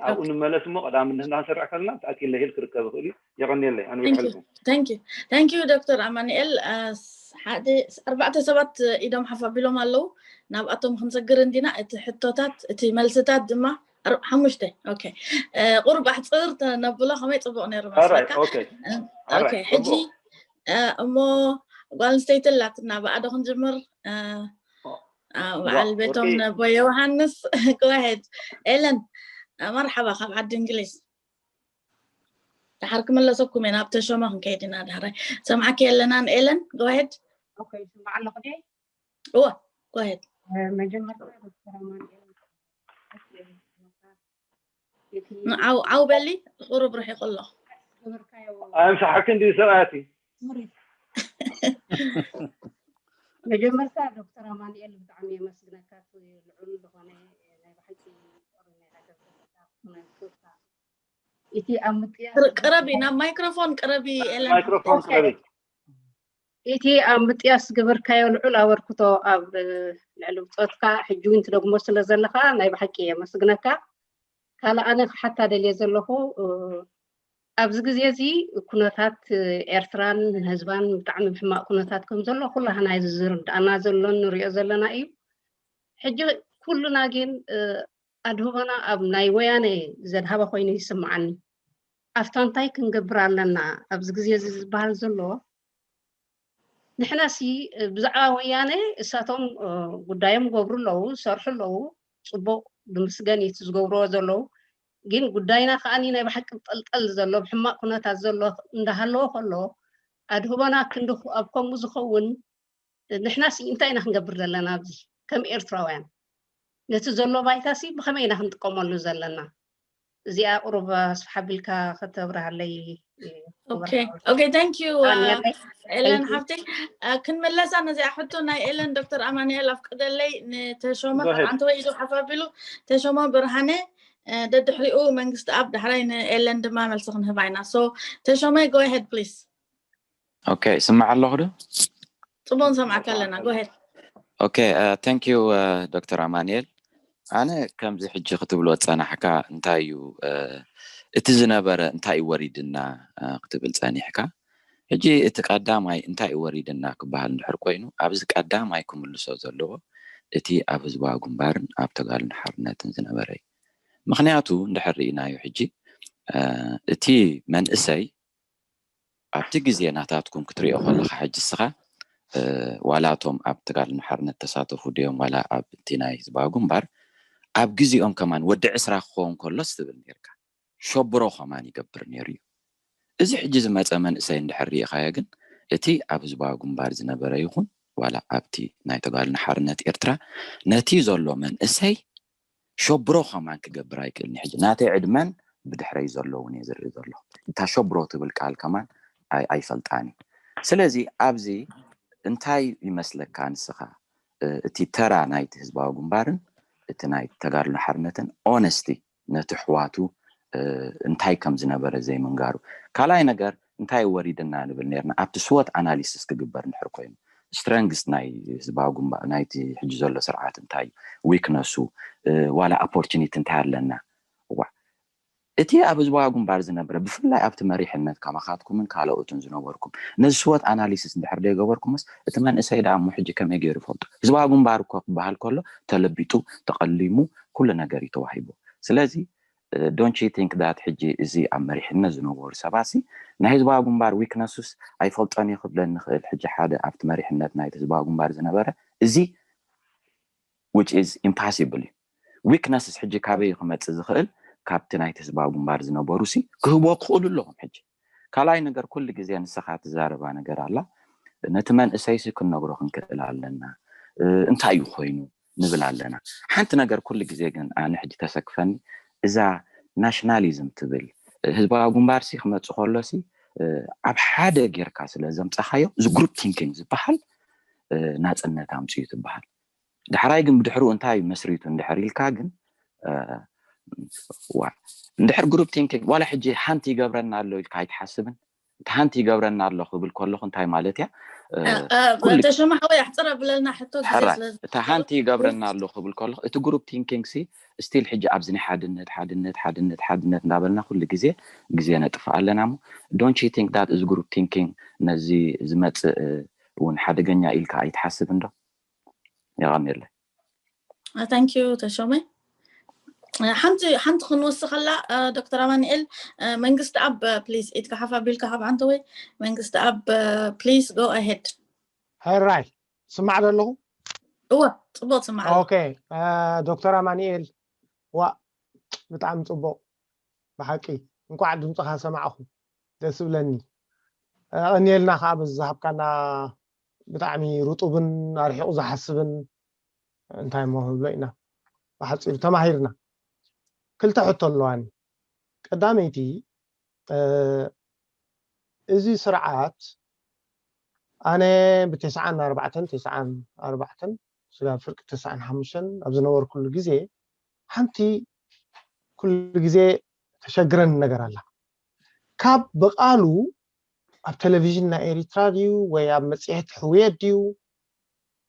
ኣብኡ ንመለስ እሞ ቀዳምነት እንዳንሰርዕ ከለና ተኣኪለ ሂል ክርከብ ይኽእል እዩ። የቐንየለይ ኣነ Thank you. ይሓልኩም Thank you. Thank you ዶክተር ኣማኑኤል። ሓደ ኣርባዕተ ሰባት ኢዶም ሓፍ ኣቢሎም ኣለዉ። ናብኣቶም ክንሰግር እንዲና። እቲ ሕቶታት እቲ መልስታት ድማ ሓሙሽተ። ኦኬ፣ ቁሩብ ኣሕፅር ነብሎ ከመይ ፅቡቕ ነይሩ መስለካ። ኦኬ፣ ሕጂ እሞ ጓል ኣንስተይቲ ኣላትና፣ ብኣዶ ክንጅምር። በዓል ቤቶም ነቦ ዮሃንስ። ጎሄድ ኤለን። መርሓባ ካብ ዓዲ እንግሊዝ። ድሓር ክመለሰኩም ኢና፣ ኣብ ተሾመ ክንከይድ ኢና። ድሕራይ ሰምዓኪ ኣለና ንኤለን። ጎሄድ። ይስማዕ ኣለኹ ድየ? እወ፣ ጎሄድ። መጀመርታ ዶክተር ኣማኑኤል ዓው በሊ፣ ቁሩብ ርሒቑ ኣሎ። ኣምሳሓኪ እንዲ ሰብኣቲ። መጀመርታ ዶክተር ኣማኑኤል ብጣዕሚ የመስግነካ፣ እቲ ልዑል ዝኾነ ናይ ብሓቂ ጥሩይ ናይ ሃገር ፖለቲካ ክኾነልካ። እቲ ኣብ ምጥያስ ቅረቢ፣ ናብ ማይክሮፎን ቅረቢ ኤለን። ማይክሮፎን ቅረቢ። እቲ ኣብ ምጥያስ ዝገበርካዮ ልዑል ኣበርክቶ ኣብ ልዕሊ ብፆትካ ሕጂ እውን ትደግሞ ስለ ዘለኻ ናይ ብሓቂ የመስግነካ። ካልእ ኣነ ክሓታ ደልየ ዘለኹ፣ ኣብዚ ግዜ እዚ ኩነታት ኤርትራን ህዝባን ብጣዕሚ ብሕማቕ ኩነታት ከም ዘሎ ኩላህና እዩ ዝርዳእና ዘሎ፣ ንሪኦ ዘለና እዩ። ሕጂ ኩሉና ግን ኣድህቦና ኣብ ናይ ወያነ ዘድሃበ ኮይኑ ይስምዓኒ። ኣብታ እንታይ ክንገብር ኣለና ኣብዚ ግዜ እዚ ዝበሃል ዘሎ? ንሕናሲ ብዛዕባ ወያነ እሳቶም ጉዳዮም ገብሩ ኣለዉ፣ ዝሰርሑ ኣለዉ፣ ፅቡቕ፣ ዝምስገን እዩ እቲ ዝገብርዎ ዘለዉ። ግን ጉዳይና ከኣ ናይ ብሓቂ ጠልጠል ዘሎ ብሕማቕ ኩነታት ዘሎ እንዳሃለወ ከሎ ኣድህቦና ክንዲ ኣብ ከምኡ ዝኸውን ንሕናሲ እንታይ ኢና ክንገብር ዘለና ኣብዚ ከም ኤርትራውያን? ነቲ ዘሎ ባይታሲ ብኸመይ ኢና ክንጥቀመሉ ዘለና? እዚኣ ቁሩብ ኣስፍሕ ኣቢልካ ከተብርሃለይ። ኦኬ፣ thank you ኤለን ሓፍተይ። ክንመለሳ ነዚኣ ሕቶ ናይ ኤለን ዶክተር ኣማኑኤል ኣፍቅደለይ ንተሾመ። ኣንተ ወይ ኢዱ ሓፍ ኣቢሉ። ተሾመ ብርሃነ፣ ደድሕሪኡ መንግስቲ ኣብ፣ ዳሕራይ ንኤለን ድማ መልሲ ክንህባ ኢና። So ተሾመ፣ go ahead please። ኦኬ፣ ይስማዕ ኣለኹ ዶ? ጽቡቕ ንሰምዓካ ኣለና። Go ahead። ኦኬ፣ thank you ዶክተር ኣማኑኤል። ኣነ ከምዚ ሕጂ ክትብሎ ዝጸናሕካ እንታይ እዩ፣ እቲ ዝነበረ እንታይ እዩ ወሪድና ክትብል ጸኒሕካ። ሕጂ እቲ ቀዳማይ እንታይ እዩ ወሪድና ክበሃል እንድሕር ኮይኑ፣ ኣብዚ ቀዳማይ ክምልሶ ዘለዎ እቲ ኣብ ህዝባዊ ግንባርን ኣብ ተጋድሎ ሓርነትን ዝነበረ እዩ። ምኽንያቱ እንድሕር ርኢናዮ ሕጂ እቲ መንእሰይ ኣብቲ ግዜ ናታትኩም ክትሪኦ ከለኻ ሕጂ እስኻ ዋላ እቶም ኣብ ተጋድሎ ሓርነት ተሳተፉ ድዮም ዋላ ኣብ እቲ ናይ ህዝባዊ ግንባር ኣብ ግዜኦም ከማን ወዲ ዕስራ ክኸውን ከሎስ ትብል ነርካ። ሸብሮ ከማን ይገብር ነይሩ እዩ። እዚ ሕጂ ዝመፀ መንእሰይ እንድሕር ርኢኻዮ ግን እቲ ኣብ ህዝባዊ ግንባር ዝነበረ ይኹን ዋላ ኣብቲ ናይ ተጋድሎ ሓርነት ኤርትራ ነቲ ዘሎ መንእሰይ ሸብሮ ከማን ክገብር ኣይክእልን እዩ። ሕጂ ናተይ ዕድመን ብድሕረይ ዘለውን እየ ዝርኢ ዘለኹ። እታ ሸብሮ ትብል ቃል ከማን ኣይፈልጣን እዩ። ስለዚ ኣብዚ እንታይ ይመስለካ ንስኻ እቲ ተራ ናይቲ ህዝባዊ ግንባርን እቲ ናይ ተጋድሎ ሓርነትን ኦነስቲ ነቲ ኣሕዋቱ እንታይ ከም ዝነበረ ዘይምንጋሩ። ካልኣይ ነገር እንታይ ወሪድና ንብል ነርና ኣብቲ ስወት ኣናሊሲስ ክግበር እንድሕር ኮይኑ ስትረንግስ ናይ ህዝባዊ ግንባር ናይቲ ሕጂ ዘሎ ስርዓት እንታይ እዩ፣ ዊክነሱ ዋላ ኣፖርቹኒቲ እንታይ ኣለና። እዋ እቲ ኣብ ህዝባዊ ግንባር ዝነበረ ብፍላይ ኣብቲ መሪሕነት ከማኻትኩምን ካልኦትን ዝነበርኩም ነዚ ስወት ኣናሊሲስ እንድሕር ዘይገበርኩምስ እቲ መንእሰይ ደኣ እሞ ሕጂ ከመይ ገይሩ ይፈልጦ? ህዝባዊ ግንባር እኮ ክበሃል ከሎ ተለቢጡ ተቐሊሙ ኩሉ ነገር እዩ ተዋሂቡ። ስለዚ don't you think that ሕጂ እዚ ኣብ መሪሕነት ዝነበሩ ሰባት ሲ ናይ ህዝባዊ ግንባር ዊክነሱስ ኣይፈልጦን እዩ ክብለኒ ይኽእል። ሕጂ ሓደ ኣብቲ መሪሕነት ናይቲ ህዝባዊ ግንባር ዝነበረ እዚ which is impossible እዩ። ዊክነስስ ሕጂ ካበይ ክመፅእ ዝኽእል? ካብቲ ናይቲ ህዝባዊ ግንባር ዝነበሩ ሲ ክህቦ ክኽእሉ ኣለኹም። ሕጂ ካልኣይ ነገር ኩሉ ግዜ ንስኻ ትዛረባ ነገር ኣላ። ነቲ መንእሰይ ሲ ክንነግሮ ክንክእል ኣለና። እንታይ እዩ ኮይኑ ንብል ኣለና። ሓንቲ ነገር ኩሉ ግዜ ግን ኣነ ሕጂ ተሰክፈኒ እዛ ናሽናሊዝም ትብል ህዝባዊ ግንባር ሲ ክመፅእ ከሎ ሲ ኣብ ሓደ ጌርካ ስለ ዘምፀኻዮ እዚ ግሩፕ ቲንኪንግ ዝበሃል ናፅነት ኣምፅኡ ትበሃል። ዳሕራይ ግን ብድሕሩ እንታይ መስሪቱ እንድሕር ኢልካ ግን ዋ እንድሕር ግሩፕ ቲንኪንግ ዋላ ሕጂ ሓንቲ ይገብረና ኣሎ ኢልካ ኣይትሓስብን። እቲ ሓንቲ ይገብረና ኣሎ ክብል ከለኹ እንታይ ማለት እያ? ተሸማ ሓወይ ኣሕፅር ኣብለልና ሕቶ ግዜ። ሕራይ ስለ እታ ሓንቲ ይገብረና ኣሎ ክብል ከለኹ እቲ ግሩፕ ቲንኪንግ ሲ ስቲል ሕጂ ኣብዚ ናይ ሓድነት ሓድነት ሓድነት ሓድነት እንዳበልና ኩሉ ግዜ ግዜ ነጥፍእ ኣለና እሞ don't you think that እዚ ግሩፕ ቲንኪንግ ነዚ ዝመፅእ እውን ሓደገኛ ኢልካ ኣይትሓስብን ዶ? የቐንየለይ። Thank you ተሾመ። ሓንቲ ሓንቲ ክንወስኸላ ዶክተር ኣማንኤል መንግስቲ ኣብ ፕሊዝ ኢትካ ሓፍ ኣቢልካ ካብ ዓንተ ወይ መንግስቲ ኣብ ፕሊዝ ጎ ኣሄድ። ሕራይ ስማዕ ዘለኹ? እወ ጽቡቅ ስማዕ። ኦኬ ዶክተር ኣማንኤል ዋ ብጣዕሚ ጽቡቅ ብሓቂ እንኳዕ ድምፅኻ ሰማዕኹ ደስ ብለኒ። ቀኒየልና ከዓ በዚ ዝሃብካና ብጣዕሚ ርጡብን ኣርሒቑ ዝሓስብን እንታይ ሞ ንብሎ ኢና ብሓፂሩ ተማሂርና። ክልተ ሕቶ ኣለዋኒ። ቀዳመይቲ እዚ ስርዓት ኣነ ብተስዓን ኣርባዕተን ተስዓን ኣርባዕተን ስጋብ ፍርቂ ተስዓን ሓሙሽተን ኣብ ዝነበርኩሉ ግዜ ሓንቲ ኩሉ ግዜ ተሸግረን ነገር ኣላ። ካብ ብቃሉ ኣብ ቴሌቪዥን ናይ ኤሪትራ ድዩ ወይ ኣብ መፅሄት ሕውየት ድዩ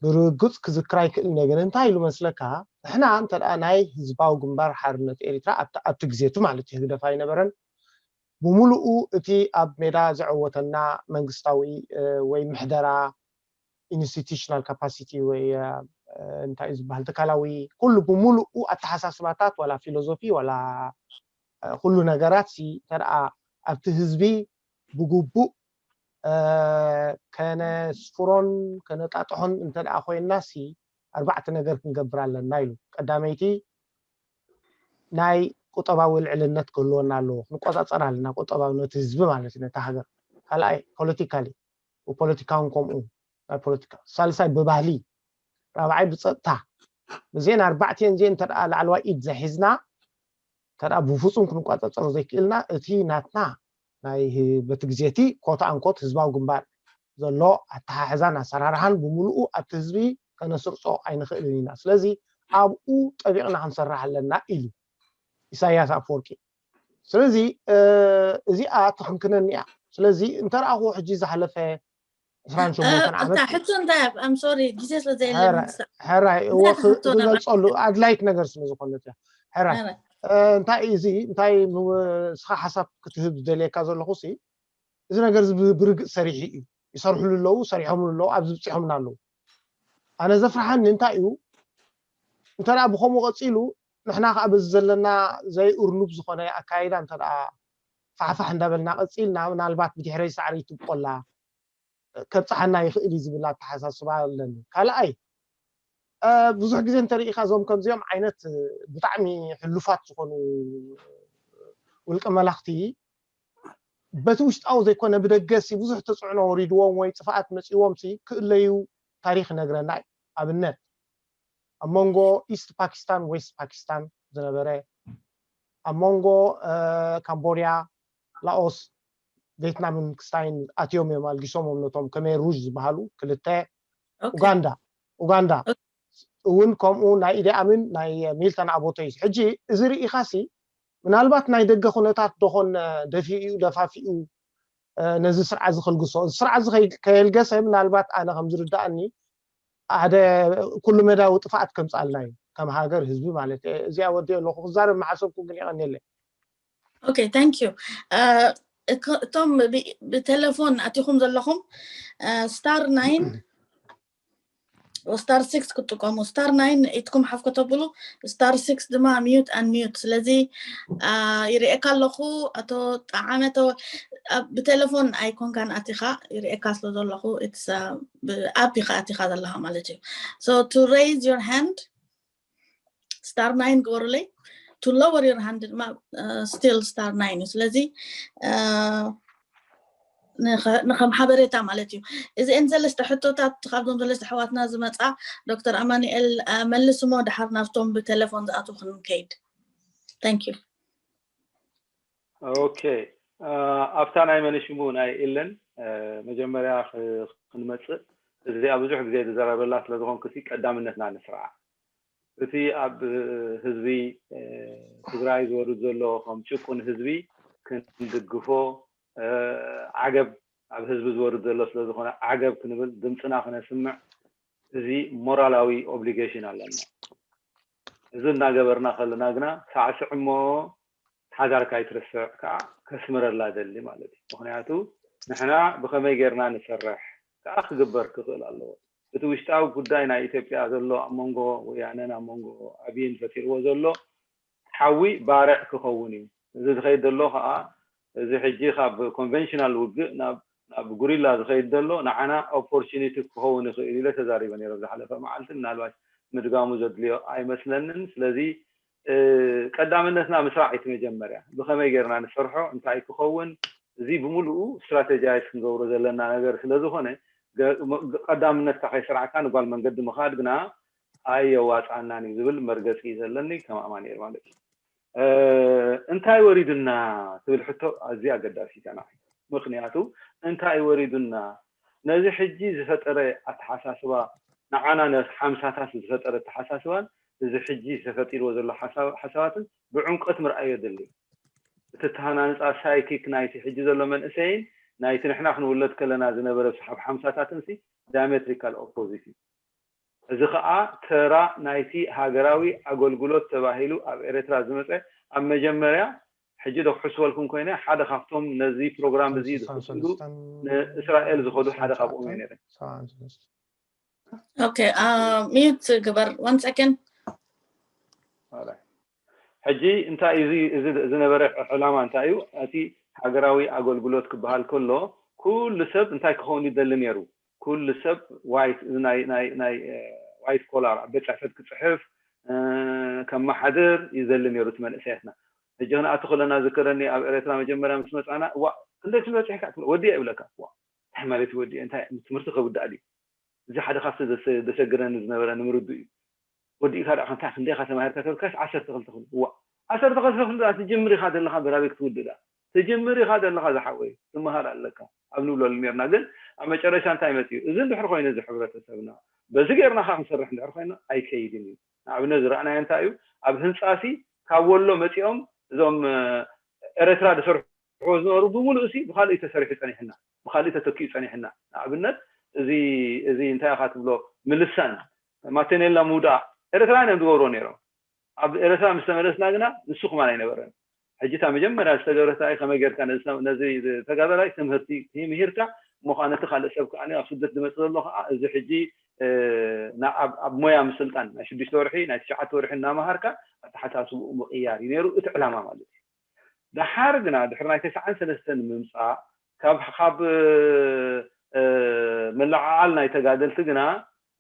ብርግፅ ክዝክር ኣይክእል ነገር እንታይ ኢሉ መስለካ? ንሕና እንተ ናይ ህዝባዊ ግንባር ሓርነት ኤሪትራ ኣብቲ ግዜቱ ማለት ህግደፍ ኣይነበረን። ብምሉኡ እቲ ኣብ ሜዳ ዘዐወተና መንግስታዊ ወይ ምሕደራ ኢንስቲቱሽናል ካፓሲቲ ወይ እንታይ እዩ ዝበሃል ትካላዊ ኩሉ ብምሉኡ ኣተሓሳስባታት ዋላ ፊሎዞፊ ዋላ ኩሉ ነገራት ሲ ተደኣ ኣብቲ ህዝቢ ብግቡእ ከነስፍሮን ከነጣጥሖን እንተ ኮይንና ሲ ኣርባዕተ ነገር ክንገብር ኣለና ኢሉ። ቀዳመይቲ ናይ ቁጠባዊ ልዕልነት ክህልወና ኣለዎ። ክንቆፃፀር ኣለና ቁጠባዊ ነቲ ህዝቢ ማለት እዩ ነታ ሃገር። ካልኣይ ፖለቲካሊ ብፖለቲካውን ከምኡ ናይ ፖለቲካ። ሳልሳይ ብባህሊ፣ ራብዓይ ብፀጥታ። እዚአን ኣርባዕቲአን እዚአን እንተ ላዕለዋይ ኢድ ዘሒዝና እንተ ብፍፁም ክንቋፀፀሮ ዘይክእልና እቲ ናትና ናይ በቲ ግዜ እቲ ኮት ኣንኮት ህዝባዊ ግንባር ዘሎ ኣተሓሕዛን ኣሰራርሓን ብምሉኡ ኣብቲ ህዝቢ ከነስርፆ ኣይንኽእልን ኢና። ስለዚ ኣብኡ ጠቢቕና ክንሰርሕ ኣለና ኢሉ ኢሳያስ ኣፈወርቂ። ስለዚ እዚኣ ትኽንክነኒ እያ። ስለዚ እንተ ረኣኹ ሕጂ ዝሓለፈ ዕስራን ሸሞንተን ዓመት ሕቶ እንታይ I'm sorry ግዜ ስለ ዘየለ ሕራይ እዎ ክገልፀሉ ኣድላይት ነገር ስለ ዝኾነት እያ። ሕራይ እንታይ እዚ እንታይ ንስኻ ሓሳብ ክትህብ ዝደልየካ ዘለኹ ሲ እዚ ነገር እዚ ብርግፅ ሰሪሑ እዩ። ይሰርሕሉ ኣለዉ፣ ሰሪሖምሉ ኣለዉ፣ ኣብዚ ብፂሖምና ኣለዉ። ኣነ ዘፍርሓኒ እንታይ እዩ እንተ ብከምኡ ቀፂሉ ንሕና ከዓ በዚ ዘለና ዘይእርኑብ ዝኾነ ኣካይዳ እንተ ፋሕፋሕ እንዳበልና ቀፂልና ምናልባት ብድሕረይ ሳዕሪ ትብቆላ ከብፅሓና ይኽእል እዩ ዝብል ኣተሓሳስባ ኣለኒ። ካልኣይ ብዙሕ ግዜ እንተሪኢኻ እዞም ከምዚኦም ዓይነት ብጣዕሚ ሕሉፋት ዝኾኑ ውልቀ መላኽቲ በቲ ውሽጣዊ ዘይኮነ ብደገ ሲ ብዙሕ ተፅዕኖ ወሪድዎም ወይ ፅፍኣት መፂዎም ሲ ክእለዩ ታሪክ ይነግረና እዩ። ኣብነት ኣብ መንጎ ኢስት ፓኪስታን ዌስት ፓኪስታን ዝነበረ ኣብ መንጎ ካምቦድያ ላኦስ ቬትናምን ክስታይን ኣትዮም እዮም ኣልጊሶሞም ነቶም ከሜር ሩዥ ዝበሃሉ ክልተ ኡጋንዳ ኡጋንዳ እውን ከምኡ ናይ ኢዲ ኣሚን ናይ ሚልተን ኣቦተይ ሕጂ እዚ ርኢኻሲ ምናልባት ናይ ደገ ኩነታት ዶኾን ደፊኡ ደፋፊኡ ነዚ ስርዓት እዚ ከልግሶ እዚ ስርዓት እዚ ከየልገሰ ምናልባት ኣነ ከም ዝርዳእኒ ሓደ ኩሉ መዳዊ ጥፍኣት ከምፅኣልና እዩ ከም ሃገር ህዝቢ ማለት እዚኣ ወዲ ኣለኹ ክዛረብ መሓሰብኩ ግን የቐኒየለይ Okay thank you እቶም ብቴሌፎን ኣቲኹም ዘለኹም ስታር ናይን ስታር ሲክስ ክትጥቀሙ ስታር ናይን ኢትኩም ሓፍ ከተብሉ ስታር ሲክስ ድማ ሚዩት ኣን ሚዩት ስለዚ ይርእየካ ኣለኹ ኣቶ ጣዓመ ብቴሌፎን ኣይኮንካን ኣቲኻ ይርእየካ ስለ ዘለኹ ኣፕ ኢኻ ኣቲኻ ዘለኻ ማለት እዩ so to raise your hand ስታር ናይን ግበሩለይ to lower your hand ድማ still ስታር ናይን እዩ ስለዚ ንከም ሓበሬታ ማለት እዩ እዚአን ሰለስተ ሕቶታት ካብዞም ሰለስተ ኣሕዋትና ዝመፃ ዶክተር ኣማኑኤል መልስሞ ድሓር ናብቶም ብቴሌፎን ዝኣትዉ ክንከይድ thank you okay ኣብታ ናይ መን ሽሙ ናይ ኢለን መጀመርያ ክንመፅእ እዚኣ ብዙሕ ግዜ ዝዘረበላ ስለዝኾንኩ ቀዳምነትና ንስርዓ እቲ ኣብ ህዝቢ ትግራይ ዝወርድ ዘሎ ከም ጭቁን ህዝቢ ክንድግፎ ዓገብ ኣብ ህዝቢ ዝወርድ ዘሎ ስለ ዝኾነ ዓገብ ክንብል ድምፅና ክነስምዕ እዚ ሞራላዊ ኦብሊጌሽን ኣለና። እዚ እናገበርና ከለና ግና ሳዕስዕ እሞ ሓዳርካ ኣይትርስዕ ከዓ ከስምረላ ደሊ ማለት እዩ። ምክንያቱ ንሕና ብኸመይ ጌርና ንሰርሕ ከዓ ክግበር ክኽእል ኣለዎ። እቲ ውሽጣዊ ጉዳይ ናይ ኢትዮጵያ ዘሎ ኣብ መንጎ ወያነን ኣብ መንጎ ኣብይን ፈጢርዎ ዘሎ ሓዊ ባርዕ ክኸውን እዩ። እዚ ዝኸይድ ዘሎ ከዓ እዚ ሕጂ ካብ ኮንቨንሽናል ውግእ ናብ ናብ ጉሪላ ዝኸይድ ዘሎ ንዓና ኦፖርቹኒቲ ክኸውን ይኽእል ኢለ ተዛሪበ ነይረ ዝሓለፈ መዓልቲ። ምናልባት ምድጋሙ ዘድልዮ ኣይመስለንን። ስለዚ ቀዳምነትና ምስራዕ እቲ መጀመርያ ብኸመይ ጌርና ንሰርሖ እንታይ ክኸውን እዚ ብምሉኡ ስትራቴጃይዝ ክንገብሮ ዘለና ነገር ስለ ዝኾነ ቀዳምነትካ ከይስራዕካ ንጓል መንገዲ ምኻድ ግና ኣየዋፅኣናን እዩ ዝብል መርገፂ እዩ ዘለኒ ከም ኣማኑኤል ማለት እዩ። እንታይ ወሪዱና ትብል ሕቶ ኣዝያ ኣገዳሲት እያ ንዓይ። ምክንያቱ እንታይ ወሪዱና ነዚ ሕጂ ዝፈጠረ ኣተሓሳስባ ንዓና ነቲ ሓምሳታት ዝፈጠረ ኣተሓሳስባን እዚ ሕጂ ተፈጢርዎ ዘሎ ሓሳባትን ብዕምቀት ምርኣይ የድሊ። እቲ ተሃናንፃ ሳይኪክ ናይቲ ሕጂ ዘሎ መንእሰይን ናይቲ ንሕና ክንውለድ ከለና ዝነበረ ሰሓብ ሓምሳታትን ሲ ዳያሜትሪካል ኦፖዚት እዩ። እዚ ከዓ ተራ ናይቲ ሃገራዊ ኣገልግሎት ተባሂሉ ኣብ ኤርትራ ዝመፀ ኣብ መጀመርያ ሕጂ ዶ ክሕስበልኩም ኮይነ ሓደ ካብቶም ነዚ ፕሮግራም እዚ ዝክስሉ ንእስራኤል ዝኸዱ ሓደ ካብኦም እዩ ነይረ። ኦኬ ሚዩት ግበር one second። ሕጂ እንታይ እዩ ዝነበረ ዕላማ እንታይ እዩ? እቲ ሃገራዊ ኣገልግሎት ክበሃል ከሎ ኩሉ ሰብ እንታይ ክኸውን ይደሊ ነይሩ? ኩሉ ሰብ ዋይት ዋይት ኮላር ኣብ ቤት ፅሕፈት ክፅሕፍ ከመሓድር ይደሊ ነይሩ እቲ መንእሰያትና። ሕጂ ክንኣቱ ከለና ዝከረኒ ኣብ ኤርትራ መጀመርያ ምስ መፃና ዋ ክንደይ ትበፂሕካ ወዲያ ይብለካ። ዋ እንታይ ማለት ወዲያ እንታይ ትምህርቲ ከውዳእ ድዩ? እዚ ሓደ ካብቲ ዘሰግረኒ ዝነበረ ንምርዱ እዩ። ወዲእካ ደኣ ከንታ ክንደይካ ተማሂርካ ተብልካስ ዓሰርተ ክልተ ክፍሊ ዋ ዓሰርተ ክልተ ክፍሊ ደኣ ትጅምር ኢኻ ዘለኻ በራበይ ክትውድእ ደኣ ትጅምር ኢኻ ዘለኻ ዝሓወይ ትመሃር ኣለካ ኣብ ንብለሉ ነርና። ግን ኣብ መጨረሻ እንታይ መፅኡ? እዚ እንድሕር ኮይኑ እዚ ሕብረተሰብና በዚ ጌርና ካ ክንሰርሕ እንድሕር ኮይና ኣይከይድን እዩ። ንኣብነት ዝረኣናዮ እንታይ እዩ? ኣብ ህንፃ ሲ ካብ ወሎ መፂኦም እዞም ኤረትራ ዝሰርሕዎ ዝነበሩ ብምሉእ ሲ ብካልእ እዩ ተሰሪሑ ፀኒሕና ብካልእ ተተኪኡ ፀኒሕና። ንኣብነት እዚ እዚ እንታይ ኢኻ ትብሎ ምልሳን ማቴኔላ ምውዳእ ኤረትራውያን እዮም ዝገብርዎ ነይሮም። ኣብ ኤረትራ ምስ ተመለስና ግና ንሱ ክማን ኣይነበረን። ሕጂ እታ መጀመርያ ዝተገብረት ከመይ ጌርካ ነዚ ተጋዳላይ ትምህርቲ ምሂርካ እሞ ከዓ ነቲ ካልእ ሰብ ከዓ ኣብ ስደት ዝመፅእ ዘሎ ከዓ እዚ ሕጂ ኣብ ሞያ ምስልጣን ናይ ሽዱሽተ ወርሒ ናይ ትሽዓተ ወርሒ እናመሃርካ ኣተሓሳስብኡ ምቕያር እዩ ነይሩ እቲ ዕላማ ማለት እዩ። ደሓር ግና ድሕሪ ናይ ተስዓን ሰለስተን ምምፃእ ካብ ካብ ምልዕዓል ናይ ተጋደልቲ ግና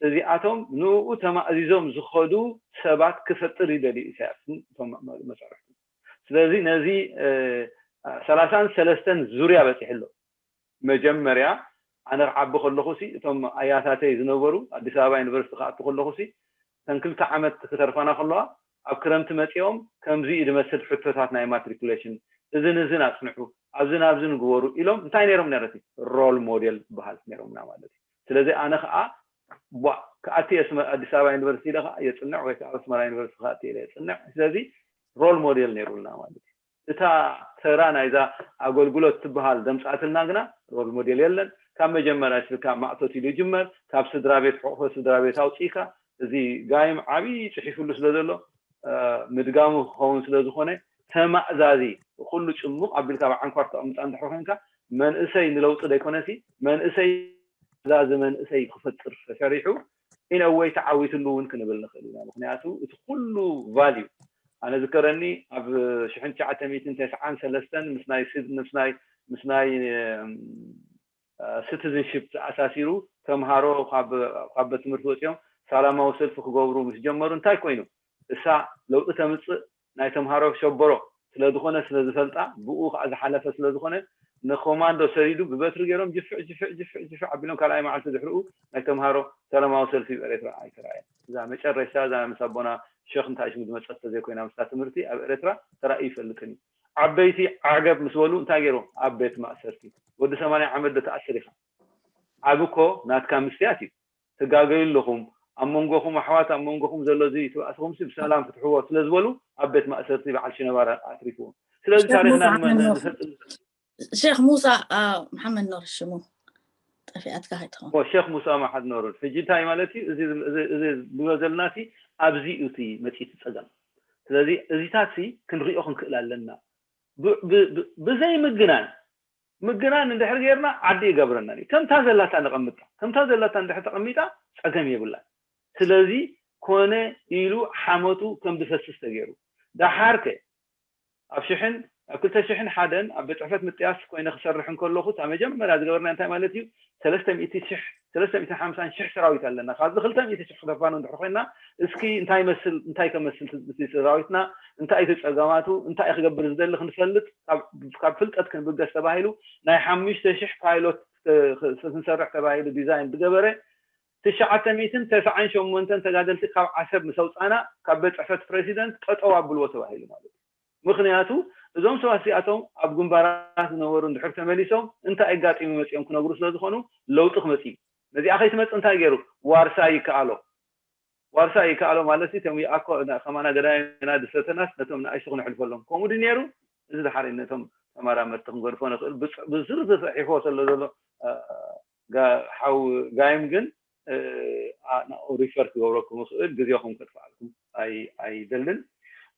እዚኣቶም ንኡ ተማእዚዞም ዝኸዱ ሰባት ክፈጥር ይደልዩ ኢሳያስን እቶም መሰርሕቱ። ስለዚ ነዚ ሰላሳን ሰለስተን ዙርያ በፂሑ ኣሎ። መጀመርያ ኣነ ክዓቢ ከለኹ ሲ እቶም ኣያታተይ ዝነበሩ ኣዲስ ኣበባ ዩኒቨርሲቲ ክኣቱ ከለኹ ሲ እተን ክልተ ዓመት ክተርፋና ከለዋ ኣብ ክረምቲ መፂኦም ከምዚ እዩ ዝመስል ሕቶታት ናይ ማትሪኩሌሽን እዝን እዝን ኣፅንሑ ኣብዝን ኣብዝን ግበሩ ኢሎም እንታይ ነይሮም ነረቲ ሮል ሞዴል ዝበሃል ነይሮምና ማለት እዩ። ስለዚ ኣነ ከዓ ቧ ክኣቲ ኣዲስ ኣበባ ዩኒቨርሲቲ ኢለ ከዓ የፅንዕ ወይ ከዓ ኣስመራ ዩኒቨርሲቲ ክኣቲ ኢለ የፅንዕ። ስለዚ ሮል ሞዴል ነይሩልና ማለት እዩ። እታ ተራ ናይዛ ኣገልግሎት ትበሃል ደምፃትልና ግና ሮል ሞዴል የለን። ካብ መጀመርያ ስልካ ማእቶት ኢሉ ይጅመር። ካብ ስድራ ቤት ሕቑፎ ስድራ ቤት ኣውፅኢካ እዚ ጋይም ዓብዪ ፅሒፉሉ ስለ ዘሎ ምድጋሙ ክኸውን ስለ ዝኾነ ተማእዛዚ ኩሉ ጭሙቕ ኣቢልካ ብዓንኳር ተቐምጣ እንድሕር ኮንካ መንእሰይ ንለውጢ ዘይኮነሲ መንእሰይ ዛዚ መንእሰይ ክፈጥር ተሰሪሑ ኢነወይ ተዓዊትሉ እውን ክንብል ንኽእል ኢና። ምክንያቱ እቲ ኩሉ ቫልዩ ኣነ ዝከረኒ ኣብ ሽሕን ትሽዓተ ሚእትን ተስዓን ሰለስተን ምስ ናይ ስድ ምስ ናይ ምስ ናይ ሲቲዝንሽፕ ተኣሳሲሩ ተምሃሮ ካብ ቤት ትምህርቲ ወፂኦም ሰላማዊ ሰልፊ ክገብሩ ምስ ጀመሩ እንታይ ኮይኑ እሳ ለውጢ ተምፅእ ናይ ተምሃሮ ሸበሮ ስለዝኾነ ስለዝፈልጣ ብኡ ከዓ ዝሓለፈ ስለዝኾነ ንኮማንዶ ሰዲዱ ብበትሪ ገይሮም ጅፍዕ ጅፍዕ ጅፍዕ ጅፍዕ ኣቢሎም ካልኣይ መዓልቲ ድሕርኡ ናይ ተምሃሮ ሰላማዊ ሰልፊ ኣብ ኤርትራ ኣይተራእየን። እዛ መጨረሻ እዛ ምስ ኣቦና ሸኽ እንታይ ሽሙ ዝመፀት ተዘይኮይና ምስታ ትምህርቲ ኣብ ኤርትራ ተራእዩ ይፈልጥን እዩ። ዓበይቲ ዓገብ ምስ በሉ እንታይ ገይሮም ኣብ ቤት ማእሰርቲ ወዲ ሰማንያ ዓመት ዶ ተኣስር ኢኻ ዓቢ እኮ ናትካ ምስትያት እዩ። ትጋገዩ ኣለኹም ኣብ መንጎኹም ኣሕዋት ኣብ መንጎኹም ዘሎ እዚ ትባእስኹም ሲ ብሰላም ፍትሕዎ ስለ ዝበሉ ኣብ ቤት ማእሰርቲ በዓል ሽነባር ኣትሪፍዎም። ስለዚ ታሪኽና ንፈልጥ ሸክ ሙሳ፣ መሓመድ ኖር ሽሙ ጠፊኣትካ ከይትኸውን። ሸክ ሙሳ መሓመድ ኖር ሕጂ እንታይ ማለት እዩ? እዚ ዝብሎ ዘለናሲ ኣብዚ እዩ እቲ መፂቲ ፀገም። ስለዚ እዚታት ክንሪኦ ክንክእል ኣለና። ብዘይ ምግናን ምግናን እንድሕር ጌርና ዓዲ ይገብረና እዩ። ከምታ ዘላታ ነቐምጣ። ከምታ ዘላታ እንድሕር ተቐሚጣ ፀገም የብላን። ስለዚ ኮነ ኢሉ ሓመቱ ከም ዝፈስስ ተገይሩ። ደሓርከ ኣብ ሽሕን ኣብ ክልተ ሽሕን ሓደን ኣብ ቤት ፅሕፈት ምጥያስ ኮይነ ክሰርሕ እንከለኹ እታ መጀመርያ ዝገበርና እንታይ ማለት እዩ? ሰለስተ ሚእቲ ሽሕ ሰለስተ ሚእትን ሓምሳን ሽሕ ሰራዊት ኣለና። ካብዚ ክልተ ሚእቲ ሽሕ ክደፋኑ እንድሕር ኮይና እስኪ እንታይ መስል እንታይ ከመስል እቲ ሰራዊትና እንታይ እቲ ፀገማቱ እንታይ ክገብር ዝደሊ ክንፈልጥ ካብ ፍልጠት ክንብገስ ተባሂሉ ናይ ሓሙሽተ ሽሕ ፓይሎት ክንሰርሕ ተባሂሉ ዲዛይን ዝገበረ ትሽዓተ ሚእትን ተስዓን ሸሞንተን ተጋደልቲ ካብ ዓሰብ ምስ ኣውፃና ካብ ቤት ፅሕፈት ፕሬዚደንት ጠጠው ኣብልዎ ተባሂሉ ማለት እዩ። ምክንያቱ እዞም ሰባት እዚኣቶም ኣብ ግንባራት ዝነበሩ እንድሕር ተመሊሶም እንታይ ኣጋጢሙ መፂኦም ክነግሩ ስለዝኾኑ ለውጢ ክመፅእ እዩ። ነዚኣ ከይትመፅእ እንታይ ገይሩ ዋርሳይ ይከኣሎ ዋርሳይ ይከኣሎ ማለት እቶም ይኣኮ ከማና ገዳይና ድሰተናስ ነቶም ንኣሽቱ ክነሕልፈሎም ከምኡ ድ ነይሩ። እዚ ድሓር ነቶም ተመራመርቲ ክንገድፎ ንኽእል ብዝርዝር ተፃሒፍዎ ዘሎ ዘሎ ሓው ጋይም ግን ናብኡ ሪፈር ክገብረኩም ይኽእል። ግዜኹም ከጥፍኣልኩም ኣይደልን።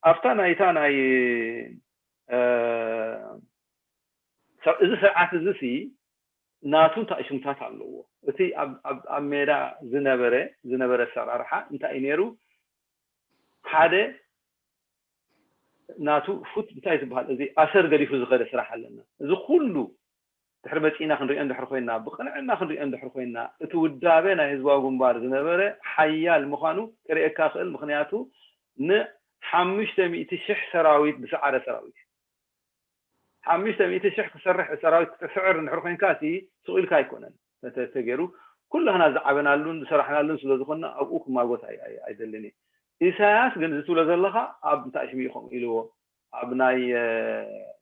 ኣብታ ናይታ ናይ እዚ ስርዓት እዚ ሲ ናቱ እንታይ ሽምታት ኣለዎ። እቲ ኣብ ሜዳ ዝነበረ ዝነበረ ኣሰራርሓ እንታይ እዩ ነይሩ? ሓደ ናቱ ፉት እንታይ ዝበሃል እዚ ኣሰር ገዲፉ ዝኸደ ስራሕ ኣለና። እዚ ኩሉ ድሕሪ መፂእና ክንሪኦ እንድሕር ኮይና ብቅንዕና ክንሪኦ እንድሕር ኮይና እቲ ውዳበ ናይ ህዝባዊ ግንባር ዝነበረ ሓያል ምዃኑ ክርእየካ ክእል። ምክንያቱ ንሓሙሽተ ሚእቲ ሽሕ ሰራዊት ዝሰዓረ ሰራዊት ሓሙሽተ ሚእቲ ሽሕ ክሰርሕ ሰራዊት ክትስዕር እንድሕር ኮይንካ እቲ ስቕ ኢልካ ኣይኮነን ተገይሩ። ኩላህና ዝዓበናሉን ዝሰራሕናሉን ስለዝኮና ኣብኡ ክማጎት ኣይደልን እየ። ኢሳያስ ግን ዝትብሎ ዘለካ ኣብ እንታይ ሽም እዩ ከምኡ ኢልዎ ኣብ ናይ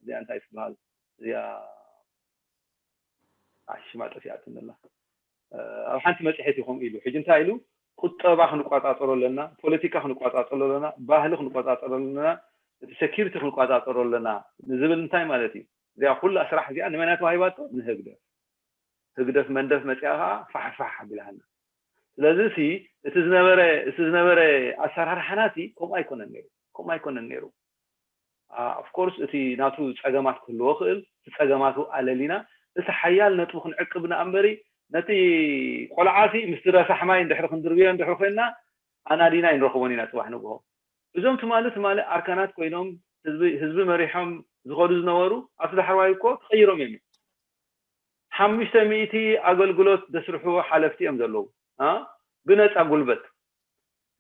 እዚኣ እንታይ ትበሃል እዚኣ ሽማ ጠፊኣትኒ ኣላ ኣብ ሓንቲ መፅሔት ይኾም ኢሉ ሕጂ እንታይ ኢሉ ቁጠባ ክንቆፃፀሮ ኣለና፣ ፖለቲካ ክንቆፃፀሮ ኣለና፣ ባህሊ ክንቆፃፀሮ ኣለና፣ እቲ ሴኪሪቲ ክንቆፃፀሮ ኣለና ንዝብል እንታይ ማለት እዩ? እዚኣ ኩላ ስራሕ እዚኣ ንመን እያ ተዋሂባቶ? ንህግደፍ። ህግደፍ መንደፍ መፂኣ ከዓ ፋሕፋሕ ኣቢላና። ስለዚ ሲ እቲ ዝነበረ እቲ ዝነበረ ኣሰራርሓና ሲ ከምኡ ኣይኮነን ነይሩ ከምኡ ኣይኮነን ነይሩ። ኦፍኮርስ እቲ ናቱ ፀገማት ክህልዎ ክእል እቲ ፀገማቱ ኣለሊና እቲ ሓያል ነጥቡ ክንዕቅብ ንኣንበሪ ነቲ ቆልዓ ሲ ምስቲ ረሳሕ ማይ እንድሕሪ ክንድርብዮ እንድሕሪ ኮይንና ኣናዲና ኣይንረኽቦን ኢና ፅባሕ ንግሆ። እዞም ትማሊ ትማሊ ኣርካናት ኮይኖም ህዝቢ መሪሖም ዝኸዱ ዝነበሩ ኣብቲ ዳሕረዋይ እኮ ተቐይሮም እዮም። ሓሙሽተ ሚእቲ ኣገልግሎት ዘስርሑ ሓለፍቲ እዮም ዘለዉ ብነፃ ጉልበት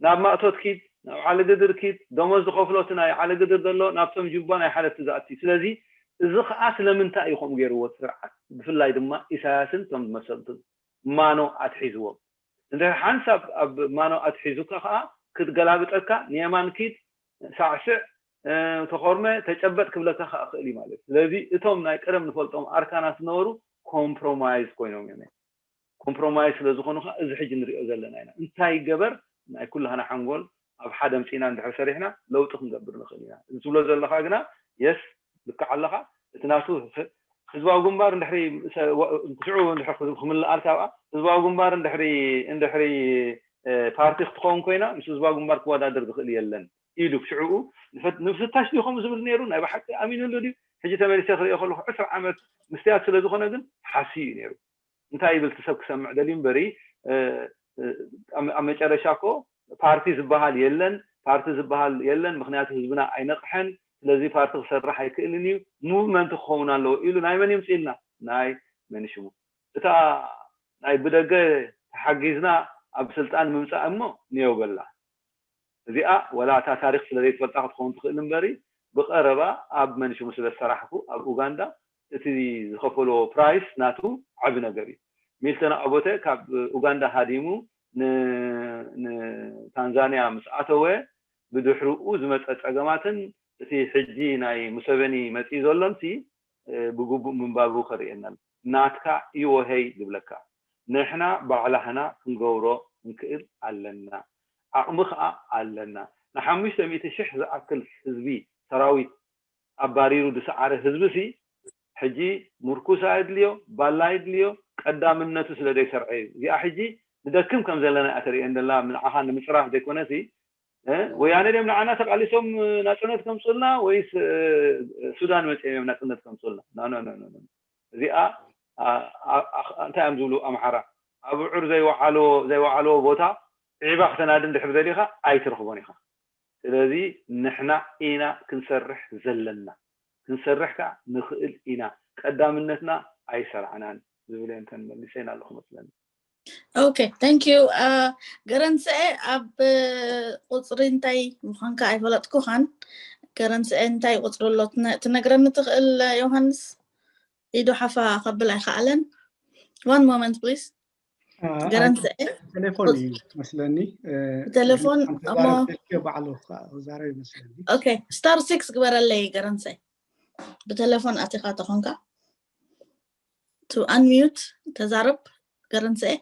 ናብ ማእቶት ኪድ ናብ ዓሊ ግድር ኪድ ደሞዝ ዝኸፍሎ እቲ ናይ ዓሊ ግድር ዘሎ ናብቶም ጅባ ናይ ሓለፍቲ ዝኣቲ። ስለዚ እዚ ከዓ ስለምንታይ እዩ ከምኡ ገይርዎ እቲ ስርዓት ብፍላይ ድማ ኢሳያስን እቶም ዝመሰልቱን ማኖ ኣትሒዝዎም። እንድሕር ሓንሳብ ኣብ ማኖ ኣትሒዙካ ከዓ ክትገላብጠካ ንየማን ኪድ ሳዕስዕ ተኾርመ ተጨበጥ ክብለካ ከዓ ክእል እዩ ማለት። ስለዚ እቶም ናይ ቀደም ንፈልጦም ኣርካናት ዝነበሩ ኮምፕሮማይዝ ኮይኖም እዮም። ኮምፕሮማይዝ ስለዝኾኑ ከዓ እዚ ሕጂ ንሪኦ ዘለና ኢና። እንታይ ይገበር ናይ ኩላህና ሓንጎል ኣብ ሓደ ምፅኢና እንድሕር ሰሪሕና ለውጢ ክንገብር ንኽእል ኢና። እዚ ትብሎ ዘለካ ግና የስ ልክዕ ኣለካ። እቲ ናቱ ህዝባዊ ግንባር እንድሕሪ ሽዑ እንድሕር ክምልኣልካ ኣብኣ ህዝባዊ ግንባር እንድሕሪ እንድሕሪ ፓርቲ ክትኸውን ኮይና ምስ ህዝባዊ ግንባር ክወዳደር ዝኽእል የለን ኢሉ ሽዕኡ ንምፍታሽ ድዩ ከምኡ ዝብል ነይሩ? ናይ ብሓቂ ኣሚኑሉ ድዩ? ሕጂ ተመሊሰ ክሪኦ ከለኹ ዕስራ ዓመት ምስትያት ስለ ዝኾነ ግን ሓስዩ እዩ ነይሩ። እንታይ ይብል እቲ ሰብ ክሰምዕ ደልዩ እምበሪ ኣብ መጨረሻ እኮ ፓርቲ ዝበሃል የለን ፓርቲ ዝበሃል የለን ምክንያቱ ህዝብና ኣይነቕሐን ስለዚ ፓርቲ ክሰርሕ ኣይክእልን እዩ ሙቭመንት ክኸውን ኣለዎ ኢሉ ናይ መን ይምፅእልና ናይ መን ሽሙ እታ ናይ ብደገ ተሓጊዝና ኣብ ስልጣን ምምፃእ እሞ ንየው በላ እዚኣ ወላ እታ ታሪክ ስለዘይትፈልጣ ክትኸውን ትኽእል እምበሪ ብቐረባ ኣብ መን ሽሙ ስለ ዝሰራሕኩ ኣብ ኡጋንዳ እቲ ዝኸፈልዎ ፕራይስ ናቱ ዓቢ ነገር እዩ። ሚልተን ኣቦተ ካብ ኡጋንዳ ሃዲሙ ንታንዛንያ ምስ ኣተወ ብድሕርኡ ዝመፀ ፀገማትን እቲ ሕጂ ናይ ሙሰቨኒ መፅኢ ዘሎንሲ ብግቡእ ምንባቡ ከርእየና ናትካ ኢወሀይ ዝብለካ ንሕና ባዕላህና ክንገብሮ ክንክእል ኣለና ዓቕሚ ከዓ ኣለና ንሓሙሽተ ሚእቲ ሽሕ ዝኣክል ህዝቢ ሰራዊት ኣባሪሩ ዝሰዓረ ህዝቢ ሲ ሕጂ ምርኩስ ኣድልዮ፣ ባላ ኣድልዮ፣ ቀዳምነቱ ስለ ዘይሰርዐ እዩ። እዚኣ ሕጂ ንደክም ከም ዘለና እያ ተርእየን ዘላ፣ ንዓኻ ንምፅራፍ ዘይኮነሲ፣ እ፣ ወያነ ድዮም ንዓና ተቃሊሶም ናፅነት ከምፅኡልና ወይስ፣ እ፣ ሱዳን መፂኦም እዮም ናፅነት ከምፅኡልና? ኖ፣ ኖ፣ ኖ፣ ኖ፣ ኖ። እዚኣ፣ ኣ-፣ ኣ-፣ ኣ-፣ እንታይ እዮም ዝብሉ ኣምሓራ? ኣብዑር ዘይወዓልዎ፣ ዘይወዓልዎ ቦታ ዒባ ክተናዲ እንድሕር ደሊኻ ኣይትረኽቦን ኢኻ። ስለዚ ንሕና ኢና ክንሰርሕ ዘለና። ክንሰርሕ ከኣ ንኽእል ኢና። ቀዳምነትና ኣይሰራዕናን ዝብል እየን ተን መሊሰ ኢና ኣለኹ መስለኒ። Okay, thank you. Uh, ገረንስኤ ኣብ ቁፅሪ እንታይ ምዃንካ ኣይፈለጥኩኻን። ገረንስኤ እንታይ ቁፅሪ ኣሎ ትነ- ትነግረኒ ትኽእል ዮሃንስ? ኢዱ ሓፋ ከብል ኣይከኣለን። One moment, please. ገረንስኤ ቴሌፎን እዩ መስለኒ። ብቴሌፎን እሞ ባዕሉ ክዛረብ ይመስለኒ። Okay, star six ግበረለይ ገረንስኤ። ብቴሌፎን ኣቲኻ ተኾንካ to unmute ተዛረብ ገረንስኤ።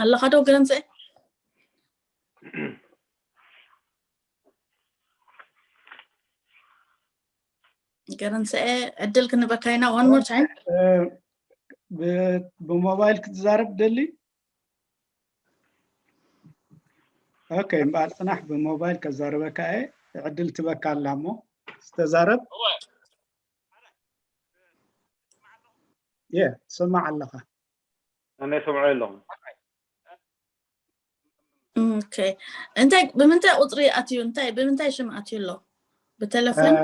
ኣለኻ ዶ ገረንስኤ? ገረንስኤ ዕድል ክንበካ ኢና። One more time. እ፣ ብ- ብሞባይል ክትዛረብ ደሊ? ኦኬ፣ እምበኣር ፅናሕ፣ ብሞባይል ከዛርበካ እየ። ዕድል ትበካ ኣላ እሞ ዝተዛረብ። የ ትሰማዕ ኣለኻ። ኣነ ሰምዖ ኣለኹ። Okay. እንታይ ብምንታይ ቁፅሪ ኣትዩ? እንታይ ብምንታይ ሽም ኣትዩ ኣሎ? ብቴሌፎን?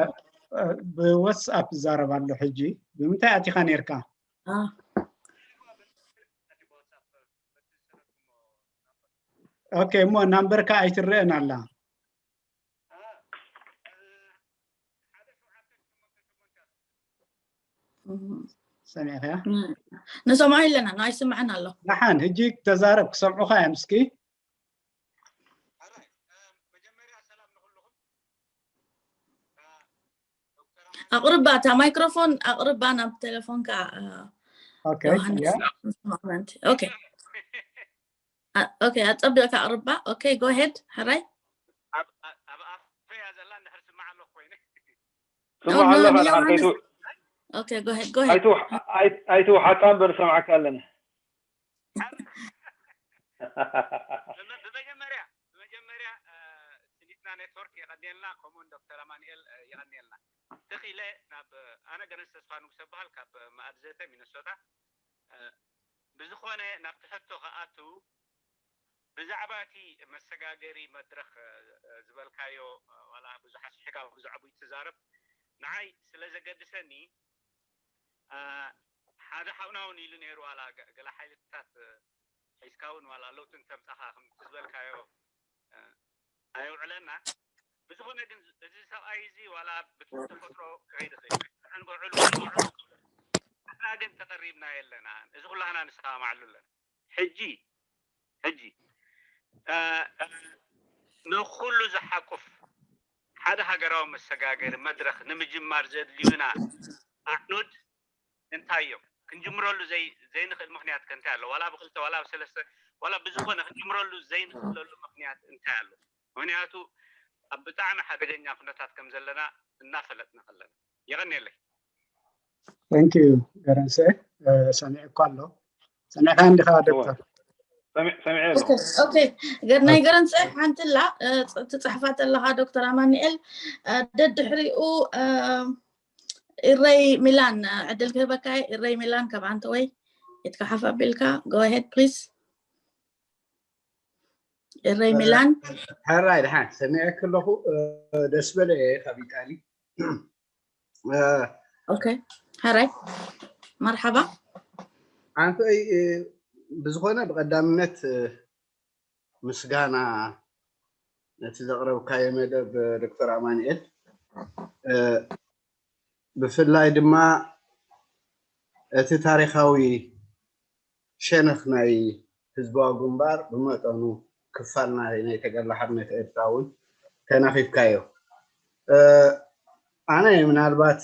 ብዋትስኣፕ ይዛረብ ኣሎ ሕጂ። ብምንታይ ኣቲኻ ነርካ? Ah. ኦኬ፣ እሞ ናምበርካ ኣይትረአን ኣላ። ሰሚዕካ? ንሰምዖ ኣለና፣ ንኣይ ስምዐን ኣሎ። ደሓን፣ ሕጂ ተዛረብ፣ ክሰምዑኻ እዮም። እስኪ ኣቕርባ፣ እታ ማይክሮፎን ኣቕርባ ናብ ቴሌፎንካ። ኦኬ፣ ዮሃንስ ያ። ንሰምዖ። ኦኬ። ኦኬ፣ ኣጸቢቕካ ኣቕርባ። ኦኬ፣ go ahead። ሕራይ። ኣብ ኣብ ኣፈያ ዘላ እንድሕር ስማዕ ኣለኹ ኮይነ። ስማዕ ኣለኻ። ዮሃንስ። ከይቱ Okay, go ahead, go ahead. ኣይትውሓጣ እምበር ንሰምዓካ ኣለና። ብመጀመርያ ብመጀመርያ ስኒትና ኔትወርክ የቐንየልና፣ ከምኡውን ዶክተር ኣማኑኤል የቐንየልና። ትኺለ ናብ ኣነ ገነስ ተስፋ ንጉሰ በሃል ካብ መኣድዘተ ሚነሶታ። ብዝኾነ ናብቲ ሕቶ ከኣቱ፣ ብዛዕባ እቲ መሰጋገሪ መድረኽ ዝበልካዮ፣ ዋላ ብዙሕ ኣስፊሕካ ብዙሕ ዕቡይ ትዛረብ፣ ንዓይ ስለ ዘገድሰኒ ሓደ ሓውና እውን ኢሉ ነይሩ፣ ዋላ ገለ ሓይልታት ሒዝካ እውን ዋላ ለውጢ እንተምፃኻ ከምቲ ዝበልካዮ ኣየውዕለና። ብዝኾነ ግን እዚ ሰብኣይ እዚ ዋላ ብተፈጥሮ ክኸይድ ይኽእል፣ ንዕን ውዕሉ ንዕን ንሕና ግን ተቐሪብና የለና። እዚ ኩላህና ንሰማማዕሉ ኣለና። ሕጂ ሕጂ ንኩሉ ዝሓቁፍ ሓደ ሃገራዊ መሰጋገሪ መድረኽ ንምጅማር ዘድልዩና ኣዕኑድ እንታይ እዮም? ክንጅምረሉ ዘይንኽእል ምኽንያት ከ እንታይ ኣሎ? ዋላ ብክልተ ዋላ ብሰለስተ ዋላ ብዝኾነ ክንጅምረሉ ዘይንኽእለሉ ምኽንያት እንታይ ኣሎ? ምኽንያቱ ኣብ ብጣዕሚ ሓደገኛ ኩነታት ከም ዘለና እናፈለጥና ከለና። የቐንየለይ። Thank you ገረንሰ። ሰሚዕኳ ኣሎ። ሰሚዕካ እንዲኻ ዶክተር? ሰሚዐ ኦኬ። ናይ ገረንሰ ሓንቲ ላ ትፅሕፋ ተለኻ ዶክተር ኣማኑኤል፣ ደድሕሪኡ ኢረይ ሚላን ዕድል ክህበካ። ኢረይ ሚላን ካብ ዓንተወይ ይትካሓፍ ኣቢልካ። Go ahead please. ኢረይ ሚላን። ሕራይ ደሓን ሰሚዐክ ኣለኹ። ደስ በለ እየ ካብ ኢጣሊ። ኦኬ፣ ሕራይ መርሓባ። ዓንተወይ፣ ብዝኾነ ብቐዳምነት ምስጋና ነቲ ዘቕረብካዮ መደብ ዶክተር ኣማኑኤል፣ ብፍላይ ድማ እቲ ታሪኻዊ ሸነኽ ናይ ህዝባዊ ግንባር ብመጠኑ ክፋል ናይ ናይ ተጋድሎ ሓርነት ኤርትራ እውን ተናኺፍካዮ። ኣነ ምናልባት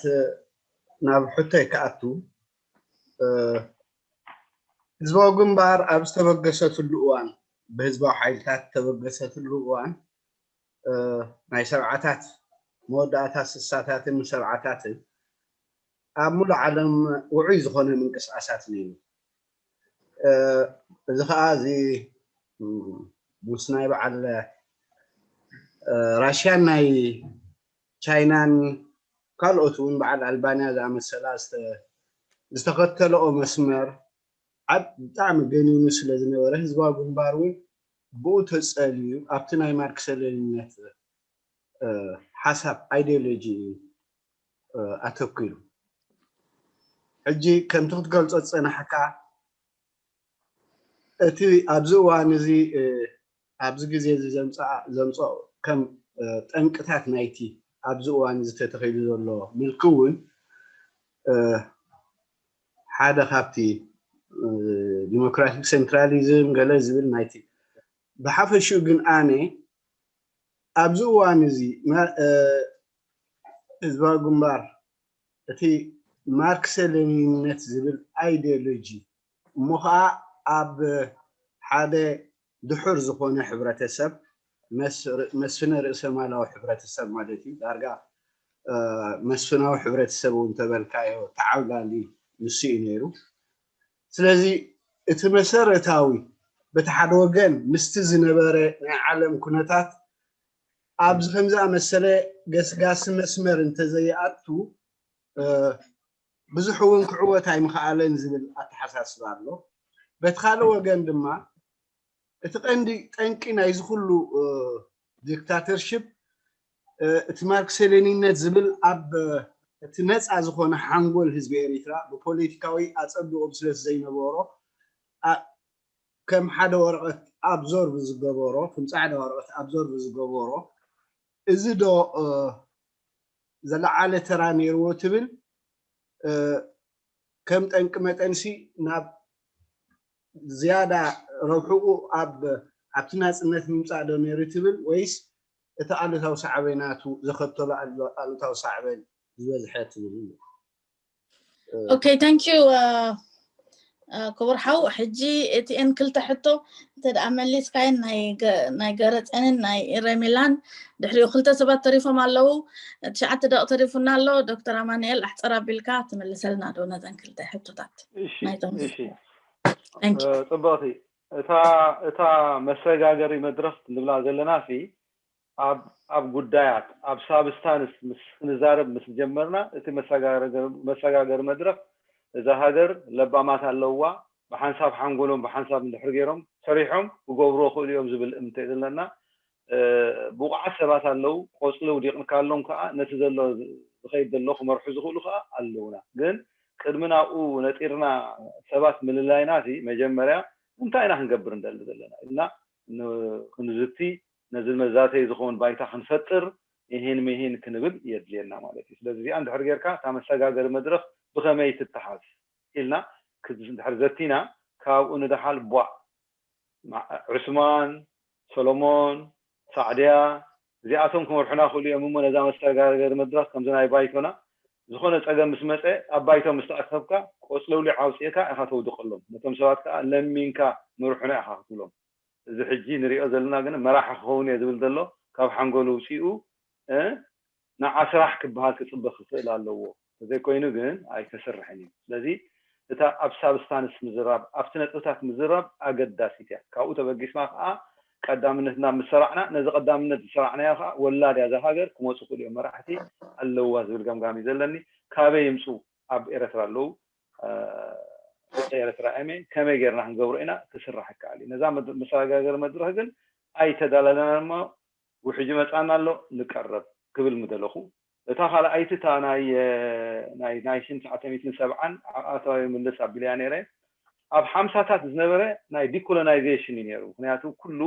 ናብ ሕቶይ ክኣቱ፣ ህዝባዊ ግንባር ኣብ ዝተበገሰትሉ እዋን ብህዝባዊ ሓይልታት ተበገሰትሉ እዋን ናይ ሰብዓታት መወዳእታ ስሳታትን ሰብዓታትን ኣብ ሙሉእ ዓለም ውዑይ ዝኾነ ምንቅስቃሳት ነይሩ። እዚ ከዓ እዚ ምስ ናይ በዓል ራሽያን ናይ ቻይናን ካልኦት እውን በዓል ኣልባንያ ዝኣመሰላ ዝተኸተለኦ መስመር ዓብ ብጣዕሚ ገኒኑ ስለ ዝነበረ ህዝባዊ ግንባር እውን ብኡ ተፀልዩ ኣብቲ ናይ ማርክሰ ሌኒነት ሓሳብ ኣይዲዮሎጂ እዩ ኣተኪሩ። ሕጂ ከምቲ ክትገልፆ ዝፀናሕካ እቲ ኣብዚ እዋን እዚ ኣብዚ ግዜ እዚ ዘምፅኦ ከም ጠንቅታት ናይቲ ኣብዚ እዋን እዚ ተተኺሉ ዘሎ ምልኪ እውን ሓደ ካብቲ ዲሞክራቲክ ሴንትራሊዝም ገለ ዝብል ናይቲ ብሓፈሽኡ ግን ኣነ ኣብዚ እዋን እዚ ህዝባዊ ግንባር እቲ ማርክሰ ሌኒንነት ዝብል ኣይዲዮሎጂ እሞ ከዓ ኣብ ሓደ ድሑር ዝኾነ ሕብረተሰብ መስፍነ ርእሰ ማላዊ ሕብረተሰብ ማለት እዩ። ዳርጋ መስፍናዊ ሕብረተሰብ እውን ተበልካዮ ተዓብላሊ ንሱ እዩ ነይሩ። ስለዚ እቲ መሰረታዊ በቲ ሓደ ወገን ምስቲ ዝነበረ ናይ ዓለም ኩነታት ኣብዚ ከምዝኣመሰለ ገስጋሲ መስመር እንተዘይኣቱ ብዙሕ እውን ክዕወት ኣይምኽኣለን ዝብል ኣተሓሳስባ ኣሎ። በቲ ካልእ ወገን ድማ እቲ ቀንዲ ጠንቂ ናይዚ ኩሉ ዲክታተርሽፕ እቲ ማርክሰ ሌኒነት ዝብል ኣብ እቲ ነፃ ዝኾነ ሓንጎል ህዝቢ ኤሪትራ ብፖለቲካዊ ኣፀብኦም ስለ ዘይነበሮ ከም ሓደ ወረቐት ኣብዞርቭ ዝገበሮ ከም ፃዕዳ ወረቐት ኣብዞርቭ ዝገበሮ እዚ ዶ ዘለዓለ ተራ ነይርዎ ትብል ከም ጠንቂ መጠንሲ ናብ ዝያዳ ረብሕኡ ኣብ ኣብቲ ናፅነት ምምፃእ ዶ ነይሩ ትብል ወይስ እቲ ኣሉታዊ ሳዕቤናቱ ዘኸተሎ ኣሉታዊ ሳዕቤን ዝበዝሐ ትብል እዩ? Okay, thank you ክቡር ሓው። ሕጂ እቲኤን ክልተ ሕቶ እንተ ደኣ መሊስካየን ናይ ገረፀንን ናይ ኢረሚላን ድሕሪኡ ክልተ ሰባት ተሪፎም ኣለዉ። ትሽዓተ ደቂ ተሪፉና ኣሎ። ዶክተር ኣማንኤል ኣሕፀር ኣቢልካ ትምልሰልና ዶ ነዘን ክልተ ሕቶታት? ጽቡቕቲ። እታ መሰጋገሪ መድረኽ ንብላ ዘለና ሲ ኣብ ጉዳያት ኣብ ሳብስታንስ ምስ ክንዛረብ ምስ ጀመርና እቲ መሰጋገሪ መድረኽ እዛ ሃገር ለባማት ኣለውዋ ብሓንሳብ ሓንጎሎም ብሓንሳብ እንድሕር ገይሮም ሰሪሖም ክገብርዎ ክእሉ እዮም ዝብል እምንቶ እዩ ዘለና። ብቑዓት ሰባት ኣለዉ። ቆፅሊ ውዲቕካሎም ከዓ ነቲ ዘሎ ዝኸይድ ዘሎ ክመርሑ ዝኽእሉ ከዓ ኣለውና። ግን ቅድሚ ናብኡ ነጢርና ሰባት ምልላይና ሲ መጀመርያ እንታይ ኢና ክንገብር እንደሊ ዘለና ኢልና ክንዝቲ ነዚ መዛተይ ዝኸውን ባይታ ክንፈጥር ይሂን ምሂን ክንብል የድልየና ማለት እዩ። ስለዚ እዚኣ እንድሕር ጌርካ እታ መሰጋገሪ መድረኽ ብኸመይ ትተሓዝ ኢልና እንድሕር ዘቲና ካብኡ ንደሓል ቧዕ ዑስማን፣ ሰሎሞን፣ ሳዕድያ እዚኣቶም ክመርሑና ክእሉ እዮም እሞ ነዛ መሰጋገሪ መድረኽ ከምዚ ናይ ባይቶና ዝኾነ ፀገም ምስ መፀ ኣብ ባይቶ ምስ ተኣከብካ ቆፅሊ ውሊዕ ኣውፂእካ ኢኻ ተውድቐሎም። ነቶም ሰባት ከዓ ለሚንካ ምርሑና ኢኻ ክትብሎም። እዚ ሕጂ ንሪኦ ዘለና ግን መራሒ ክኸውን እየ ዝብል ዘሎ ካብ ሓንጎሉ ውፂኡ ንዓ ስራሕ ክበሃል ክፅበ ክኽእል ኣለዎ። ተዘይኮይኑ ግን ኣይከስርሕን እዩ። ስለዚ እታ ኣብ ሳብስታንስ ምዝራብ ኣብቲ ነጥብታት ምዝራብ ኣገዳሲት እያ። ካብኡ ተበጊስና ከዓ ቀዳምነትና ምስ ሰራዕና ነዚ ቀዳምነት ዝሰራዕናዮ ከዓ ወላድ እያ እዛ ሃገር ክመፁ ክእሉ እዮም መራሕቲ ኣለዋ ዝብል ገምጋም እዩ ዘለኒ። ካበይ ይምፁ ኣብ ኤረትራ ኣለዉ ደቂ ኤረትራ እሜ ከመይ ጌርና ክንገብሮ ኢና ክስራሕ ይከኣል እዩ። ነዛ መሰጋገሪ መድረኽ ግን ኣይተዳላለናን እሞ ውሕጅ መፃና ኣሎ ንቀረብ ክብል ምደለኹ። እታ ካልኣይቲ እታ ናይ ናይ ናይ ሽን ትሽዓተ ሚእትን ሰብዓን ዓቃታዊ ምልስ ኣቢለያ ነይረ ኣብ ሓምሳታት ዝነበረ ናይ ዲኮሎናይዜሽን እዩ ነይሩ። ምክንያቱ ኩሉ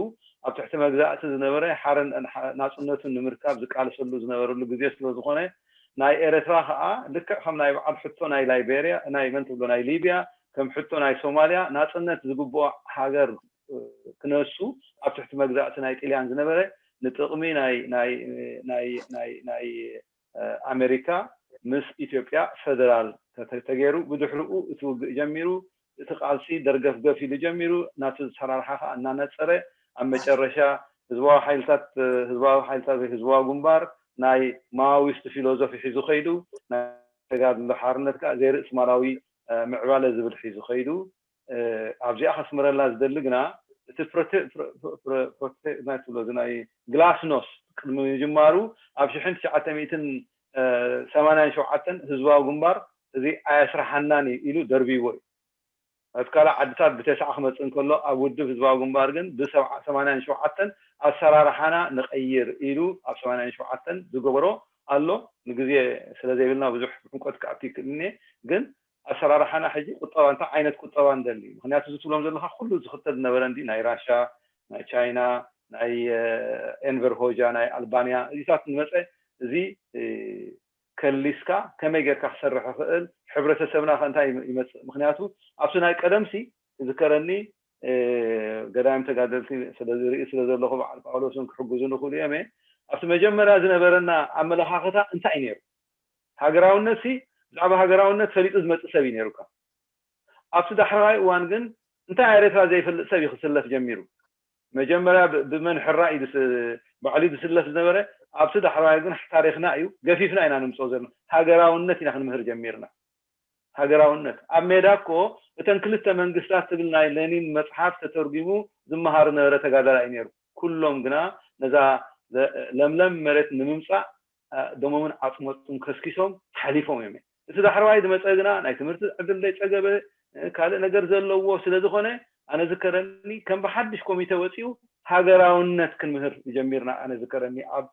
ኣብ ትሕቲ መግዛእቲ ዝነበረ ሓረን ናፅነቱን ንምርካብ ዝቃለሰሉ ዝነበረሉ ግዜ ስለ ዝኾነ ናይ ኤረትራ ከዓ ልክዕ ከም ናይ በዓል ሕቶ ናይ ላይቤርያ ናይ መን ትብሎ ናይ ሊብያ ከም ሕቶ ናይ ሶማልያ ናፅነት ዝግብኦ ሃገር ክነሱ ኣብ ትሕቲ መግዛእቲ ናይ ጥልያን ዝነበረ ንጥቕሚ ናይ ናይ ናይ ናይ ናይ ኣሜሪካ ምስ ኢትዮጵያ ፈደራል ተገይሩ ብድሕርኡ እቲ ውግእ ጀሚሩ እቲ ቃልሲ ደርገፍገፍ ኢሉ ጀሚሩ፣ ናቱ ዝሰራርሓ ከዓ እናነፀረ፣ ኣብ መጨረሻ ህዝባዊ ሓይልታት ህዝባዊ ሓይልታት ወይ ህዝባዊ ግንባር ናይ ማኦዊስት ፊሎዞፊ ሒዙ ከይዱ፣ ናይ ተጋድሎ ሓርነት ከዓ ዘይርእስማላዊ ምዕባለ ዝብል ሒዙ ከይዱ። ኣብዚኣ ከስምረላ ዝደሊ ግና፣ እቲ ፕሮቴክሽናይት ትብሎ፣ እዚ ናይ ግላስኖስት ቅድሚ ምጅማሩ፣ ኣብ ሽሕን ትሽዓተ ሚእትን ሰማንያን ሸውዓተን ህዝባዊ ግንባር እዚ ኣየስራሓናን እዩ ኢሉ ደርቢዎ እዩ። ኣብ ካልእ ዓድታት ብተስዓ ክመፅእ እንከሎ፣ ኣብ ውድብ ህዝባዊ ግንባር ግን ብሰማንያን ሸውዓተን ኣሰራርሓና ንቐይር ኢሉ ኣብ ሰማንያን ሸውዓተን ዝገበሮ ኣሎ። ንግዜ ስለ ዘይብልና ብዙሕ ዕምቆት ክኣቱ ይክእልኒ፣ ግን ኣሰራርሓና ሕጂ ቁጠባ፣ እንታይ ዓይነት ቁጠባ ንደሊ? ምክንያቱ፣ እዚ ትብሎም ዘለካ ኩሉ ዝኽተል ዝነበረ እንዲ ናይ ራሻ፣ ናይ ቻይና፣ ናይ ኤንቨር ሆጃ፣ ናይ ኣልባንያ እዚታት ንመፀ። እዚ ከሊስካ ከመይ ጌርካ ክሰርሕ ይኽእል፣ ሕብረተሰብና ከ እንታይ ይመፅእ? ምክንያቱ፣ ኣብቲ ናይ ቀደምሲ ዝከረኒ፣ ገዳይም ተጋደልቲ ስለዝርኢ ስለ ዘለኹ፣ በዓል ጳውሎስን ክሕግዙ ንኽእሉ እዮም። ኣብቲ መጀመርያ ዝነበረና ኣመለኻኽታ እንታይ እዩ ነይሩ? ሃገራውነት ሲ፣ ብዛዕባ ሃገራውነት ፈሊጡ ዝመፅእ ሰብ እዩ ነይሩካ። ኣብቲ ዳሕረዋይ እዋን ግን፣ እንታይ ኤርትራ ዘይፈልጥ ሰብ እዩ ክስለፍ ጀሚሩ። መጀመርያ ብመን ሕራ እዩ ባዕሉ ዝስለፍ ዝነበረ? ኣብቲ ዳሕረዋይ ግን፣ ታሪክና እዩ፣ ገፊፍና ኢና ንምፅኦ ዘለና። ሃገራውነት ኢና ክንምህር ጀሚርና። ሃገራውነት ኣብ ሜዳ እኮ፣ እተን ክልተ መንግስታት ትብል ናይ ሌኒን መፅሓፍ ተተርጉሙ ዝመሃር ነበረ ተጋዳላይ ነይሩ። ኩሎም ግና ነዛ ለምለም መሬት ንምምፃእ ደሞምን ዓፅሞትን ከስኪሶም ሓሊፎም እዮም። እቲ ዳሕረዋይ ዝመፀ ግና ናይ ትምህርቲ ዕድል ዘይፀገበ፣ ካልእ ነገር ዘለዎ ስለ ዝኾነ፣ ኣነ ዝከረኒ ከም ብሓድሽ ኮሚተ ወፂኡ ሃገራውነት ክንምህር ጀሚርና። ኣነ ዝከረኒ ኣብ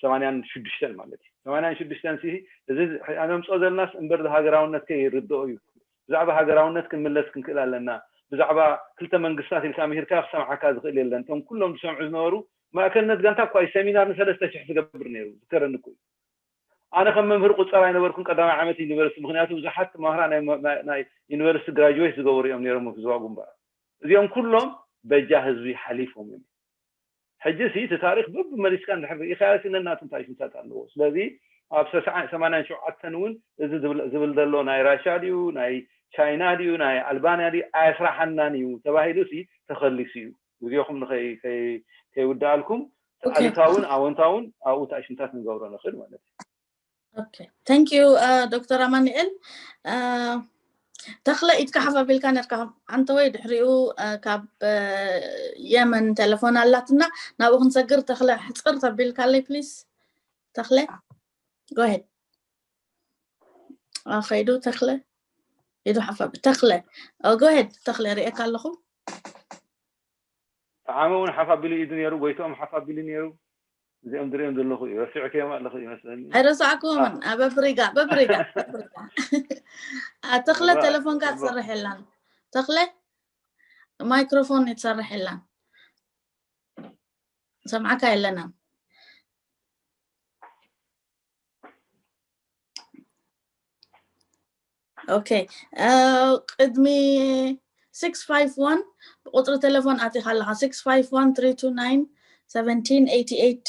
ሰማንያን ሽዱሽተን ማለት እዩ። ሰማንያን ሽዱሽተን ሲ፣ እዚ ኣነምፅኦ ዘለናስ እምበር ሃገራውነት ከይርድኦ እዩ። ብዛዕባ ሃገራውነት ክንምለስ ክንክእል ኣለና። ብዛዕባ ክልተ መንግስታት ኢልካ ምሂርካ ክሰምዓካ ዝኽእል የለን። እቶም ኩሎም ዝሰምዑ ዝነበሩ፣ ማእከልነት ጋንታ እኳ እዩ ሰሚናር ንሰለስተ ሽሕ ዝገብር ነይሩ፣ ዝከረኒ እኮ እዩ። ኣነ ከም መምህር ቁፀር ኣይነበርኩን ቀዳማይ ዓመት ዩኒቨርሲቲ፣ ምክንያቱ ብዙሓት ተማሃራ ናይ ዩኒቨርሲቲ ግራጅዌት ዝገበሩ እዮም ነይሮም ህዝባዊ ግንባር። እዚኦም ኩሎም በጃ ህዝቢ ሓሊፎም እዮም። ሕጂ ሲ እቲ ታሪክ በብመሊስካ እንድሕር ርኢኻዮ ሲ ነናቱ እንታይ ሽምታት ኣለዎ። ስለዚ ኣብ ሰማንያን ሸውዓተን እውን እዚ ዝብል ዘሎ ናይ ራሻ ድዩ ናይ ቻይና ድዩ ናይ ኣልባንያ ድዩ ኣየስራሓናን እዩ ተባሂሉ ሲ ተኸሊሱ እዩ። ግዜኹም ንኸይውድኣልኩም ኣሉታውን ኣወንታውን ኣብኡ እንታይ ሽምታት ንገብሮ ንኽእል ማለት እዩ። ኦኬ፣ thank you ዶክተር ኣማኑኤል። ተኽለ፣ ኢድካ ሓፍ ኣቢልካ ነርካ። ኣንተ ወይ ድሕሪኡ ካብ የመን ቴሌፎን ኣላትና፣ ናብኡ ክንሰግር። ተኽለ፣ ሕፅር ተቢልካለይ ፕሊስ። ተኽለ፣ go ahead። ከይዱ ተኽለ፣ ኢዱ ሓፍ ኣቢ-፣ ተኽለ፣ go ahead። ተኽለ፣ ርእየካ ኣለኹ። ጠዓመ እውን ሓፍ ኣቢሉ ኢዱ ነይሩ፣ ጎይትኦም ሓፍ ኣቢሉ ነይሩ። እዚኦም ዝሪኦም ዘለኹ እዩ። ረሲዕክዮም ኣለኹ ይመስለኒ። ኣይረሳዕኩዎምን። በብሪጋ፣ በብሪጋ፣ በብሪጋ። ተኽለ፣ ቴሌፎንካ ትሰርሕ የላን። ተኽለ፣ ማይክሮፎን ትሰርሕ የላን። ሰምዓካ የለናን። ኦኬ፣ ቅድሚ ሲክስ ፋይቭ ዋን ብቁፅሪ ቴሌፎን ኣቲኻ ኣለኻ። ሲክስ ፋይቭ ዋን ትሪ ቱ ናይን ሰቨንቲን ኤይቲ ኤይት።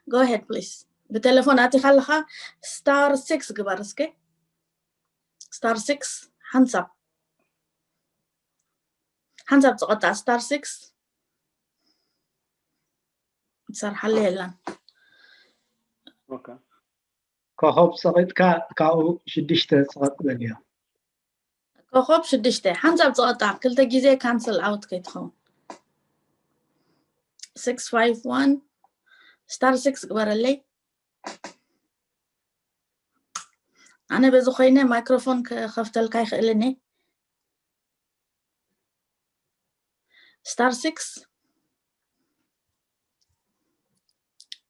Go ahead please። ብቴሌፎን ኣቲኻ ኣለኻ፣ ስታር ሲክስ ግበር እስከ። ስታር ሲክስ ሓንሳብ ሓንሳብ ዝቐጣ ስታር ሲክስ ትሰርሓሉ የላን። ኦኬ። ኮኸብ ፀቒጥካ ካብኡ ሽዱሽተ ፀቐጥ በልዮ። ኮኸብ ሽዱሽተ ሓንሳብ ፀቐጣ ክልተ ግዜ ካንስል ኣውት ከይትኸውን። ሲክስ ፋይቭ ዋን ስታር ሲክስ ግበረለይ። ኣነ በዚ ኮይነ ማይክሮፎን ክኸፍተልካ ይኽእልን እየ። ስታር ሲክስ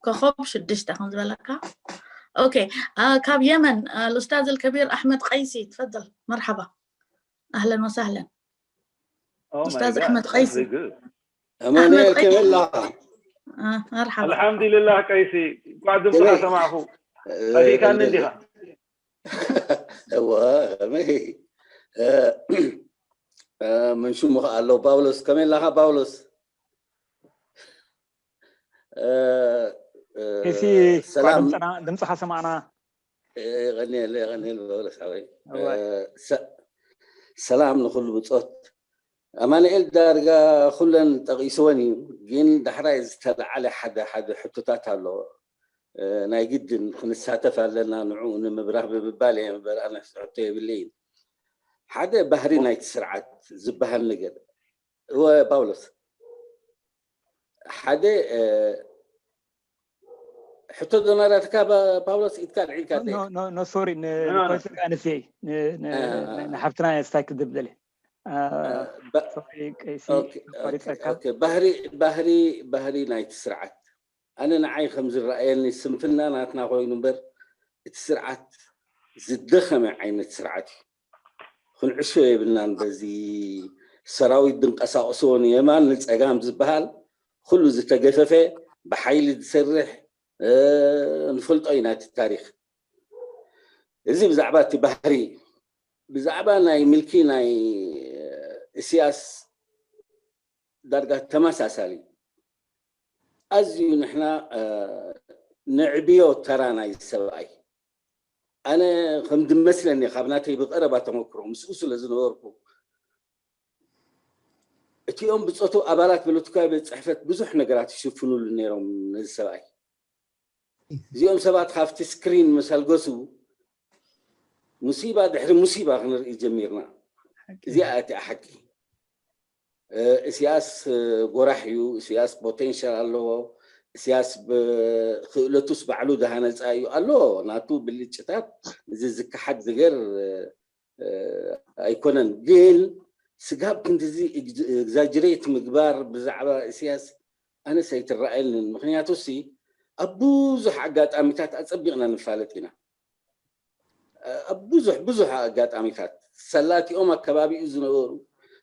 ኮኸብ ሽዱሽተ ከም ዝበለካ። ኦኬ፣ ካብ የመን ኣልኡስታዝ ኣልከቢር ኣሕመድ ቀይሲ፣ ትፈደል። መርሓባ፣ ኣህለን ወሳህለን። ኡስታዝ ኣሕመድ ቀይሲ። ኣማኑኤል፣ ከመይ ኣለኻ? መርሓባ። ኣልሓምዱሊላህ ቀይሲ፣ እንኳዕ ድምፅኻ ሰማዕኹ። ጠፊእካኒ እንዲኻ። እወ፣ ከመይ? መን ሽሙ ከ ኣሎ? ጳውሎስ፣ ከመይ ኣለኻ ጳውሎስ? እ፣ እ፣ ኬሲ፣ ሰላም። ድምፅና፣ ድምፅኻ ሰማዕና። እ፣ የቐንየለይ፣ የቐንየለይ ጳውሎስ ሓወይ። እወ። እ፣ ሰ-፣ ሰላም ንኹሉ ብጾት። ኣማኑኤል ዳርጋ ኩለን ጠቒስወን እዩ፣ ግን ዳሕራይ ዝተለዓለ ሓደ ሓደ ሕቶታት ኣሎ። እ፣ ናይ ግድን ክንሳተፍ ኣለና ንዕኡ ንምብራህ ብምባል እየ እምበር ኣነ ሕቶ የብለይን። ሓደ ባህሪ ናይቲ ስርዓት ዝበሃል ነገር። እወ ጳውሎስ፣ ሓደ፣ እ፣ ሕቶ ዶ ናራትካ ባ-፣ ፓውሎስ ኢድካ ኣልዒልካ ኖ፣ ኖ፣ ኖ፣ ኖ፣ ሶሪ፣ ን-፣ ኖ፣ ኖ። ንኮንስል ኣነስየይ፣ ን-፣ ን-፣ አ፣ ን-፣ ንሓፍትና እየ ስታይ ክድብል ደልየ። አ፣ አ፣ ባ-፣ ሶሪ፣ ቀይሲ፣ ኦኬ፣ ኦኬ፣ ኣቋሪጸካ። ኦኬ። ባህሪ፣ ባህሪ፣ ባህሪ ናይቲ ስርዓት። ኣነ ንዓይ ከም ዝረኣየኒ ስንፍና ናትና ኮይኑ እምበር፣ እቲ ስርዓት ዝደኸመ ዓይነት ስርዓት እዩ። ክንዕሾ የብልናን። በዚ ሰራዊት ድንቀሳቀስዎ ንየማን ንጸጋም ዝበሃል ኩሉ ዝተገፈፈ ብሓይሊ ዝሰርሕ፣ እ፣ ንፈልጦ ኢና እቲ ታሪኽ። እዚ ብዛዕባ እቲ ባህሪ። ብዛዕባ ናይ ምልኪ ናይ እስያስ ዳርጋ ተመሳሳሊ። ኣዝዩ ንሕና፣ እ፣ ነዕብዮ ተራ ናይ ሰብኣይ። ኣነ ከም ዝመስለኒ ካብ ናተይ ብቐረባ ተመክሮ ምስኡ ስለ ዝነበርኩ፣ እቲኦም ብጾቱ ኣባላት ፖለቲካዊ ቤት ጽሕፈት ብዙሕ ነገራት ይሽፍኑሉ ነይሮም ነዚ ሰብኣይ። እዚኦም ሰባት ካብቲ ስክሪን ምስ ኣልገሱ ሙሲባ ድሕሪ ሙሲባ ክንርኢ ጀሚርና። ሓቂ። እዚኣ እቲኣ ሓቂ። እ፣ እስያስ፣ እ፣ ጎራሕ እዩ። እስያስ ፖቴንሻል ኣለዎ። እስያስ ብ-፣ ክእለቱስ ባዕሉ ዝሃነፃ እዩ። ኣሎ ናቱ ብልጭታት፣ እዚ ዝከሓድ ነገር፣ እ፣ እ፣ ኣይኮነን። ግን ስጋብ ክንድዚ ኤግዝ-፣ ኤግዛጅሬት ምግባር ብዛዕባ እስያስ ኣነስ ኣይትረኣየንን። ምኽንያቱ ሲ ኣብ ብዙሕ ኣጋጣሚታት ኣጸቢቕና ንፋለጥ ኢና። ኣብ ብዙሕ፣ ብዙሕ ኣጋጣሚታት ሰላቲኦም ኣከባቢኡ ዝነበሩ፣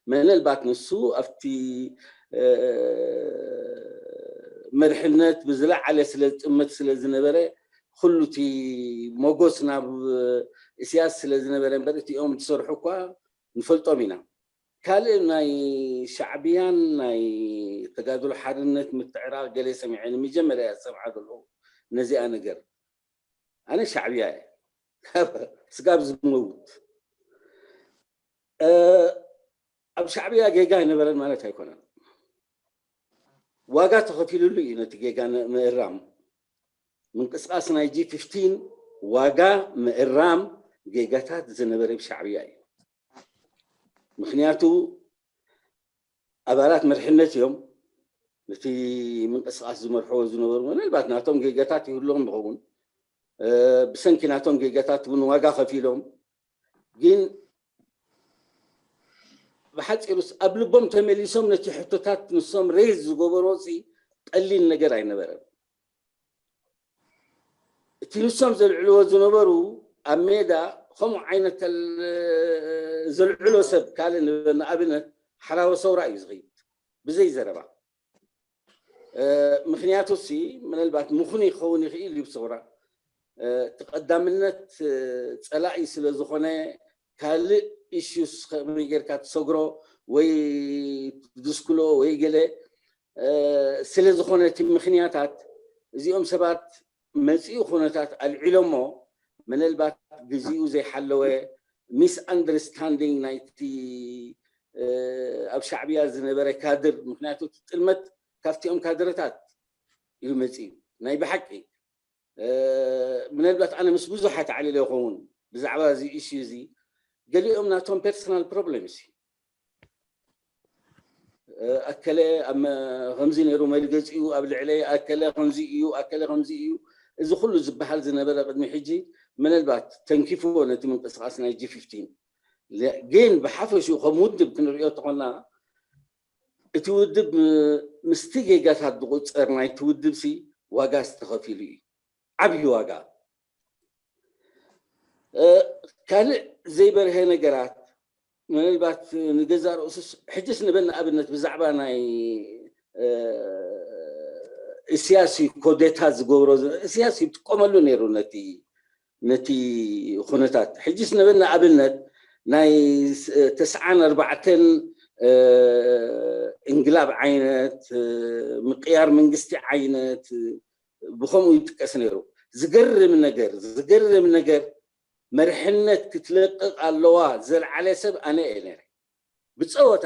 ምናልባት ንሱ ኣብቲ፣ እ፣ መርሕነት ብዝለዓለ ስለ ዝጥመት ስለ ዝነበረ፣ ኩሉ እቲ ሞጎስ ናብ እስያስ ስለ ዝነበረ እምበር፣ እቲኦም ዝሰርሑ እኳ ንፈልጦም ኢና። ካልእ ናይ ሻዕብያን ናይ ተጋድሎ ሓርነት ምትዕራቕ ገለ ሰሚዐ፣ ንመጀመርያ ዝሰምዓ ዘለኹ ነዚኣ ነገር። ኣነ ሻዕብያ እየ። ስጋብ ዝመውት። እ፣ ኣብ ሻዕብያ ጌጋ ኣይነበረን ማለት ኣይኮነን። ዋጋ ተኸፊሉሉ እዩ ነቲ ጌጋ ን-፣ ምእራም። ምንቅስቃስ ናይ ጂ ፊፍቲን ዋጋ ምእራም ጌጋታት ዝነበረ ብሻዕብያ እዩ። ምኽንያቱ ኣባላት መርሕነት እዮም ነቲ ምንቅስቃስ ዝመርሕዎ ዝነበሩ። ምናልባት ናቶም ጌጋታት ይህልዎም ይኸውን። እ፣ ብሰንኪ ናቶም ጌጋታት እውን ዋጋ ከፊሎም። ግን ብሓፂሩስ ኣብ ልቦም ተመሊሶም ነቲ ሕቶታት ንሶም ሬዝ ዝገበርዎ ሲ ቀሊል ነገር ኣይነበረን። እቲ ንሶም ዘልዕልዎ ዝነበሩ ኣብ ሜዳ ከምኡ ዓይነት ተል-፣ ዘልዕሎ ሰብ ካልእ ንበል፣ ንኣብነት ሓራወ ሰውራ እዩ ዝኸይድ ብዘይ ዘረባ። እ፣ ምኽንያቱ ሲ ምናልባት ምኹን ይኸውን ይኽእል እዩ ብሰውራ። እ፣ እቲ ቀዳምነት፣ እ፣ ጸላኢ ስለ ዝኾነ ካልእ ኢሹስ ከመይ ጌርካ ትሰግሮ ወይ ትድስክሎ ወይ ገለ፣ እ፣ ስለ ዝኾነ እቲ ምኽንያታት እዚኦም ሰባት መጺኡ ኩነታት ኣልዒሎሞ ምናልባት ግዚኡ ዘይሓለወ ሚስ ኣንደርስታንዲንግ ናይቲ፣ እ፣ ኣብ ሻዕብያ ዝነበረ ካድር፣ ምኽንያቱ እቲ ጥልመት ካብቲኦም ካድረታት እዩ መጺኡ። ናይ ብሓቂ፣ እ፣ ምናልባት ኣነ ምስ ብዙሓት ዓሊለ ይኸውን ብዛዕባ እዚ ኢሹ እዚ። ገሊኦም ናቶም ፐርሰናል ፕሮብሌምስ እዩ። እ፣ ኣከለ ኣብ መ-፣ ከምዚ ነይሩ መልገጺኡ ኣብ ልዕለይ፣ ኣከለ ከምዚ እዩ፣ ኣከለ ከምዚ እዩ። እዚ ኩሉ ዝበሃል ዝነበረ ቅድሚ ሕጂ ምናልባት ተንኪፍዎ ነቲ ምንቅስቃስ ናይ ጂ ፊፍቲን። ለ-፣ ግን ብሓፈሽኡ ከም ውድብ ክንሪኦ ተኾና፣ እቲ ውድብ ም-፣ ምስቲ ጌጋታት ዝቑጸር ናይቲ ውድብ ሲ ዋጋ ዝተኸፊሉ እዩ። ዓብዪ ዋጋ። እ፣ ካልእ ዘይበርሀ ነገራት ምናልባት ንገዛእ ርእሱስ ሕጅስ ንበል ንኣብነት ብዛዕባ ናይ፣ እ፣ እስያስ እዩ ኮዴታ ዝገብሮ ዝ-፣ እስያስ ይጥቀመሉ ነይሩ ነቲ፣ ነቲ ኩነታት። ሕጅስ ንበል ንኣብነት ናይ ስ-፣ ተስዓን ኣርባዕተን፣ እ፣ እንግላብ ዓይነት፣ እ፣ ምቅያር መንግስቲ ዓይነት፣ ብኸምኡ ይጥቀስ ነይሩ። ዝገርም ነገር፣ ዝገርም ነገር መርሕነት ክትለቅቕ ኣለዋ ዘልዓለ ሰብ ኣነ እየ ነይረ። ብፀወታ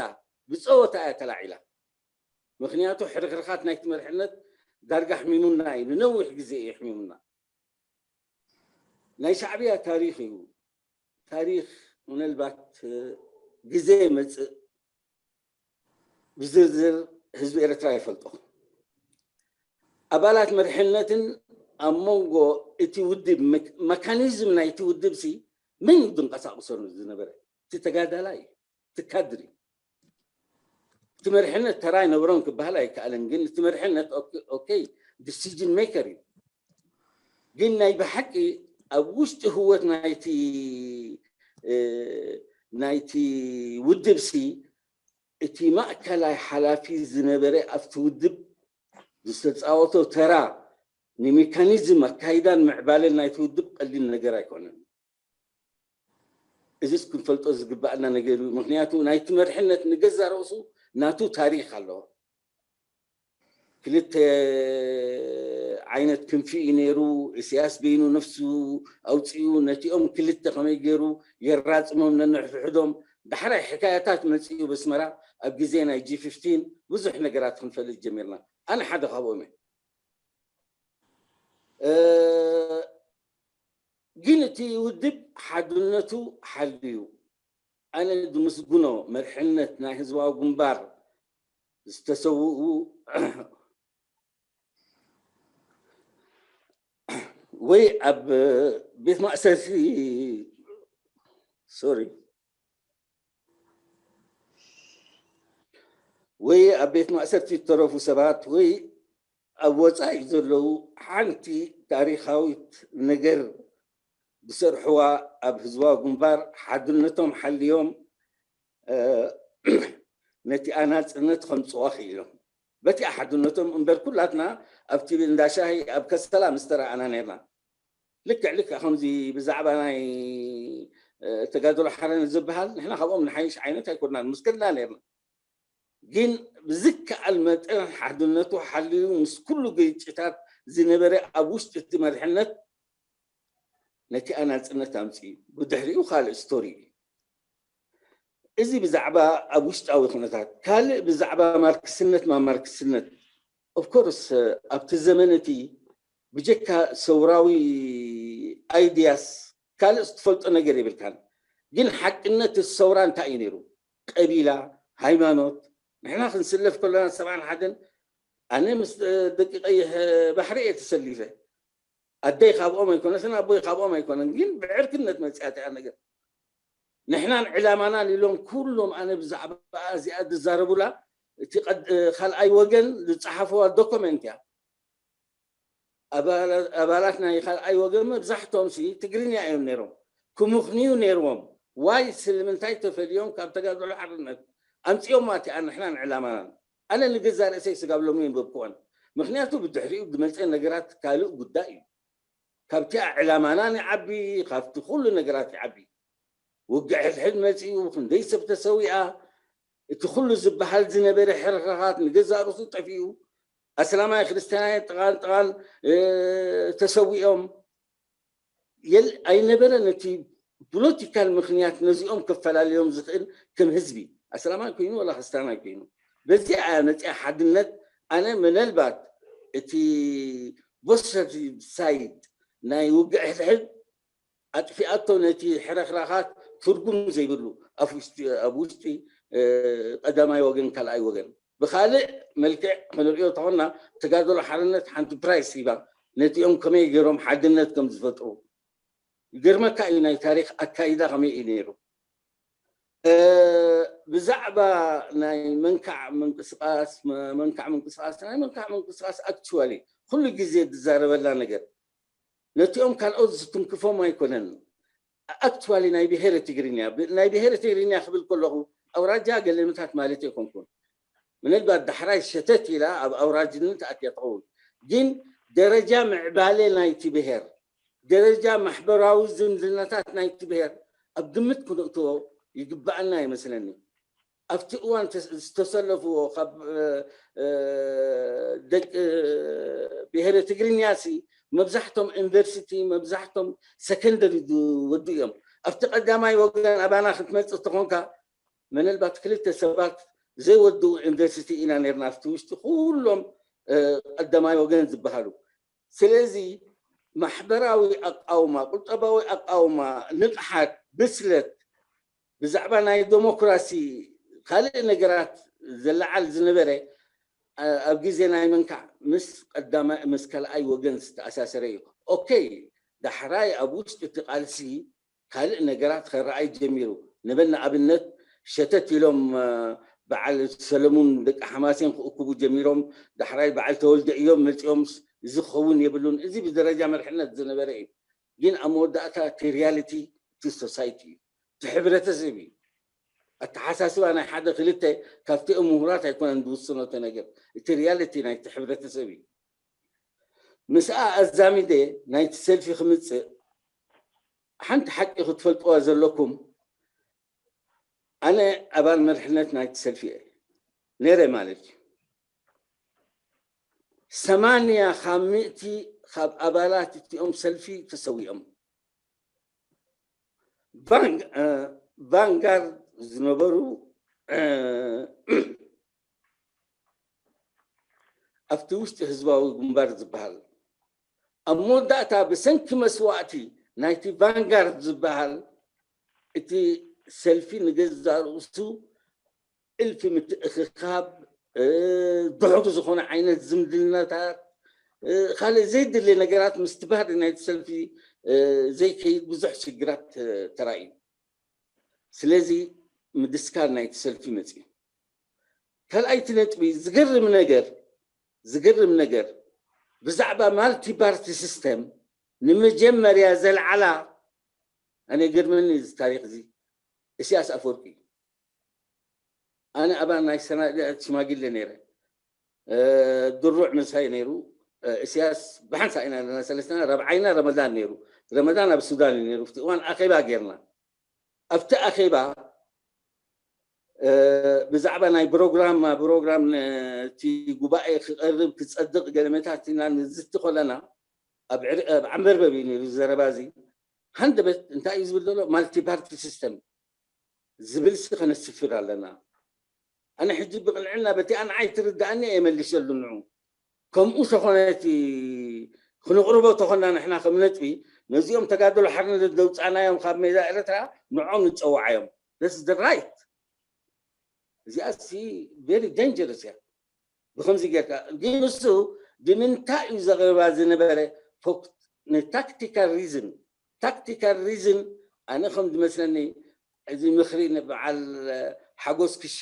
ብፀወታ እያ ተላዒላ። ምክንያቱ ሕርክርካት ናይቲ መርሕነት ዳርጋ ሕሚሙና እዩ፣ ንነዊሕ ግዜ እዩ ሕሚሙና። ናይ ሻዕብያ ታሪኽ እዩ። ታሪኽ ምናልባት ግዜ መፅእ ብዝርዝር ህዝቢ ኤርትራ ይፈልጦ። ኣባላት መርሕነትን ኣብ መንጎ እቲ ውድብ መካኒዝም ናይቲ ውድብ ሲ መን እዩ ዝንቀሳቅሰሉ ዝነበረ? እቲ ተጋዳላይ እዩ፣ እቲ ካድሪ። እቲ መርሕነት ተራ ይነብሮም ክበሃል ኣይከኣልን፣ ግን እቲ መርሕነት ኦኬይ ዲሲጅን ሜከር እዩ። ግን ናይ ብሓቂ ኣብ ውሽጢ ህወት ናይቲ ናይቲ ውድብ ሲ እቲ ማእከላይ ሓላፊ ዝነበረ ኣብቲ ውድብ ዝተፃወቶ ተራ ንሜካኒዝም ኣካይዳን ምዕባለን ናይቲ ውድብ ቀሊል ነገር ኣይኮነን። እዚስ ክንፈልጦ ዝግባኣና ነገር እዩ። ምክንያቱ ናይቲ መርሕነት ንገዛ ርእሱ ናቱ ታሪክ ኣለዎ። ክልተ ዓይነት ክንፊ እዩ ነይሩ። ኢሳያስ በይኑ ነፍሱ ኣውፂኡ ነቲኦም ክልተ ከመይ ገይሩ የራፅሞም ነንሕድሕዶም። ዳሕራይ ሕካያታት መፂኡ በስመራ ኣብ ግዜ ናይ ጂ ፊፍቲን ብዙሕ ነገራት ክንፈልጥ ጀሚርና። ኣነ ሓደ ካብኦም እየ። ግን እቲ ውድብ ሓድነቱ ሓልዩ ኣነ ዝምስግኖ መርሕነት ናይ ህዝባዊ ግንባር ዝተሰውኡ ወይ ኣብ ቤት ማእሰርቲ ሶሪ ወይ ኣብ ቤት ማእሰርቲ ዝተረፉ ሰባት ወይ ኣብ ወፃኢ ዘለዉ ሓንቲ ታሪኻዊት ነገር ዝሰርሕዋ ኣብ ህዝባዊ ግንባር ሓድነቶም ሓልዮም ነቲኣ ናፅነት ከምፅዋ ክኢሎም በቲኣ ሓድነቶም እምበር ኩላትና ኣብቲ እንዳሻሂ ኣብ ከሰላ ምስ ተረኣና ነርና። ልክዕ ልክዕ ከምዚ ብዛዕባ ናይ ተጋድሎ ሓረን ዝበሃል ንሕና ካብኦም ንሓይሽ ዓይነት ኣይኮናን ምስ ከድና ነርና። ግን ብዝከኣል መጠን ሓድነቱ ሓልዩ ምስ ኩሉ ግጭታት ዝነበረ ኣብ ውሽጢ እቲ መርሕነት ነቲ ኣናፅነት ኣምፅኡ። ብድሕሪኡ ካልእ ስቶሪ እዩ። እዚ ብዛዕባ ኣብ ውሽጣዊ ኩነታት። ካልእ ብዛዕባ ማርክስነት ማ ማርክስነት ኦፍኮርስ ኣብቲ ዘመን እቲ ብጀካ ሰውራዊ ኣይድያስ ካልእ ዝትፈልጦ ነገር የብልካን። ግን ሓቅነት እቲ ሰውራ እንታይ እዩ ነይሩ? ቀቢላ፣ ሃይማኖት። ንሕና ክንስለፍ ከለና ሰብዓን ሓደን ኣነ ምስ ደቂ ቀይሕ ባሕሪ እየ ተሰሊፈ። ኣደይ ካብኦም ኣይኮነትን ኣቦይ ካብኦም ኣይኮነን፣ ግን ብዕርክነት መፅያት እያ ነገር። ንሕናን ዕላማናን ኢሎም ኩሎም ኣነ ብዛዕባ እዚኣ ዝዛረቡላ እቲ ካልኣይ ወገን ዝፀሓፈዋ ዶኮመንት እያ። ኣባላት ናይ ካልኣይ ወገን መብዛሕቶም ሲ ትግርኛ እዮም ነይሮም። ክምኽንዩ ነይርዎም። ዋይ ስለምንታይ ተፈልዮም ካብ ተጋድሎ ሓርነት ኣምፅኦም ማቲኣ ንሕናን ዕላማናን ኣነ ንገዛ ርእሰይ ስጋብ ሎሚ የንበብክወን። ምክንያቱ ብድሕሪኡ ዝመፀ ነገራት ካልእ ጉዳይ እዩ። ካብቲኣ ዕላማና ንዓቢ፣ ካብቲ ኩሉ ነገራት ይዓቢ። ውግዕ ሕድሕድ መፂኡ፣ ክንደይ ሰብ ተሰዊኣ፣ እቲ ኩሉ ዝበሃል ዝነበረ ሕርክርካት ንገዛ ርእሱ ጠፊኡ። ኣስላማይ ክርስትያናይ ጥቓን ጥቓን ተሰዊኦም። የል ኣይነበረን እቲ ፖለቲካል ምክንያት ነዚኦም ከፈላለዮም ዝኽእል ከም ህዝቢ ኣስላማይ ኮይኑ ወላ ክርስትያናይ ኮይኑ። በዚኣ እያ መፅያ ሓድነት። ኣነ ምናልባት እቲ ቦሰቲ ሳይድ ናይ ውግዕ ሕድሕድ ኣጥፊኣቶ ነቲ ሕረክራኻት ትርጉም ዘይብሉ ኣብ ውሽጢ ቀዳማይ ወገን ካልኣይ ወገን ብካልእ መልክዕ ክንሪኦ ተኾና ተጋድሎ ሓርነት ሓንቲ ፕራይስ ሂባ ነቲኦም ከመይ ገይሮም ሓድነት ከም ዝፈጥሩ ይገርመካ እዩ። ናይ ታሪክ ኣካይዳ ከመይ እዩ ነይሩ? ብዛዕባ ናይ መንካዕ ምንቅስቃስ መንካዕ ምንቅስቃስ ናይ መንካዕ ምንቅስቃስ ኣክቹዋሊ ኩሉ ግዜ ዝዛረበላ ነገር ነቲኦም ካልኦት ዝትንክፎም ኣይኮነን። ኣክቹዋሊ ናይ ብሄረ ትግርኛ ናይ ብሄረ ትግርኛ ክብል ከለኹ ኣውራጃ ገለመታት ማለት ኣይኮንኩን። ምናልባት ዳሕራይ ሸተት ኢላ ኣብ ኣውራጅነት ኣትያ ትኸውን። ግን ደረጃ ምዕባለ ናይቲ ብሄር ደረጃ ማሕበራዊ ዝምድናታት ናይቲ ብሄር ኣብ ግምት ክንእትዎ ይግባኣና ይመስለኒ። ኣብቲ እዋን ዝተሰለፍዎ ካብ ደቂ ብሄረ ትግርኛ ሲ መብዛሕቶም ዩኒቨርሲቲ፣ መብዛሕቶም ሰከንደሪ ዝወዱ እዮም። ኣብቲ ቀዳማይ ወገን ኣባና ክትመፅእ ተኾንካ፣ ምናልባት ክልተ ሰባት ዘይወድኡ ዩኒቨርሲቲ ኢና ነርና፣ ኣብቲ ውሽጢ ኩሎም ቀዳማይ ወገን ዝበሃሉ። ስለዚ ማሕበራዊ ኣቃውማ፣ ቁጠባዊ ኣቃውማ፣ ንቕሓት፣ ብስለት፣ ብዛዕባ ናይ ዴሞክራሲ ካልእ ነገራት ዘለዓል ዝነበረ ኣብ ግዜ ናይ መንካዕ ምስ ቀዳማይ ምስ ካልኣይ ወገን ዝተኣሳሰረ እዩ። ኦኬ፣ ዳሕራይ ኣብ ውሽጢ እቲ ቃልሲ ካልእ ነገራት ከረኣይ ጀሚሩ። ንበል ንኣብነት ሸተት ኢሎም በዓል ሰለሙን ደቂ ሓማሴን ክእክቡ ጀሚሮም። ዳሕራይ በዓል ተወልደ እዮም መፂኦም። እዚ ክኸውን የብሉን። እዚ ብደረጃ መርሕነት ዝነበረ እዩ። ግን ኣብ መወዳእታ እቲ ሪያሊቲ እቲ ሶሳይቲ እዩ፣ እቲ ሕብረተሰብ እዩ። ኣተሓሳስባ ናይ ሓደ ክልተ ካብቲኦም ምሁራት ኣይኮነን ዝውስኖ እቲ ነገር፣ እቲ ሪያሊቲ ናይቲ ሕብረተሰብ እዩ። ምስኣ ኣዛሚደ ናይቲ ሰልፊ ክምፅእ፣ ሓንቲ ሓቂ ክትፈልጥዋ ዘለኩም፣ ኣነ ኣባል መርሕነት ናይቲ ሰልፊ እየ ነይረ ማለት እዩ። ሰማንያ ካብ ሚእቲ ካብ ኣባላት እቲኦም ሰልፊ ተሰዊኦም። ቫንጋርድ ዝነበሩ ኣብቲ ውሽጢ ህዝባዊ ግንባር ዝበሃል ኣብ መወዳእታ ብሰንኪ መስዋእቲ ናይቲ ቫንጋርድ ዝበሃል እቲ ሰልፊ ንገዛ ርእሱ እልፊ ምትእኽኻብ፣ ድሑር ዝኾነ ዓይነት ዝምድናታት፣ ካልእ ዘይድለ ነገራት ምስ ትባህሪ ናይቲ ሰልፊ ዘይከይድ ብዙሕ ሽግራት ተራእዩ። ስለዚ ምድስካል ናይቲ ሰልፊ መፅዩ። ካልኣይቲ ነጥቢ ዝገርም ነገር ዝገርም ነገር ብዛዕባ ማልቲ ፓርቲ ሲስተም ንመጀመርያ ዘልዓላ፣ ኣነ ገርመኒ እዚ ታሪክ እዚ፣ እስያስ ኣፈወርቂ እዩ። ኣነ ኣባል ናይ ሰናድእ ሽማግለ ነይረ። ድሩዕ ምሳይ ነይሩ። እስያስ ብሓንሳ ኢና ዘለና ሰለስትና፣ ረብዓይና ረመዳን ነይሩ። ረመዳን ኣብ ሱዳን እዩ ነይሩ። ኣብቲ እዋን ኣኼባ ጌርና። ኣብቲ ኣኼባ ብዛዕባ ናይ ፕሮግራም ፕሮግራም እቲ ጉባኤ ክቐርብ ክፀድቕ ገለመታት ኢና ንዝቲ ከለና፣ ኣብ ዓንበርበብ እዩ ነይሩ ዘረባ እዚ። ሃንደበት እንታይ እዩ ዝብል ዘሎ? ማልቲ ፓርቲ ሲስተም ዝብል ሲ ከነስፍር ኣለና። ኣነ ሕጂ ብቕንዕና በቲ ኣንዓይ ትርዳእኒ እየ መልሸሉ ንዑ። ከምኡ ተኾነ እቲ ክንቕርቦ ተኾና ንሕና ከም ነጥቢ ነዚኦም ተጋደሎ ሓርነት ዘውፃእናዮም ካብ ሜዳ ኤርትራ ንዖም ንፀዋዓዮም። That's the right። እዚኣ ሲ very dangerous እያ። ብከምዚ ጌርካ ግን ንሱ ብምንታይ እዩ ዘቕርባ ዝነበረ? ንታክቲካል ሪዝን ታክቲካል ሪዝን ኣነ ከም ዝመስለኒ እዚ ምኽሪ ንበዓል ሓጎስ ክሻ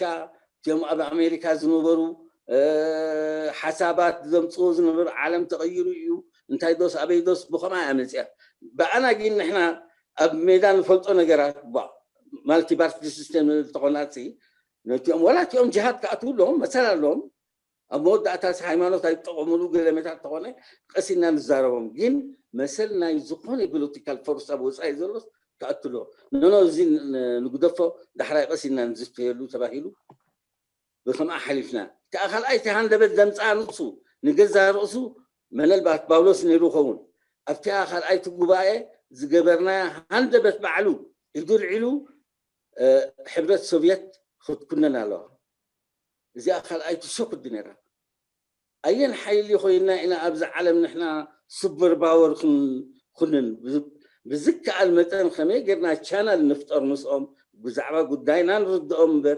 እቲኦም ኣብ ኣሜሪካ ዝነበሩ ሓሳባት ዘምፅዎ ዝነበሩ ዓለም ተቐይሩ እዩ። እንታይ ዶስ ኣበይ ዶስ ብኸምኣ እያ መፅያ። ብኣና ግን ንሕና ኣብ ሜዳ ንፈልጦ ነገራት ማልቲ ፓርቲ ሲስተም ዝተኾናት ነቲኦም ወላ እቲኦም ጅሃድ ክኣትውሎም መሰል ኣለዎም። ኣብ መወዳእታ ሃይማኖት ኣይጠቐሙሉ ገለመታት ተኾነ ቀሲና ንዛረቦም። ግን መሰል ናይ ዝኾነ ፖለቲካል ፎርስ ኣብ ወፃኢ ዘሎስ ክኣትሎ ኖኖ እዚ ንግደፎ ዳሕራይ ቀሲና ንዝተየሉ ተባሂሉ ብከምኣ ሓሊፍና። እቲኣ ካልኣይቲ ሃንደበት ዘምፅኣ ንሱ ንገዛ ርእሱ መለልባት ጳውሎስ ነይሩ ይኸውን። ኣብቲኣ ካልኣይቲ ጉባኤ ዝገበርናያ ሃንደበት ባዕሉ ኢዱ ልዒሉ ሕብረት ሶቭየት ክትኩነን ኣለዋ። እዚኣ ካልኣይቲ ሸኩዲ ነይራ። ኣየን ሓይሊ ኮይና ኢና ኣብዚ ዓለም ንሕና ሱፐር ፓወር ክንኩንን? ብዝከኣል መጠን ከመይ ጌርና ቻናል ንፍጠር ምስኦም ብዛዕባ ጉዳይና ንርድኦም እምበር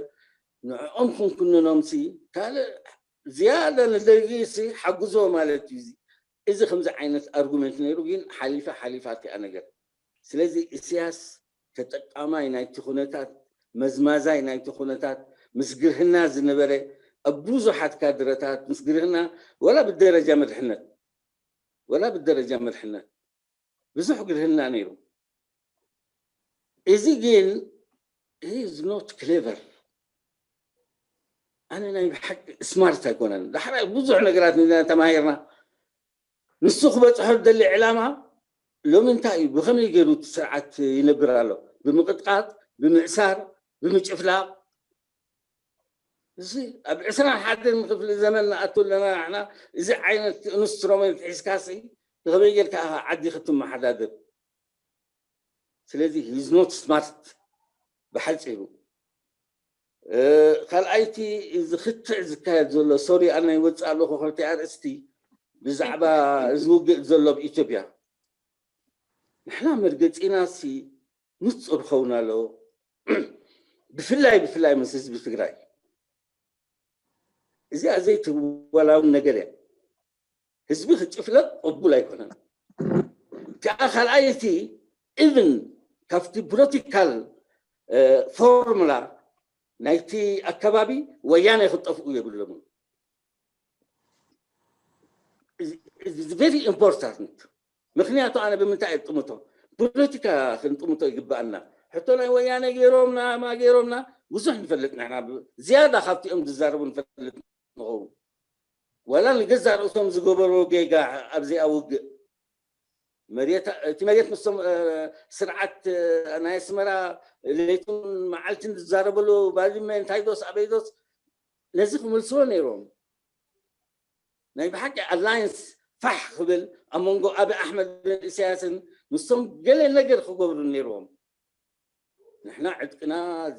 ንዕኦም ክንኩንኖም ሲ ካልእ ዝያዳ ንደርጊ ሲ ሓግዞ ማለት እዩ። እዚ ከምዚ ዓይነት ኣርጉመንት ነይሩ ግን ሓሊፋ ሓሊፋ እቲኣ ነገር። ስለዚ እስያስ ተጠቃማይ ናይቲ ኩነታት፣ መዝማዛይ ናይቲ ኩነታት፣ ምስ ግርህና ዝነበረ ኣብ ብዙሓት ካድረታት ምስ ግርህና ወላ ብደረጃ መድሕነት ወላ ብደረጃ መድሕነት ብዙሕ ግርህና ነይሩ። እዚ ግን is not clever። ኣነ ናይ ብሓቂ ስማርት ኣይኮነን። ዳሕራይ ብዙሕ ነገራት ኢና ተማሂርና። ንሱ ክበፅሖ ዝደሊ ዕላማ ሎሚ እንታይ እዩ? ብኸመይ ገይሩ እቲ ስርዓት ይነብር ኣሎ? ብምቕጥቃጥ፣ ብምእሳር፣ ብምጭፍላቕ። እዚ ኣብ ዕስራን ሓደን ክፍሊ ዘመን ንኣቱ ኣለና ንሕና። እዚ ዓይነት ኢንስትሩመንት ሒዝካሲ ብኸመይ ጌርካ ኢኻ ዓዲ ክትመሓዳድር? ስለዚ he's not smart ብሓፂሩ። ካልኣይቲ እዚ ክትዕ ዝካየድ ዘሎ፣ ሶሪ ኣነ ይወፅእ ኣለኹ ክልተ ኣርእስቲ ብዛዕባ እዚ ውግእ ዘሎ ኣብ ኢትዮጵያ። ንሕና መርገፂና ሲ ንፁር ክኸውን ኣለዎ። ብፍላይ ብፍላይ ምስ ህዝቢ ትግራይ እዚኣ ዘይትወላውን ነገር እያ። ህዝቢ ክጭፍለቅ ቅቡል ኣይኮነን። ከዓ ካልኣይቲ ኢቭን ካብቲ ፖለቲካል ፎርሙላ ናይቲ ኣከባቢ ወያነ ክጠፍኡ የብሎምን። ቨሪ ኢምፖርታንት። ምክንያቱ ኣነ ብምንታይ እየ ጥምቶ? ፖለቲካ ክንጥምቶ ይግባኣና። ሕቶ ናይ ወያነ ገይሮምና ማ ገይሮምና ብዙሕ ንፈልጥ ንሕና፣ ዝያዳ ካብቲኦም ዝዛረቡ ንፈልጥ ንኸውን። ዋላ ንገዛእ ርእሶም ዝገበርዎ ጌጋ ኣብዚኣ ውግእ መሬት፣ እቲ መሬት ምስቶም ስርዓት ናይ ኣስመራ ለይቱን መዓልትን ዝዛረበሉ ባድመ እንታይ ዶስ ኣበይ ዶስ ነዚ ክምልስዎ ነይሮም። ናይ ብሓቂ ኣላይንስ ፋሕ ክብል ኣብ መንጎ ኣቢ ኣሕመድን ኢሳያስን ምስቶም ገለ ነገር ክገብሩ ነይርዎም። ንሕና ዕጥቅና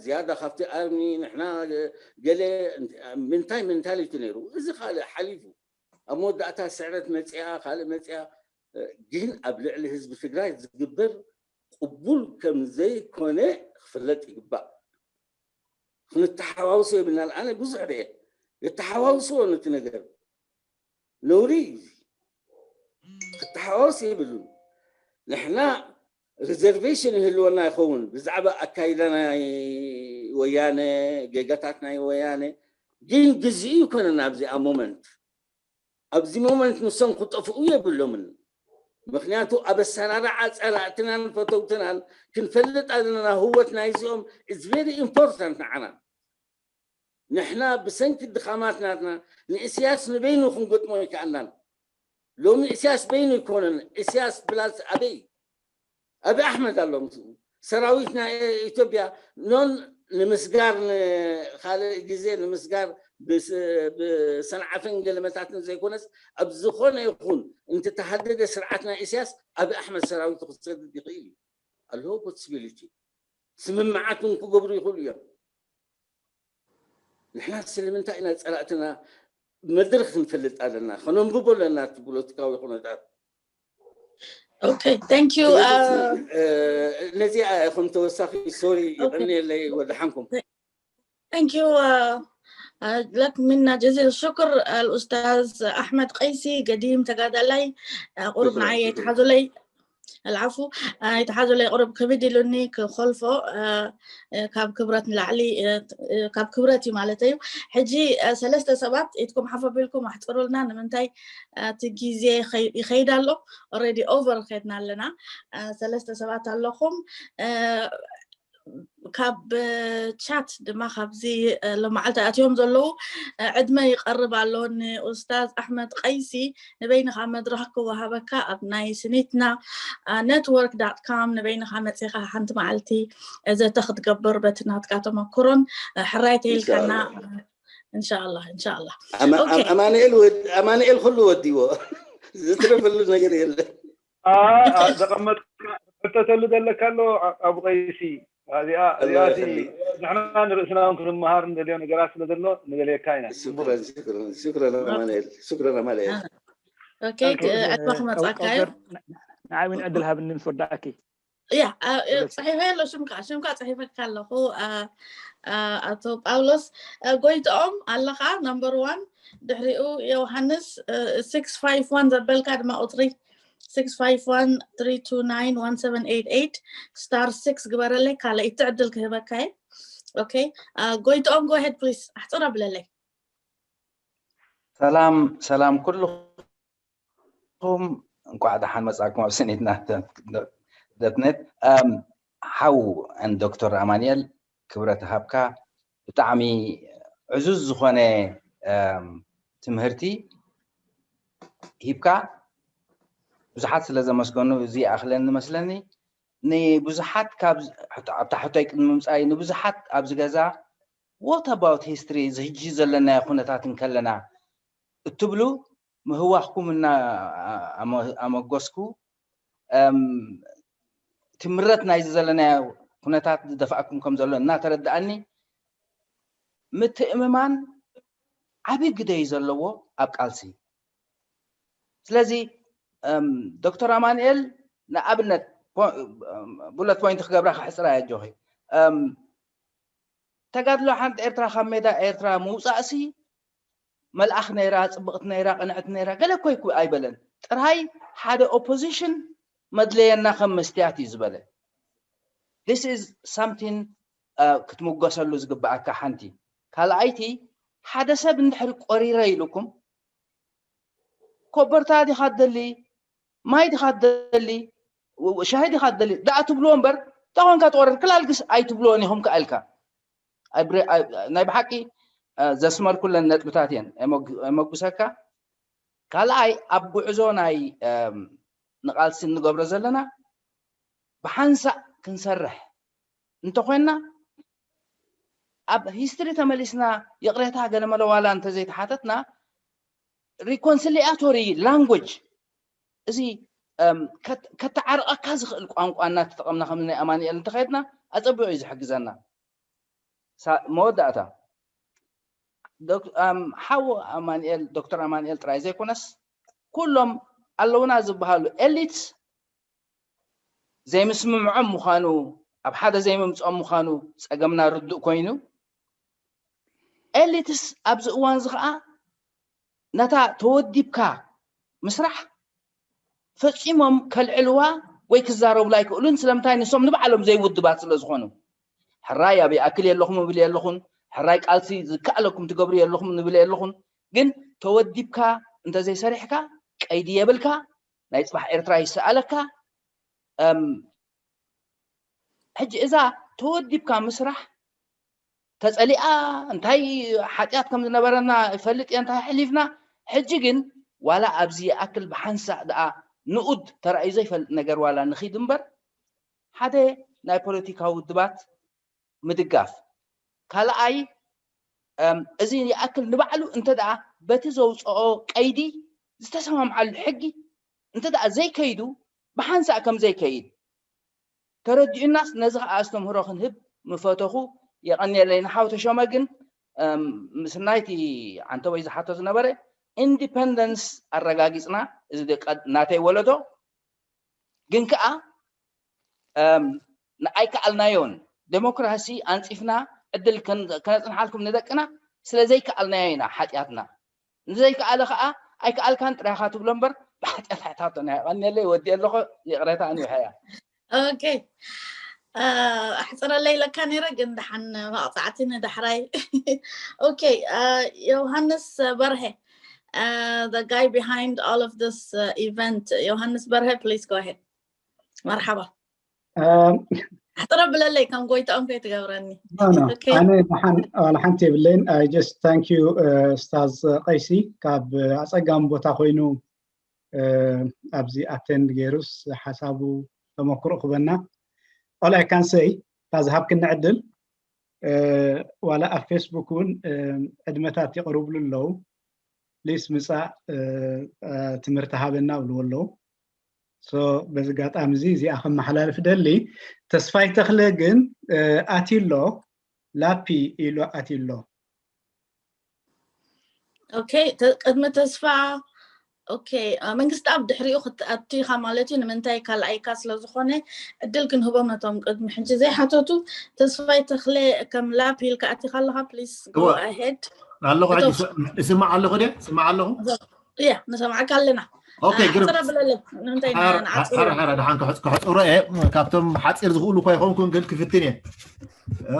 ዝያዳ ካብቲ ኣርሚ ንሕና ገለ ምንታይ ሜንታሊቲ ነይሩ። እዚ ካልእ ሓሊፉ ኣብ መወዳእታ ስዕረት መፅያ ካልእ መፅያ፣ ግን ኣብ ልዕሊ ህዝቢ ትግራይ ዝግበር ቅቡል ከም ዘይኮነ ክፍለጥ ይግባእ። ክንተሓዋውሶ የብልናን። ኣነ ብዙሕ ርኤ የተሓዋውስዎ ነቲ ነገር ነውሪ እዩ። ክተሓዋወስ የብሉን። ንሕና ሪዘርቬሽን ይህልወና ይኸውን ብዛዕባ ኣካይዳ ናይ ወያነ፣ ጌጋታት ናይ ወያነ፣ ግን ግዜኡ ይኮነን ኣብዚኣ ሞመንት። ኣብዚ ሞመንት ንሶም ክጠፍኡ የብሎምን። ምክንያቱ ኣብ ኣሰራርዓ ፀላእትናን ፈተውትናን ክንፈልጥ ኣለና። ህወት ናይዚኦም is very important ንዓና። ንሕና ብሰንኪ ድኻማት ናትና ንእስያስ ንበይኑ ክንገጥሞ ይከኣልናን። ሎሚ እስያስ በይኑ ይኮነን። እስያስ ብላስ ኣበይ ኣቢ ኣሕመድ ኣሎ ምስኡ። ሰራዊት ናይ ኢትዮጵያ ኖን ንምስጋር ንካልእ ግዜ ንምስጋር ብሰንዓፍን ገለመታትን ዘይኮነስ ኣብ ዝኾነ ይኹን እንተተሃደደ ስርዓት ናይ እስያስ ኣቢ ኣሕመድ ሰራዊቱ ክሰድድ ይኽእል እዩ። ኣለዎ ፖሲቢሊቲ። ስምምዓት እውን ክገብሩ ይኽእሉ እዮም። ንሕና ስለምንታይ ኢና ፀላእትና መድረክ ክንፈልጥ ኣለና፣ ከነንብቦ ኣለና እቲ ፖለቲካዊ ኩነታት። Okay, thank you. ነዚኣ ከም ተወሳኺ ሶሪ ይቐንየለይ ወደሓንኩም። Thank you. لك منا جزيل الشكر الأستاذ أحمد قيسي قديم تقادلاي قرب معي يتحدوا لي العفو. يتحدوا لي قرب كبدي لوني كخلفه. ካብ ክብረት ንላዕሊ ካብ ክብረት እዩ ማለት እዩ። ሕጂ ሰለስተ ሰባት ኢድኩም ሓፍ ኣቢልኩም ኣሕፅሩልና። ንምንታይ እቲ ግዜ ይኸይድ ኣሎ። Already over ከድና ኣለና። ሰለስተ ሰባት ኣለኹም። ካብ ቻት ድማ ካብዚ ሎማዓልቲ ኣትዮም ዘለዉ ዕድመ ይቐርብ ኣሎ ንኡስታዝ ኣሕመድ ቀይሲ። ንበይንኻ መድረኽ ክወሃበካ ኣብ ናይ ስኒትና ኔትወርክ ዳት ካም ንበይንኻ መፂኻ ሓንቲ መዓልቲ ዘተ ክትገብር በቲ ናትካ ተመክሮን ሕራይ ተይልካና። እንሻላ እንሻላ። ኣማኑኤል ኩሉ ወዲዎ ዝትረፈሉ ነገር የለን። ዘቐመጥካ ሕተተሉ ዘለካ ኣሎ ኣቡ ቀይሲ። እዚኣ እዚኣ ንሕና ንርእስና እውን ክንመሃር ንደልዮ ነገራት ስለ ዘሎ ንደልየካ ኢና። ሽክረን ኣማኑኤል። ሽክረን ኣማኑኤል። ዕድመ ክመፃካ እዩ። ንዓይ እውን ዕድል ሃብኒ ምስ ወዳእኪ። ያ ፅሒፈ ኣሎ ሽምካ ሽምካ ፅሒፈካ ኣለኹ። ኣቶ ጳውሎስ ጎይትኦም ኣለኻ number one። ድሕሪኡ ዮሃንስ six five one ዘበልካ ድማ ቁፅሪ six five one three two nine one seven eight eight star six ግበረለይ። ካልኣይቲ ዕድል ክህበካ እየ። Okay, ጎይትኦም go ahead please ኣሕፅር ኣብለለይ። ሰላም ሰላም ኩልኹም፣ እንኳዕ ደሓን መጻእኩም ኣብ ስኒትና ዶትኔት። ሓው ዶክተር ኣማንኤል ክብረት ሃብካ፣ ብጣዕሚ ዕዙዝ ዝኾነ ትምህርቲ ሂብካ፣ ብዙሓት ስለ ዘመስገኑ እዚ ይኣኽለኒ መስለኒ። ንብዙሓት ካብ ኣብታ ሕቶይ ቅድሚ ምምጻይ ንብዙሓት ኣብዚ ገዛ what about history እዚ ሕጂ ዘለናዮ ኩነታት እንከለና እትብሉ ምህዋኽኩም እና ኣመ- ኣመጎስኩ። እም፣ ትምረት ናይዚ ዘለናዮ ኩነታት ዝደፍኣኩም ከም ዘሎ እናተረድኣኒ፣ ምትእምማን ዓቢ ግደ እዩ ዘለዎ ኣብ ቃልሲ። ስለዚ እም፣ ዶክተር ኣማንኤል ንኣብነት ቡለት ፖይንት ክገብራ ክሕፅራ ኣጆኺ። እም፣ ተጋድሎ ሓንቲ ኤርትራ ካብ ሜዳ ኤርትራ ምውፃእሲ መልኣኽ ነይራ፣ ፅብቕቲ ነይራ፣ ቅንዕቲ ነይራ፣ ገለ እኮ ኣይኮ- ኣይበለን። ጥራይ ሓደ ኦፖዚሽን መድለየና ከም መስትያት እዩ ዝበለ። This is something ክትምጎሰሉ ዝግብኣካ ሓንቲ። ካልኣይቲ፣ ሓደ ሰብ እንድሕር ቆሪረ ኢሉኩም፣ ኮበርታ ዲኻ ትደሊ፣ ማይ ዲኻ ትደሊ፣ ሻሂ ዲኻ ትደሊ ደኣ ትብልዎ እምበር፣ እንተኾንካ ትቆረር ክላልግስ ኣይትብልዎን ኢኹም ከኣልካ። ናይ ብሓቂ ዘስመርኩለን ነጥብታት እየን። የመጉሰካ። ካልኣይ፣ ኣብ ጉዕዞ ናይ ንቓልሲ እንገብሮ ዘለና ብሓንሳእ ክንሰርሕ እንተኾይንና፣ ኣብ ሂስትሪ ተመሊስና ይቕሬታ ገለመለ ዋላ እንተዘይተሓተትና፣ ሪኮንሲሊያቶሪ ላንጉጅ፣ እዚ ከተዓርቐካ ዝኽእል ቋንቋ እናተጠቐምና ከም ናይ ኣማንኤል እንተኸድና ኣፀቢቑ እዩ ዝሕግዘና። መወዳእታ፣ ሓው ኣማንኤል፣ ዶክተር ኣማንኤል ጥራይ ዘይኮነስ ኩሎም ኣለውና ዝበሃሉ ኤሊትስ ዘይምስምምዖም ምዃኑ፣ ኣብ ሓደ ዘይምምፅኦም ምዃኑ ፀገምና ርዱእ ኮይኑ፣ ኤሊትስ ኣብዚ እዋን እዚ ከዓ ነታ ተወዲብካ ምስራሕ ፈፂሞም ከልዕልዋ ወይ ክዛረቡላ ኣይክእሉን። ስለምንታይ? ንሶም ንባዕሎም ዘይውድባት ስለ ዝኾኑ። ሕራይ ኣብ ይኣክል የለኹም እብል የለኹን፣ ሕራይ ቃልሲ ዝከኣለኩም ትገብሩ የለኹም ንብል የለኹን። ግን ተወዲብካ እንተዘይሰሪሕካ ቀይዲ የብልካ፣ ናይ ፅባሕ ኤርትራ ይሰኣለካ። ሕጂ እዛ ተወዲብካ ምስራሕ ተፀሊኣ እንታይ ሓጢኣት ከም ዝነበረና ይፈልጥ እየ እንታይ ኣሕሊፍና። ሕጂ ግን ዋላ ኣብዚ ይኣክል ብሓንሳእ ደኣ ንኡድ ተራእዩ ዘይፈልጥ ነገር ዋላ ንኺድ እምበር ሓደ ናይ ፖለቲካ ውድባት ምድጋፍ። ካልኣይ፣ እዚ ይኣክል ንባዕሉ እንተ ደኣ በቲ ዘውፅኦ ቀይዲ ዝተሰማምዓሉ ሕጊ እንተ ደኣ ዘይከይዱ ብሓንሳእ ከም ዘይከይድ ተረዲኡናስ ነዚ ከዓ ኣስተምህሮ ክንህብ ምፈተኹ። የቐንየለይ። ንሓው ተሾመ ግን ምስናይቲ ዓንተወይ ዝሓቶ ዝነበረ ኢንዲፐንደንስ ኣረጋጊፅና፣ እዚ ናተይ ወለዶ ግን ከዓ ኣይከኣልናዮን። ዴሞክራሲ ኣንፂፍና ዕድል ከነፅንሓልኩም ንደቅና ስለ ዘይከኣልናዮ ኢና ሓጢኣትና። ንዘይከኣለ ከዓ ኣይከኣልካን ጥራይካ ትብሎ እምበር ብሓጢኣት ኣይትሓቶና። የቐንየለይ። ወዲ ኣለኹ። ይቕሬታ ኣንዊሐያ። ኦኬ፣ ኣሕፅረለይ ኢለካ ነይረ ግን ደሓን መቕፃዕቲ ንዳሕራይ። ኦኬ፣ ዮሃንስ በርሀ፣ the guy behind all of this event። ዮሃንስ በርሀ፣ please go ahead። መርሓባ። ኣሕፅረ ብለለይ ከም ጎይታኦም ከይትገብረኒ። ኣነ ደሓን ዋላ ሓንቲ የብለይን። I just thank you ኡስታዝ ቀይሲ፣ ካብ ኣፀጋሚ ቦታ ኮይኑ ኣብዚ ኣቴንድ ገይሩስ ሓሳቡ ተመክሮ ክበና። All I can say፣ እታ ዝሃብክኒ ዕድል፣ ዋላ ኣብ ፌስቡክ እውን ዕድመታት ይቐርብሉ ኣለዉ። ፕሊስ ምፃእ፣ ትምህርቲ ሃበና ብልዎ ኣለዉ። በዚ ኣጋጣሚ እዚ እዚኣ ከመሓላልፍ ደሊ። ተስፋይ ተኽለ ግን ኣትዩ ኣሎ፣ ላፒ ኢሉ ኣትዩ ኣሎ። ኦኬ፣ ቅድሚ ተስፋ፣ ኦኬ፣ መንግስቲ ኣብ ድሕሪኡ ክትኣቱ ኢኻ ማለት እዩ። ንምንታይ ካልኣይካ ስለ ዝኾነ ዕድል ክንህቦም ነቶም ቅድሚ ሕጂ ዘይሓተቱ። ተስፋይ ተኽለ ከም ላፕ ኢልካ ኣቲኻ ኣለኻ፣ ፕሊስ ጎ ኣሄድ። ኣለኹ፣ ሕጂ እስማዕ ኣለኹ፣ ድየ እስማዕ ኣለኹ። እያ፣ ንሰማዕካ ኣለና። ኦኬ፣ ግርም። ሕፅረ ብለለይ፣ ንምንታይ ኢና ንዓፅሮ? ሓረ፣ ሓረ፣ ደሓን ክሕፅ-፣ ክሕፅሮ እየ። ካብቶም ሓፂር ዝኽእሉ እኳ ይኾንኩን፣ ግን ክፍትን እየ። እ፣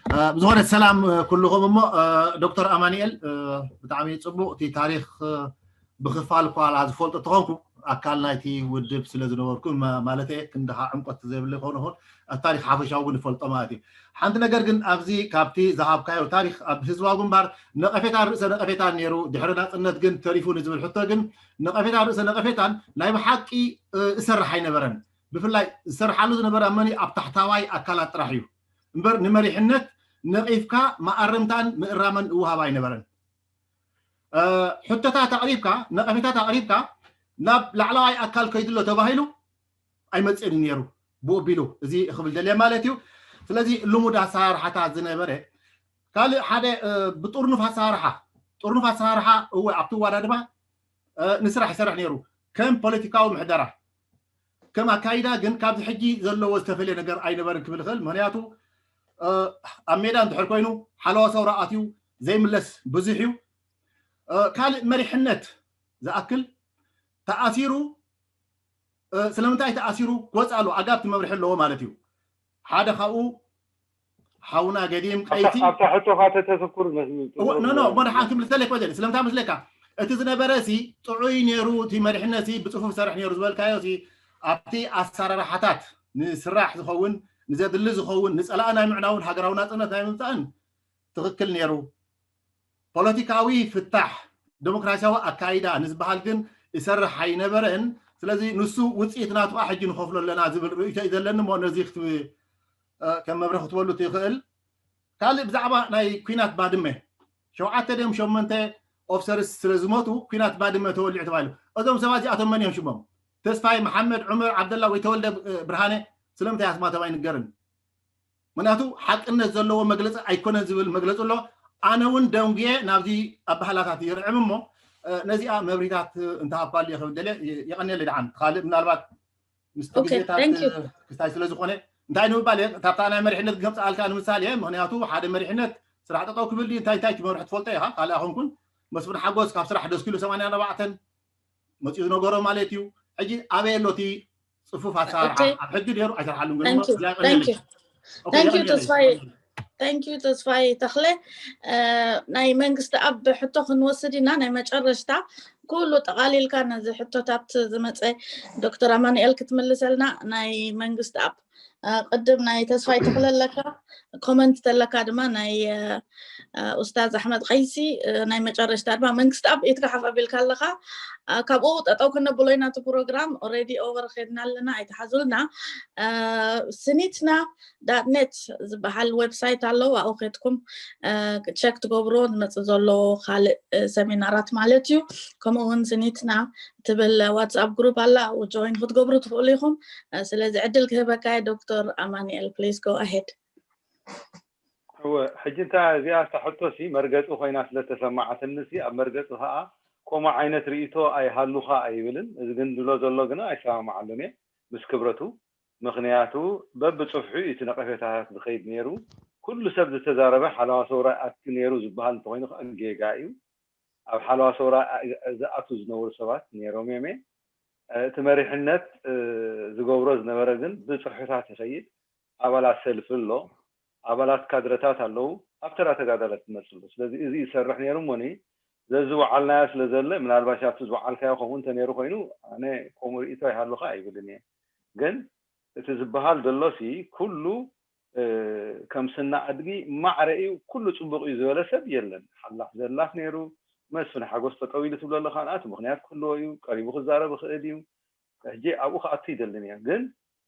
እ፣ ብዝኾነ ሰላም፣ እ፣ ኩልኹም። እሞ፣ እ፣ ዶክተር ኣማኑኤል፣ እ፣ ብጣዕሚ ፅቡቕ። እቲ ታሪኽ፣ እ፣ ብኽፋል እኳ ዝፈልጦ ተኾንኩ፣ ኣካል ናይቲ ውድብ ስለ ዝነበርኩ፣ ማ-፣ ማለተይ ክንድኻ ዕምቆት ዘይብሉ ይኸውን ይኸውን፣ እቲ ታሪኽ ሓፈሻዊ ግን ይፈልጦ ማለት እዩ። ሓንቲ ነገር ግን ኣብዚ ካብቲ ዝሃብካዮ ታሪኽ ኣብ ህዝባዊ ግንባር ነቐፌታን ርእሰ ነቐፌታን ነይሩ፣ ድሕሪ ናጽነት ግን ተሪፉ ንዝብል ሕቶ ግን ነቐፌታን ርእሰ ነቐፌታን ናይ ብሓቂ፣ እ፣ እሰርሕ ኣይነበረን። ብፍላይ ዝሰርሓሉ ዝነበረ ኣብ መን እዩ? ኣብ ታሕታዋይ ኣካላት ጥራሕ እዩ እምበር ንመሪሕነት ነቒፍካ መኣረምታን ምእራምን እወሃብ ኣይነበረን። ሕቶታት ኣቕሪብካ፣ ነቐፌታት ኣቕሪብካ ናብ ላዕለዋይ ኣካል ከይድሎ ተባሂሉ ኣይመፅእን ነይሩ። ብኡ ኣቢሉ እዚ ክብል ደልየ ማለት እዩ። ስለዚ ልሙድ ኣሰራርሓታት ዝነበረ ካልእ ሓደ ብጥርኑፍ ኣሰራርሓ፣ ጥርኑፍ ኣሰራርሓ እወ ኣብቲ ኣወዳድባ ንስራሕ ይሰርሕ ነይሩ። ከም ፖለቲካዊ ምሕደራ ከም ኣካይዳ ግን ካብዚ ሕጂ ዘለዎ ዝተፈልየ ነገር ኣይነበርን ክብል ይኽእል። ምክንያቱ ኣብ ሜዳ እንድሕር ኮይኑ ሓለዋ ሰውራ ኣትዩ ዘይምለስ ብዙሕ እዩ። ካልእ መሪሕነት ዝኣክል ተኣሲሩ ስለምንታይ ተኣሲሩ ክወፅእ ኣለዎ። ኣጋብቲ መምርሒ ኣለዎ ማለት እዩ። ሓደ ካብኡ ሓውና ገዲም ቀይቲ ኣብታ ሕቶኻ ተተተኩር መስሉ ኖ ኖ እሞ ንሓንቲ ምልሰለ ይኮ ዘለ ስለምንታይ መስለካ እቲ ዝነበረ ሲ ጥዑይ ነይሩ እቲ መሪሕነት ሲ ብፅፉፍ ሰርሕ ነይሩ ዝበልካዮ ሲ ኣብቲ ኣሰራርሓታት ንስራሕ ዝኸውን ንዘድሊ ዝኸውን ንፀላእ ናይ ምዕናውን ሃገራዊ ናፅነት ናይ ምምፃእን ትኽክል ነይሩ። ፖለቲካዊ ፍታሕ ዴሞክራሲያዊ ኣካይዳ ንዝበሃል ግን ይሰርሕ ኣይነበረን። ስለዚ ንሱ ውፅኢት ናቱ ሕጂ ንኸፍሎ ኣለና ዝብል ርእይቶ እዩ ዘለኒ እሞ ነዚ ከም መብርህ ክትበሉ ትኽእል። ካልእ ብዛዕባ ናይ ኩናት ባድመ ሸውዓተ ድዮም ሸሞንተ ኦፍሰርስ ስለ ዝሞቱ ኩናት ባድመ ተወሊዑ ተባሂሉ። እዞም ሰባት እዚኣቶም መን እዮም ሽሞም? ተስፋይ መሓመድ፣ ዑመር ዓብደላ ወይ ተወልደ ብርሃነ ስለምንታይ ኣስማቶም ኣይንገርን? ምክንያቱ ሓቅነት ዘለዎ መግለፂ ኣይኮነን ዝብል መግለፂ ኣሎ። ኣነ እውን ደንጉየ ናብዚ ኣበሃላታት ይርዕም እሞ ነዚኣ መብሪታት እንተሃብካሉ እየ ክብል ደልየ። የቐንየለይ ደሓን ካልእ ምናልባት ምስቲ ግዜታት ክስታይ ስለ ዝኾነ እንታይ ንምባል እየ ካብታ ናይ መሪሕነት ክገምፅኣልካ ንምሳሌ ምክንያቱ ሓደ መሪሕነት ስራሕ ጠጠው ክብል ድዩ እንታይ እንታይ ትመርሑ ትፈልጦ ኢኻ ካልእ ኣኹንኩን መስፍን ሓጎስ ካብ ስራሕ ደስኪሉ ሰማንያ ኣርባዕተን መፂኡ ዝነገሮ ማለት እዩ። ሕጂ ኣበይ ኣሎ እቲ ፅፉፍ ኣሰራርሓ ኣብ ሕጊ ነይሩ ኣይሰርሓሉን ግን ተስፋይ ተስፋይ ተኽለ ናይ መንግስቲ ኣብ ሕቶ ክንወስድ ኢና ናይ መጨረሽታ ኩሉ ጠቓሊልካ ነዚ ሕቶታት ዝመፀ ዶክተር ኣማኑኤል ክትምልሰልና ናይ መንግስቲ ኣብ ቅድም ናይ ተስፋይ ተኽለ ኣለካ ኮመንት ተለካ ድማ ናይ ኡስታዝ ኣሕመድ ቀይሲ ናይ መጨረሽታ ድማ መንግስቲ ኣብ ኢትካ ሓፍ ኣቢልካ ኣለካ ካብኡ ጠጠው ክነብሎ ኢና እቲ ፕሮግራም ኦረዲ ኦቨር ኸድና ኣለና ኣይትሓዙልና ስኒትና ዳት ኔት ዝበሃል ዌብሳይት ኣለዉ ኣብኡ ከድኩም ቸክ ትገብርዎ ዝመፅእ ዘሎ ካልእ ሰሚናራት ማለት እዩ ከምኡ እውን ስኒትና ትብል ዋትስኣፕ ግሩፕ ኣላ ኣብኡ ጆይን ክትገብሩ ትኽእሉ ኢኹም ስለዚ ዕድል ክህበካ ዶክተር ኣማኒኤል please go ahead እወ ሕጂ እንታ እዚኣ እታ ሕቶ ሲ መርገፂ ኮይና ስለተሰማዓትኒ ሲ ኣብ መርገፂ ከዓ ከምኡ ዓይነት ርእይቶ ኣይሃሉኻ ኣይብልን እዚ ግን ዝብሎ ዘሎ ግና ኣይሰማማዓሉን እየ ምስ ክብረቱ ምኽንያቱ በብፅፍሑ እዩ እቲ ነቐፌታታት ዝኸይድ ነይሩ ኩሉ ሰብ ዝተዛረበ ሓለዋ ሰውራ ኣቲ ነይሩ ዝበሃል እንተኮይኑ ከዓ ጌጋ እዩ ኣብ ሓለዋ ሰውራ ዝኣቱ ዝነበሩ ሰባት ነይሮም እዮም እቲ መሪሕነት ዝገብሮ ዝነበረ ግን ብፅፍሕታት ይኸይድ ኣባላት ሰልፊ ኣሎ ኣባላት ካድረታት ኣለዉ ኣብ ተራ ተጋዳለ ትመፅሉ ስለዚ እዚ ይሰርሕ ነይሩ እሞኒ ዘዝወዓልናዮ ስለ ዘለ ምናልባሽ ኣብቲ ዝወዓልካዮ ከምኡ እንተነይሩ ኮይኑ ኣነ ከምኡ ርእቶ ይሃሉካ ኣይብልን እየ ግን እቲ ዝበሃል ዘሎ ሲ ኩሉ ከም ስና ኣድጊ ማዕረ እዩ ኩሉ ፅቡቅ እዩ ዝበለ ሰብ የለን ሓላፍ ዘላፍ ነይሩ መስፍን ሓጎስ ጠጠው ኢሉ ትብሎ ኣለካ ንኣቲ ምክንያት ክህልዎ እዩ ቀሪቡ ክዛረብ ይኽእል እዩ ሕጂ ኣብኡ ክኣቱ ይደልን እየ ግን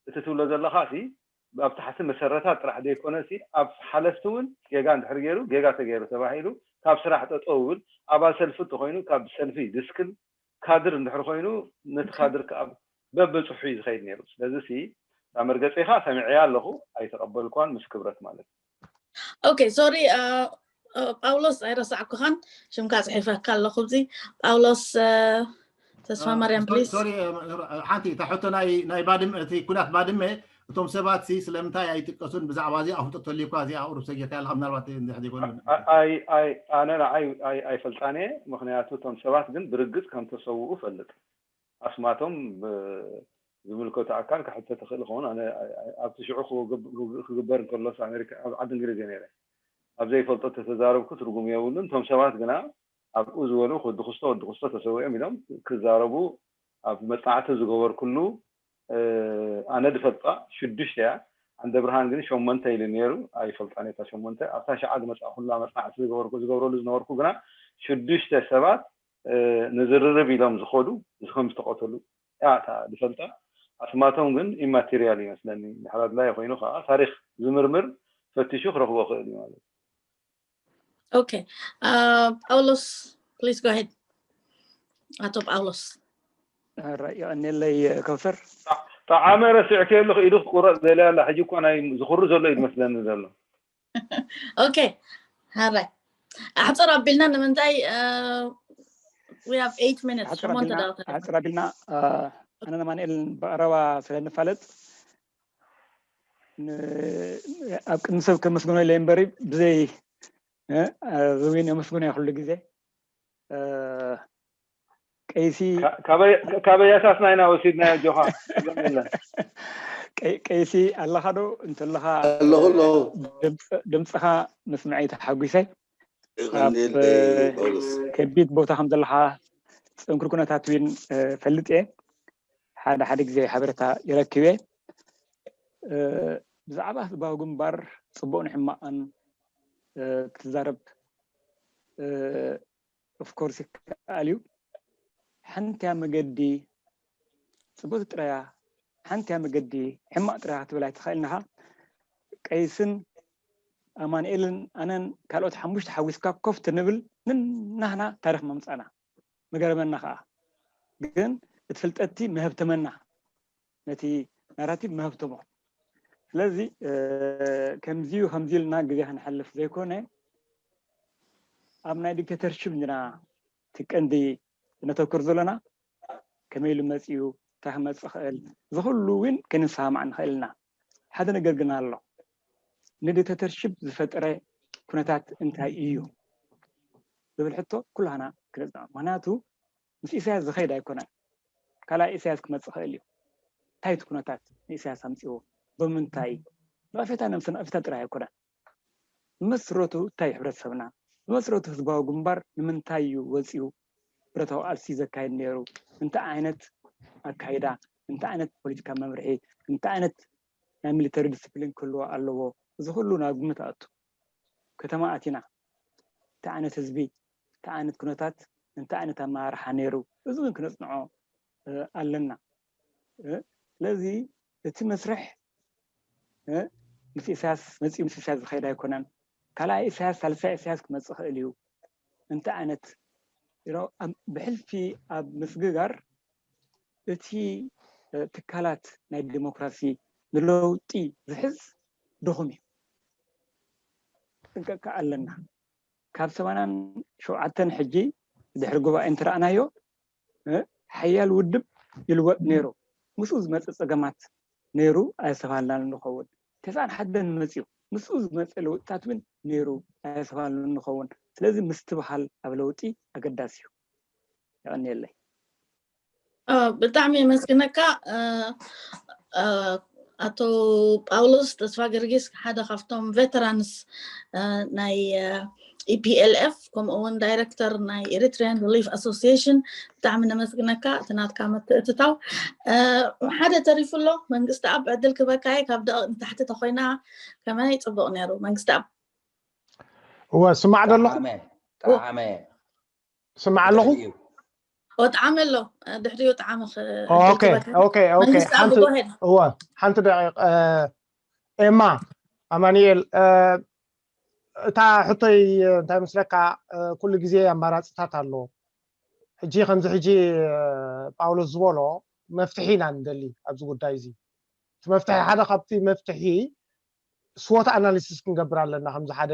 እቲ ትብሎ ዘለካ ሲ ኣብ ታሕቲ መሰረታት ጥራሕ ዘይኮነ ሲ ኣብ ሓለፍቲ እውን ጌጋ እንድሕር ገይሩ ጌጋ ተገይሩ ተባሂሉ ካብ ስራሕ ጠጠው ብል ኣባል ሰልፊ እንተኮይኑ ካብ ሰልፊ ድስክል ካድር እንድሕር ኮይኑ ነቲ ካድር ከዓ በብፅሑ እዩ ዝኸይድ ነይሩ ስለዚ ሲ እዛ መርገፂኻ ሰሚዐያ ኣለኹ ኣይተቐበልኳን ምስ ክብረት ማለት እዩ ኦኬ ሶሪ ጳውሎስ ኣይረሳዕኩኻን ሽምካ ፅሒፈካ ኣለኹ እዚ ጳውሎስ ተስፋ ማርያም ፕሊስ ሓንቲ እታ ሕቶ ናይ ባድመ እቲ ኩናት ባድመ እቶም ሰባት ሲ ስለምንታይ ኣይጥቀሱን ብዛዕባ እዚ ኣፍልጦ ተልዩኳ እዚ ኣቅሩብ ሰጊርካ ኣለካ ምናልባት እንድሕር ዘይኮነ ኣነ ንዓይ ኣይፈልጣን እየ ምክንያቱ እቶም ሰባት ግን ብርግፅ ከም ተሰውኡ ፈልጥ ኣስማቶም ዝምልከቱ ኣካል ክሕተት ይኽእል ይኸውን ኣነ ኣብቲ ሽዑ ክግበር እንከሎስ ኣሜሪካ ኣብ ዓዲ እንግሊዝ እየ ነይረ ኣብ ዘይፈልጦ ተተዛረብኩ ትርጉም የብሉን እቶም ሰባት ግና ኣብኡ ዝበሉ ወዲ ክስቶ ወዲ ክስቶ ተሰዊኦም ኢሎም ክዛረቡ ኣብ መፅናዕቲ ዝገበርኩሉ ኣነ ዝፈልጣ ሽዱሽተ እያ ዓንደ ብርሃን ግን ሸሞንተ ኢሉ ነይሩ ኣይፈልጣን እታ ሸሞንተ ኣብታ ሸዓ ዝመፅኣ ኩላ መፅናዕቲ ዝገበርኩ ዝገብረሉ ዝነበርኩ ግና ሽዱሽተ ሰባት ንዝርርብ ኢሎም ዝኸዱ ከም ዝተቐተሉ እያ እታ ዝፈልጣ ኣስማቶም ግን ኢማቴሪያል ይመስለኒ ድሕር ኣድላይ ኮይኑ ከዓ ታሪክ ዝምርምር ፈቲሹ ክረክቦ ክእል እዩ ማለት ኦኬ ጳውሎስ Please go ahead. ኣቶ ጳውሎስ። ራይ የቐኔለይ ከውሰር። ጠዓመ ረሲዕክዮ ኣለኹ፣ ኢዱ ክቁረፅ ደልያ ኣላ። ሕጂ እኳ ናይ ዝኽሩ ዘሎ እዩ ዝመስለኒ ዘሎ። ኦኬ፣ ሃራይ ኣሕፅር ኣቢልና። ንምንታይ? We have eight minutes። ኣሕፅር ኣቢልና ኣነ ንማንኤል ብቐረባ ስለ ንፋለጥ ኣብ ቅድሚ ሰብ ከመስግኖ ኢለ እምበሪ ብዘይ ዝዊን የመስግኖ ኩሉ ግዜ። ቀይሲ ካበይ ኣሳስና ኢና ወሲድናዮ ጆኻ። ቀይሲ ኣለኻ ዶ እንተለኻ ድምፅኻ ምስምዐይ ተሓጒሰ። ከቢድ ቦታ ከም ዘለኻ ፅንኩር ኩነታት ዊን ፈልጥ እየ። ሓደ ሓደ ግዜ ሓበሬታ ይረክብ እየ። ብዛዕባ ህዝባዊ ግንባር ፅቡቕን ሕማቕን ክትዛረብ ኦፍኮርስ ይከኣል እዩ። ሓንቲያ መገዲ ፅቡቅ ጥራያ ሓንቲያ መገዲ ሕማቅ ጥራያ ክትብል ኣይትኽእልን ኢኻ። ቀይስን ኣማንኤልን ኣነን ካልኦት ሓሙሽተ ሓዊስካ ኮፍ ትንብል ንናህና ታሪክ መምፃና መገረመና ከዓ። ግን እቲ ፍልጠቲ መህብተመና ነቲ ናራቲቭ መህብተሞ። ስለዚ ከምዚዩ ከምዚ ኢልና ግዜ ክንሓልፍ ዘይኮነ ኣብ ናይ ዲክቴተርሽፕ ኢና እቲ ቀንዲ ነተኩር ዘለና። ከመይ ኢሉ መፂኡ እንታይ ክመፅእ ክእል ዝኩሉ እውን ከንሰማማዕ ንኽእል ኢና። ሓደ ነገር ግን ኣሎ። ንዲክቴተርሽፕ ዝፈጠረ ኩነታት እንታይ እዩ ዝብል ሕቶ ኩላህና ክነፅንዖ። ምክንያቱ ምስ ኢሳያስ ዝኸይድ ኣይኮነን። ካልኣይ ኢሳያስ ክመፅእ ክእል እዩ። እንታይ እቲ ኩነታት ንኢሳያስ ኣምፅዎ? ብምንታይ? ነቐፌታ ነብሲ ነቐፌታ ጥራይ ኣይኮነን። መስረቱ እንታይ ሕብረተሰብና መስረቱ ህዝባዊ ግንባር ንምንታይ እዩ ወፂኡ ብረታዊ ቃልሲ ዘካየድ ነይሩ? እንታይ ዓይነት ኣካይዳ፣ እንታይ ዓይነት ፖለቲካ መምርሒ፣ እንታይ ዓይነት ናይ ሚሊተሪ ዲስፕሊን ክህልዎ ኣለዎ? እዚ ኩሉ ናብ ግምት ኣቱ። ከተማ ኣቲና እንታይ ዓይነት ህዝቢ፣ እንታይ ዓይነት ኩነታት፣ እንታይ ዓይነት ኣመራርሓ ነይሩ? እዚ እውን ክነፅንዖ ኣለና። ስለዚ እቲ መስርሕ ምስ ኢሳያስ መፂኡ ምስ ኢሳያስ ዝኸይድ ኣይኮነን። ካልኣይ ኢሳያስ ሳልሳይ ኢሳያስ ክመፅእ ክእል እዩ። እንታይ ዓይነት ብሕልፊ ኣብ ምስግጋር እቲ ትካላት ናይ ዲሞክራሲ ንለውጢ ዝሕዝ ድኹም እዩ። ጥንቀቅ ኣለና። ካብ ሰማንያን ሸውዓተን ሕጂ ድሕሪ ጉባኤ እንትረኣናዮ ሓያል ውድብ ይልወጥ ነይሩ። ምስኡ ዝመፀ ፀገማት ነይሩ ኣየስተባሃልናን ንኸውን። ተስዓን ሓደን መፂኡ ምስኡ ዝመፀ ለውጥታት እውን ነይሩ ኣየስተባሃልናን ንኸውን። ስለዚ ምስትብሃል ኣብ ለውጢ ኣገዳሲ እዩ። የቐንየለይ። ብጣዕሚ የመስግነካ ኣቶ ጳውሎስ ተስፋ ገርጊስ፣ ሓደ ካብቶም ቬተራንስ ናይ ኢፒኤልኤፍ፣ ከምኡ እውን ዳይረክተር ናይ ኤሪትሪያን ሪሊፍ ኣሶሲሽን። ብጣዕሚ ነመስግነካ እቲ ናትካ ምትእትታው። ሓደ ተሪፉ ኣሎ። መንግስቲ ኣብ ዕድል ክበካየ ካብ ደቕ ንታሕቲ ተኮይና ከመይ ፅቡቅ ነይሩ። መንግስቲ ኣብ እወ ስማዕ ደለኹ። ስማዕ ኣለኹ። ወጥዓመ ኣሎ ድሕሪኡ ጣዕሚ እወ ሓንቲ ደቂቕ ኤማ ኣማኒኤል፣ እታ ሕቶይ እንታይ መስለካ፣ ኩሉ ግዜ ኣማራፅታት ኣለዎ። ሕጂ ከምዚ ሕጂ ጳውሎስ ዝበሎ መፍትሒ ኢና ንደሊ ኣብዚ ጉዳይ እዚ። እቲ መፍትሒ ሓደ ካብቲ መፍትሒ ስዎት ኣናሊሲስ ክንገብር ኣለና። ከምዚ ሓደ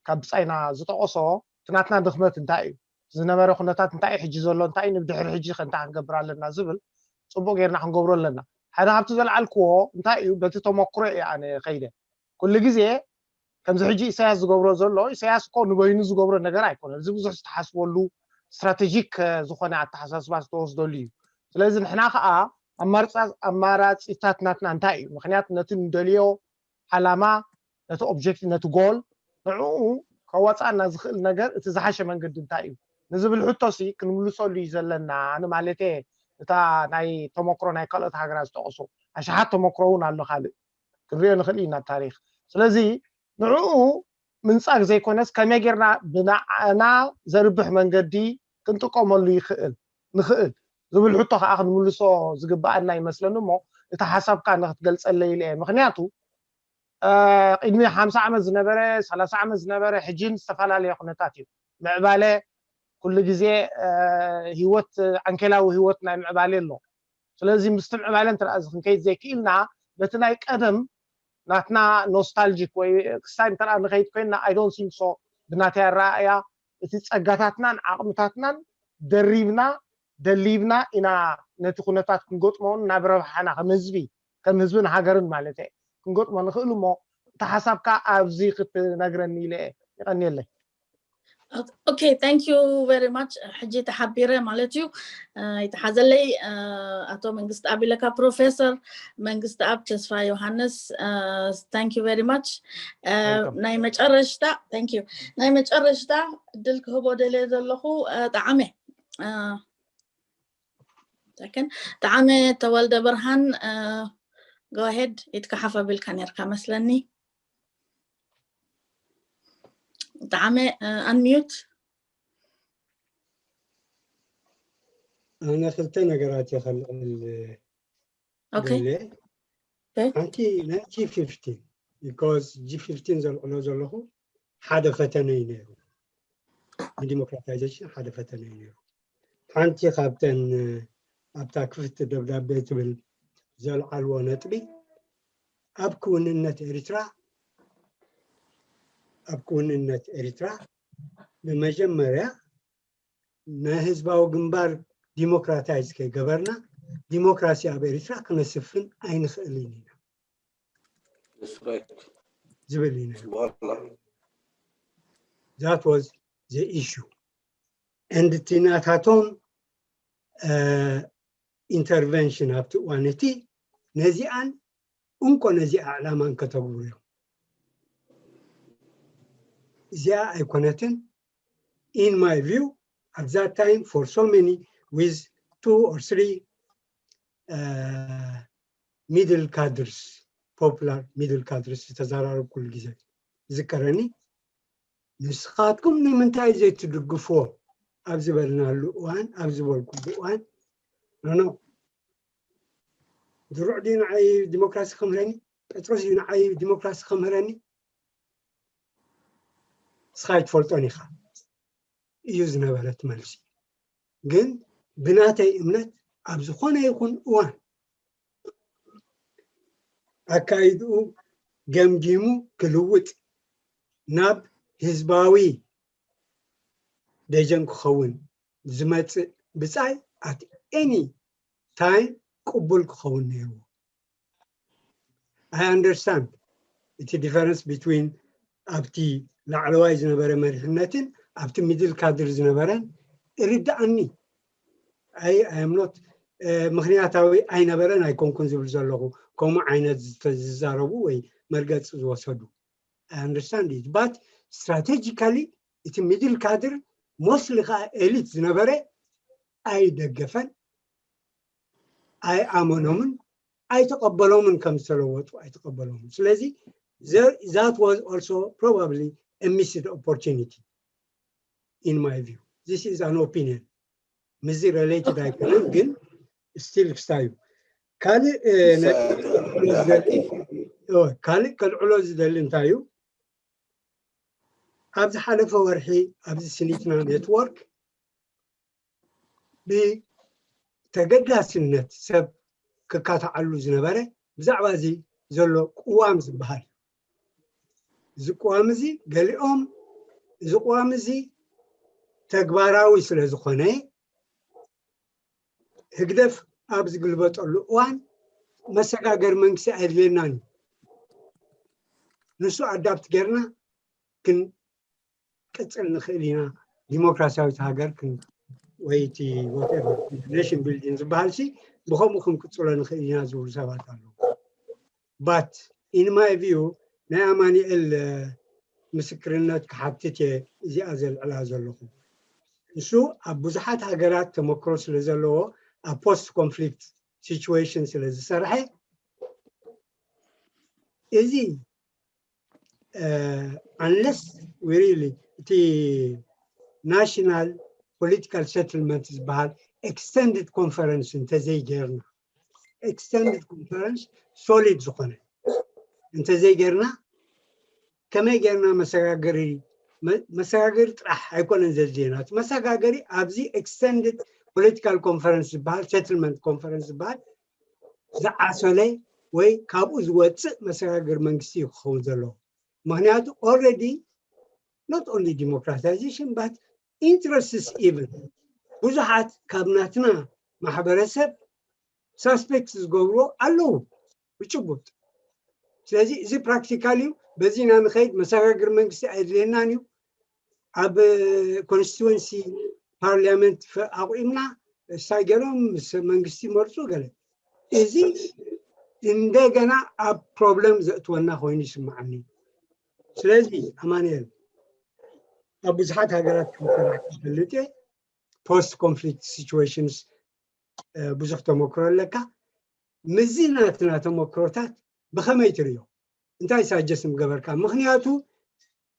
ካብ ብፃይና ዝጠቐሶ እቲ ናትና ድኽመት እንታይ እዩ፣ ዝነበረ ኩነታት እንታይ እዩ፣ ሕጂ ዘሎ እንታይ እዩ፣ ንብድሕሪ ሕጂ ከ እንታይ ክንገብር ኣለና ዝብል ፅቡቅ ጌርና ክንገብሮ ኣለና። ሓደ ካብቲ ዘልዓልክዎ እንታይ እዩ፣ በቲ ተመክሮ እየ ኣነ ከይደ። ኩሉ ግዜ ከምዚ ሕጂ ኢሳያስ ዝገብሮ ዘሎ፣ ኢሳያስ እኮ ንበይኑ ዝገብሮ ነገር ኣይኮነን። እዚ ብዙሕ ዝተሓስበሉ ስትራቴጂክ ዝኾነ ኣተሓሳስባ ዝተወስደሉ እዩ። ስለዚ ንሕና ከዓ ኣማራፂታት ናትና እንታይ እዩ? ምክንያቱ ነቲ ንደልዮ ዓላማ፣ ነቲ ኦብጀክቲቭ፣ ነቲ ጎል ንዕኡ ከወፃና ዝኽእል ነገር እቲ ዝሓሸ መንገዲ እንታይ እዩ ንዝብል ሕቶሲ ክንምልሰሉ እዩ ዘለና ንማለተ። እታ ናይ ተመክሮ ናይ ካልኦት ሃገራት ዝጠቐሱ ኣሽሓት ተመክሮ እውን ኣሎ ካልእ ክንሪኦ ንኽእል ኢና ኣብ ታሪክ። ስለዚ ንዕኡ ምንፃግ ዘይኮነስ ከመይ ጌርና ብንዓና ዘርብሕ መንገዲ ክንጥቀመሉ ይኽእል ንኽእል ዝብል ሕቶ ከዓ ክንምልሶ ዝግበኣና ይመስለኒ። እሞ እቲ ሓሳብካ ንክትገልፀለይ ኢለ እየ። ምክንያቱ ቅድሚ ሓምሳ ዓመት ዝነበረ፣ ሰላሳ ዓመት ዝነበረ ሕጂን ዝተፈላለየ ኩነታት እዩ። ምዕባለ ኩሉ ግዜ እ፣ ህይወት ዓንኬላዊ ህይወት ናይ ምዕባሌ ኣሎ። ስለዚ ምስቲ ምዕባለ እንተ ደኣ እዚ ክንከይድ ዘይክኢልና በቲ ናይ ቀደም ናትና ኖስታልጂክ ወይ ክሳይ እንተ ደኣ ንኸይድ ኮይንና I don't think so ብናተይ ኣረኣእያ እቲ ጸጋታትናን ዓቕምታትናን ደሪብና ደሊብና ኢና ነቲ ኩነታት ክንገጥሞን ናብ ረብሓና ከም ህዝቢ ከም ህዝብን ሃገርን ማለት እየ ክንገጥሞ ንኽእል እሞ እቲ ሓሳብካ ኣብዚ ክትነግረኒ ኢለ እየ። ይቐንየለይ። Okay, thank you very much. ሕጂ ተሓቢረ ማለት እዩ። ይተሓዘለይ ኣቶ መንግስቲ ኣብ ኢለካ ፕሮፌሰር መንግስቲ ኣብ ተስፋ ዮሃንስ thank you very much። ናይ መጨረሽታ thank you ናይ መጨረሽታ እድል ክህቦ ደልየ ዘለኹ ጣዕመ ጣዕመ ተወልደ ብርሃን go ahead ኢትካ ሓፍ ኣቢልካ ነርካ መስለኒ። ጣዕመ unmute። ኣነ ክልተ ነገራት እየ ከልዕል Okay. ደልየ። ሓንቲ ናይ ጂ ፊፍቲን because ጂ ፊፍቲን ዘልዕሎ ዘለኹ ሓደ ፈተነ እዩ ነይሩ። ንዲሞክራታይዜሽን ሓደ ፈተነ እዩ ነይሩ። ሓንቲ ካብተን ኣብታ ክፍቲ ደብዳቤ ትብል ዘልዓልዎ ነጥቢ ኣብ ክውንነት ኤርትራ ኣብ ክውንነት ኤርትራ ብመጀመርያ ናይ ህዝባዊ ግንባር ዲሞክራታይዝ ከይገበርና ዲሞክራሲ ኣብ ኤርትራ ክነስፍን ኣይንኽእልን ኢና ዝብል እዩ ነይሩ። That was the issue and እቲ ናታቶም ኢንተርቨንሽን ኣብቲ እዋን እቲ ነዚኣን እንኮ ነዚኣ ዕላማን ከተግብሩ እዮም። እዚኣ ኣይኮነትን in my view at that time for so many with two or three uh, middle cadres popular middle cadres ዝተዘራረብኩሉ ግዜ ዝከረኒ ንስኻትኩም ንምንታይ ዘይትድግፍዎ ኣብ ዝበልናሉ እዋን ኣብ ዝበልኩሉ እዋን ኖኖ ድሩዕ ድዩ ንዓይ ዲሞክራሲ ከምህረኒ ጴጥሮስ እዩ ንዓይ ዲሞክራሲ ከምህረኒ ንስኻ ኣይትፈልጦን ኢኻ እዩ ዝነበረት መልሲ ግን ብናተይ እምነት ኣብ ዝኾነ ይኹን እዋን ኣካይድኡ ገምጊሙ ክልውጥ ናብ ህዝባዊ ደጀን ክኸውን ዝመፅእ ብፃይ at any time ቅቡል ክኸውን ነይርዎ። I understand እቲ difference between ኣብቲ ላዕለዋይ ዝነበረ መሪሕነትን ኣብቲ middle cadre ዝነበረን እርድኣኒ። I am not ምኽንያታዊ ኣይነበረን ኣይኮንኩን ዝብል ዘለኹ ከምኡ ዓይነት ዝዛረቡ ወይ መርገፂ ዝወሰዱ። I understand it but strategically እቲ middle cadre mostly ከዓ elite ዝነበረ ኣይደገፈን ኣይኣመኖምን ኣይተቐበሎምን ከም ዝተለወጡ ኣይተቐበሎምን ስለዚ that was also probably a missed opportunity in my view this is an opinion ምስዚ related ኣይኮነን ግን still ክስታይ እዩ ካልእ ካልእ ከልዕሎ ዝደሊ እንታይ እዩ ኣብ ዝሓለፈ ወርሒ ኣብዚ ስኒትና ኔትወርክ ብተገዳስነት ሰብ ክካታዓሉ ዝነበረ ብዛዕባ እዚ ዘሎ ቅዋም ዝበሃል እዩ። እዚ ቅዋም እዚ ገሊኦም እዚ ቅዋም እዚ ተግባራዊ ስለ ዝኾነ ህግደፍ ኣብ ዝግልበጠሉ እዋን መሰጋገሪ መንግስቲ ኣየድልየናን እዩ። ንሱ ኣዳፕት ጌርና ክን ቅፅል ንኽእል ኢና ዲሞክራሲያዊት ሃገር ወይ እቲ ኔሽን ቢልዲንግ ዝበሃል ሲ ብከምኡ ክንቅፅሎ ንኽእል ኢና ዝብሉ ሰባት ኣለዉ but in my view ናይ ኣማኒኤል ምስክርነት ክሓትት እየ እዚኣ ዘልዕላ ዘለኹ ንሱ ኣብ ብዙሓት ሃገራት ተመክሮ ስለ ዘለዎ ኣብ post conflict situation ስለ ዝሰርሐ እዚ unless we really እቲ national political settlement ዝበሃል extended conference እንተዘይገርና extended conference solid ዝኾነ እንተዘይገርና ከመይ ገርና መሰጋገሪ መሰጋገሪ ጥራሕ ኣይኮነን ዘድልየና። እቲ መሰጋገሪ ኣብዚ extended political conference ዝበሃል፣ settlement conference ዝበሃል ዝዓሰለ ወይ ካብኡ ዝወፅእ መሰጋገሪ መንግስቲ እዩ ክኸውን ዘለዎ። ምክንያቱ already not only democratization but interests even ብዙሓት ካብ ናትና ማሕበረሰብ suspect ዝገብርዎ ኣለዉ ብጭቡጥ። ስለዚ እዚ practical እዩ። በዚ ኢና ንኸይድ። መሰጋገሪ መንግስቲ ኣየድልየናን እዩ። ኣብ constituency parliament ኣቑምና፣ እሳይ ገይሮም ምስ መንግስቲ ይመርፁ ገለ። እዚ እንደገና ኣብ problem ዘእትወና ኮይኑ ይስምዓኒ። ስለዚ ኣማኑኤል፣ ኣብ ብዙሓት ሃገራት ከም ሰራሕ ትፈልጥ እየ። Post conflict situations ብዙሕ ተመክሮ ኣለካ። ምስዚ ናትና ተመክሮታት ብኸመይ ትርእዮ? እንታይ suggest ምገበርካ? ምክንያቱ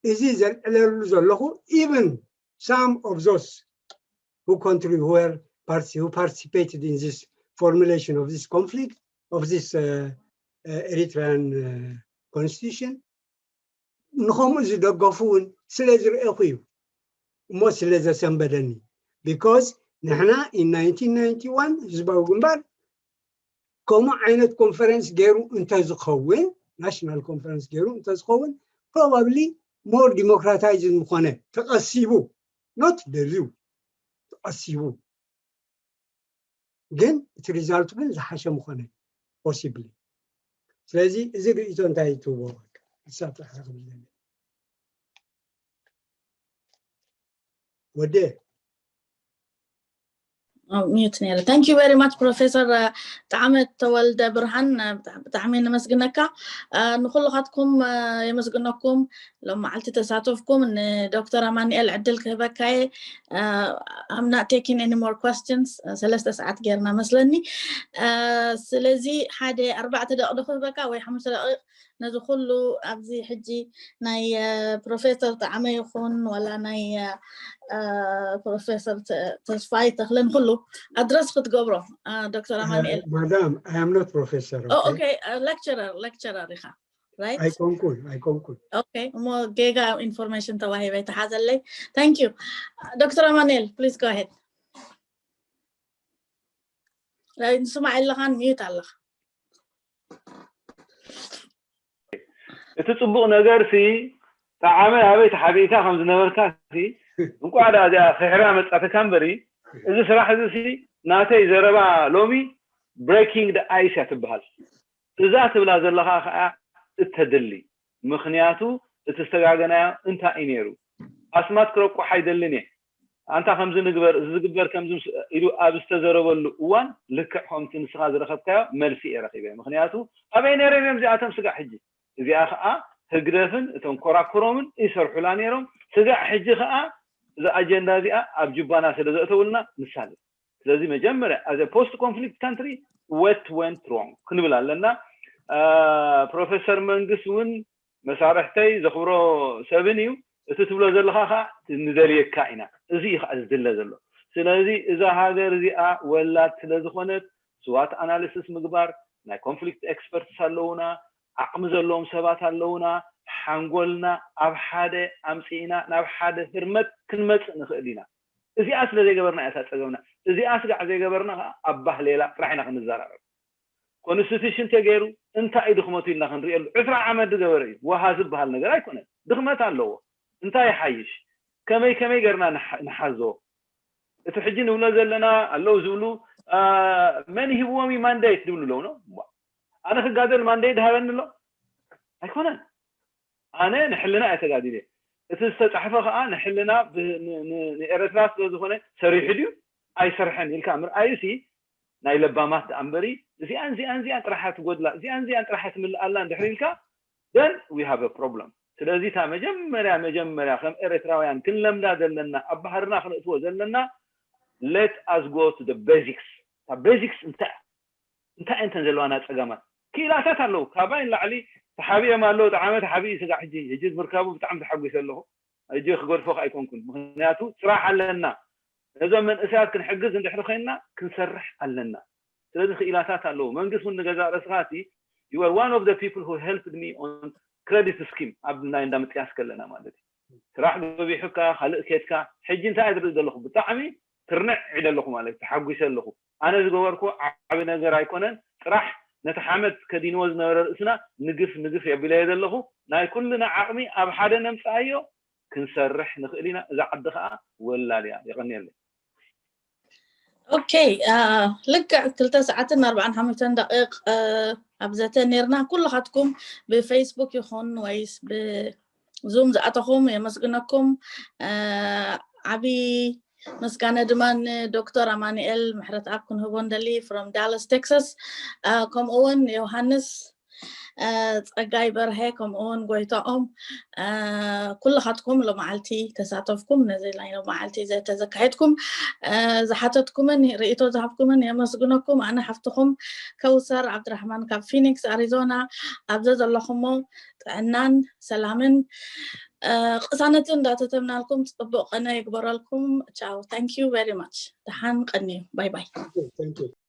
እዚ ዘልዕለሉ ዘለኹ, even some of those who contribute, who were parti- who participated in this formulation of this conflict, of this uh, uh, Eritrean uh, constitution, ንኸምኡ ዝደገፉ እውን ስለ ዝረእኹ እዩ እሞ ስለ ዘሰንበደኒ። Because ንሕና in nineteen ninety-one ህዝባዊ ግንባር ከምኡ ዓይነት conference ገይሩ እንተዝኸውን፣ national conference ገይሩ እንተዝኸውን, probably more democratized ምኾነ፣ ተቐሲቡ፣ not ደልዩ፣ ተቐሲቡ። ግን እቲ result ግን ዝሓሸ ምኾነ possibly። ስለዚ እዚ ርእይቶ እንታይ ትህቦ? ንሳ ጥራሕ ክብል ደሊ ወደ ሚዩት ነይረ። Thank you very much Professor ጣዕመ ተወልደ ብርሃን፣ ብጣዕሚ ነመስግነካ። ንኩልኻትኩም የመስግነኩም። ሎም መዓልቲ ተሳተፍኩም ንዶክተር ኣማኑኤል ዕድል ክህበካየ። I'm not taking any more questions። ሰለስተ ሰዓት ጌርና መስለኒ። ስለዚ ሓደ ኣርባዕተ ደቂቕ ክህበካ ወይ ሓሙሽተ ደቂቕ ነዚ ኩሉ ኣብዚ ሕጂ ናይ ፕሮፌሰር ጣዕመ ይኹን ዋላ ናይ ፕሮፌሰር ተስፋይ ተኽለን ኩሉ ኣድረስ ክትገብሮ ዶክተር ኣማኑኤል። Madam, I am not professor. ኦኬ፣ lecturer lecturer ኢኻ። ኣይኮንኩን ኣይኮንኩን። ኦኬ፣ እሞ ጌጋ ኢንፎርሜሽን ተዋሂበ ይተሓዘለይ። Thank you ዶክተር ኣማኑኤል፣ please go ahead። ንስማዕ ኣለኻን ሚዩት ኣለኻ። እቲ ፅቡቕ ነገር ሲ ጣዓመ ኣበይ ተሓቢእካ ከም ዝነበርካ ሲ እንቋዕ ደኣ እዚኣ ክሕራ መጻተካ እምበሪ፣ እዚ ስራሕ እዚ ሲ ናተይ ዘረባ ሎሚ breaking the ice እያ ትበሃል። እዛ ትብላ ዘለኻ ከዓ እተድሊ፣ ምኽንያቱ እቲ ዝተጋገናዮ እንታይ እዩ ነይሩ? ኣስማት ክረቁሕ ኣይደልን እየ። ኣንታ ከምዚ ንግበር፣ እዚ ዝግበር ከምዚ ምስ- ኢሉ ኣብ ዝተዘረበሉ እዋን ልክዕ ከምቲ ንስኻ ዝረኸብካዮ መልሲ እየ ረኺበ። ምኽንያቱ ኣበይ ነይሮም እዮም እዚኣቶም ስጋዕ ሕጂ? እዚኣ ከዓ ህግደፍን እቶም ኮራኩሮምን ይሰርሑላ ነይሮም። ስጋዕ ሕጂ ከዓ እዛ ኣጀንዳ እዚኣ ኣብ ጁባና ስለ ዘእተውልና ንሳለጥ። ስለዚ መጀመርያ as a post conflict country what went wrong ክንብል ኣለና። ፕሮፌሰር መንግስት እውን መሳርሕተይ ዘኽብሮ ሰብን እዩ። እቲ ትብሎ ዘለኻ ከዓ ንደልየካ ኢና። እዚ እዩ ከዓ ዝድለ ዘሎ። ስለዚ እዛ ሃገር እዚኣ ወላድ ስለ ዝኾነት ስዋት ኣናሊሲስ ምግባር፣ ናይ ኮንፍሊክት ኤክስፐርትስ ኣለውና፣ ዓቕሚ ዘለዎም ሰባት ኣለውና፣ ሓንጎልና ኣብ ሓደ ኣምፂእና ናብ ሓደ ህርመት ክንመፅእ ንኽእል ኢና። እዚኣ ስለ ዘይገበርና እያ እታ ፀገምና። እዚኣ ስጋዕ ዘይገበርና ከዓ ኣብ ባህሌላ ጥራሕ ኢና ክንዘራረብ። ኮንስቲቱሽን ተገይሩ እንታይ እዩ ድኽመቱ ኢልና ክንሪኤሉ ዕስራ ዓመት ዝገበረ እዩ። ወሃ ዝበሃል ነገር ኣይኮነን። ድኽመት ኣለዎ። እንታይ ይሓይሽ? ከመይ ከመይ ገርና ንሓዞ? እቲ ሕጂ ንብሎ ዘለና ኣለዉ ዝብሉ መን ሂብዎም እዩ ማንዴት ዝብሉ ኣለዉ ነው። ኣነ ክጋደል ማንዴት ድሃበኒ ኣሎ ኣይኮነን። ኣነ ንሕልና እየ ተጋዲለ። እቲ ዝተፃሕፈ ከዓ ንሕልና ንኤረትራ ስለዝኾነ ሰሪሑ ድዩ ኣይሰርሐን ኢልካ ምርኣዩ ሲ ናይ ለባማት ደኣ እምበሪ እዚኣን እዚኣን እዚኣን ጥራሓ ትጎድላ እዚኣን እዚኣን ጥራሓ ትምልኣላ እንድሕር ኢልካ then we have a problem። ስለዚ እታ መጀመርያ መጀመርያ ከም ኤረትራውያን ክንለምዳ ዘለና ኣብ ባህርና ክነእትዎ ዘለና let us go to the basics። እታ basics እንታይ እንታይ እንተን ዘለዋና ፀገማት ክኢላታት ኣለዉ። ካባይ ንላዕሊ ተሓቢኦም ኣለዉ። ጣዕመ ተሓቢኡ ስጋዕ ሕጂ ሕጂ ምርካቡ ብጣዕሚ ተሓጒሰ ኣለኹ። ሕጂ ክገድፎ ኣይኮንኩን። ምክንያቱ ስራሕ ኣለና። ነዞም መንእሰያት ክንሕግዝ እንድሕር ኮይንና ክንሰርሕ ኣለና። ስለዚ ክኢላታት ኣለዉ። መንግስት እውን ንገዛእ ርእስኻ እቲ you are one of the people who helped me on credit scheme ኣብ ናይ እንዳ ምጥያስ ከለና ማለት እዩ። ስራሕ በቢሑካ ካልእ ኬድካ ሕጂ እንታይ እየ ዝርኢ ዘለኹ? ብጣዕሚ ክርንዕ ኢለ ኣለኹ ማለት ተሓጒሰ ኣለኹ። ኣነ ዝገበርኩ ዓቢ ነገር ኣይኮነን። ጥራሕ ነቲ ሓመድ ከዲንዎ ዝነበረ ርእስና ንግፍ ንግፍ የቢለዮ ዘለኹ። ናይ ኩልና ዓቕሚ ኣብ ሓደ ነምጽኣዮ ክንሰርሕ ንኽእል ኢና። እዛ ዓዲ ኸኣ ወላድ እያ። የቐንየለይ። ኦኬ፣ ልክዕ ክልተ ሰዓትን ኣርባዓን ሓሙሽተን ደቂቕ ኣብ ዘተ ነርና። ኩልኻትኩም ብፌስቡክ ይኹን ወይስ ብዙም ዝኣተኹም የመስግነኩም። ዓቢ ምስጋና ድማ ንዶክተር ኣማኑኤል ምሕረተኣብ ክንህቦ ንደሊ from Dallas Texas፣ ከምኡ እውን ዮሃንስ ጸጋይ በርሀ፣ ከምኡ እውን ጎይታኦም፣ ኩልኻትኩም ሎመዓልቲ ተሳተፍኩም፣ ነዚ ናይ ሎመዓልቲ ዘተዘካየድኩም፣ ዝሓተትኩምን ርእቶ ዝሃብኩምን የመስግነኩም። ኣነ ሓፍትኹም ከውሰር ዓብድራሕማን ካብ ፊኒክስ ኣሪዞና። ኣብ ዘዘለኹሞ ጥዕናን ሰላምን ቅሳነትን እንዳተተምናልኩም ጽቡቕ ቀነ ይግበረልኩም። ቻው። Thank you very much። ደሓን ቀንዩ። ባይ ባይ።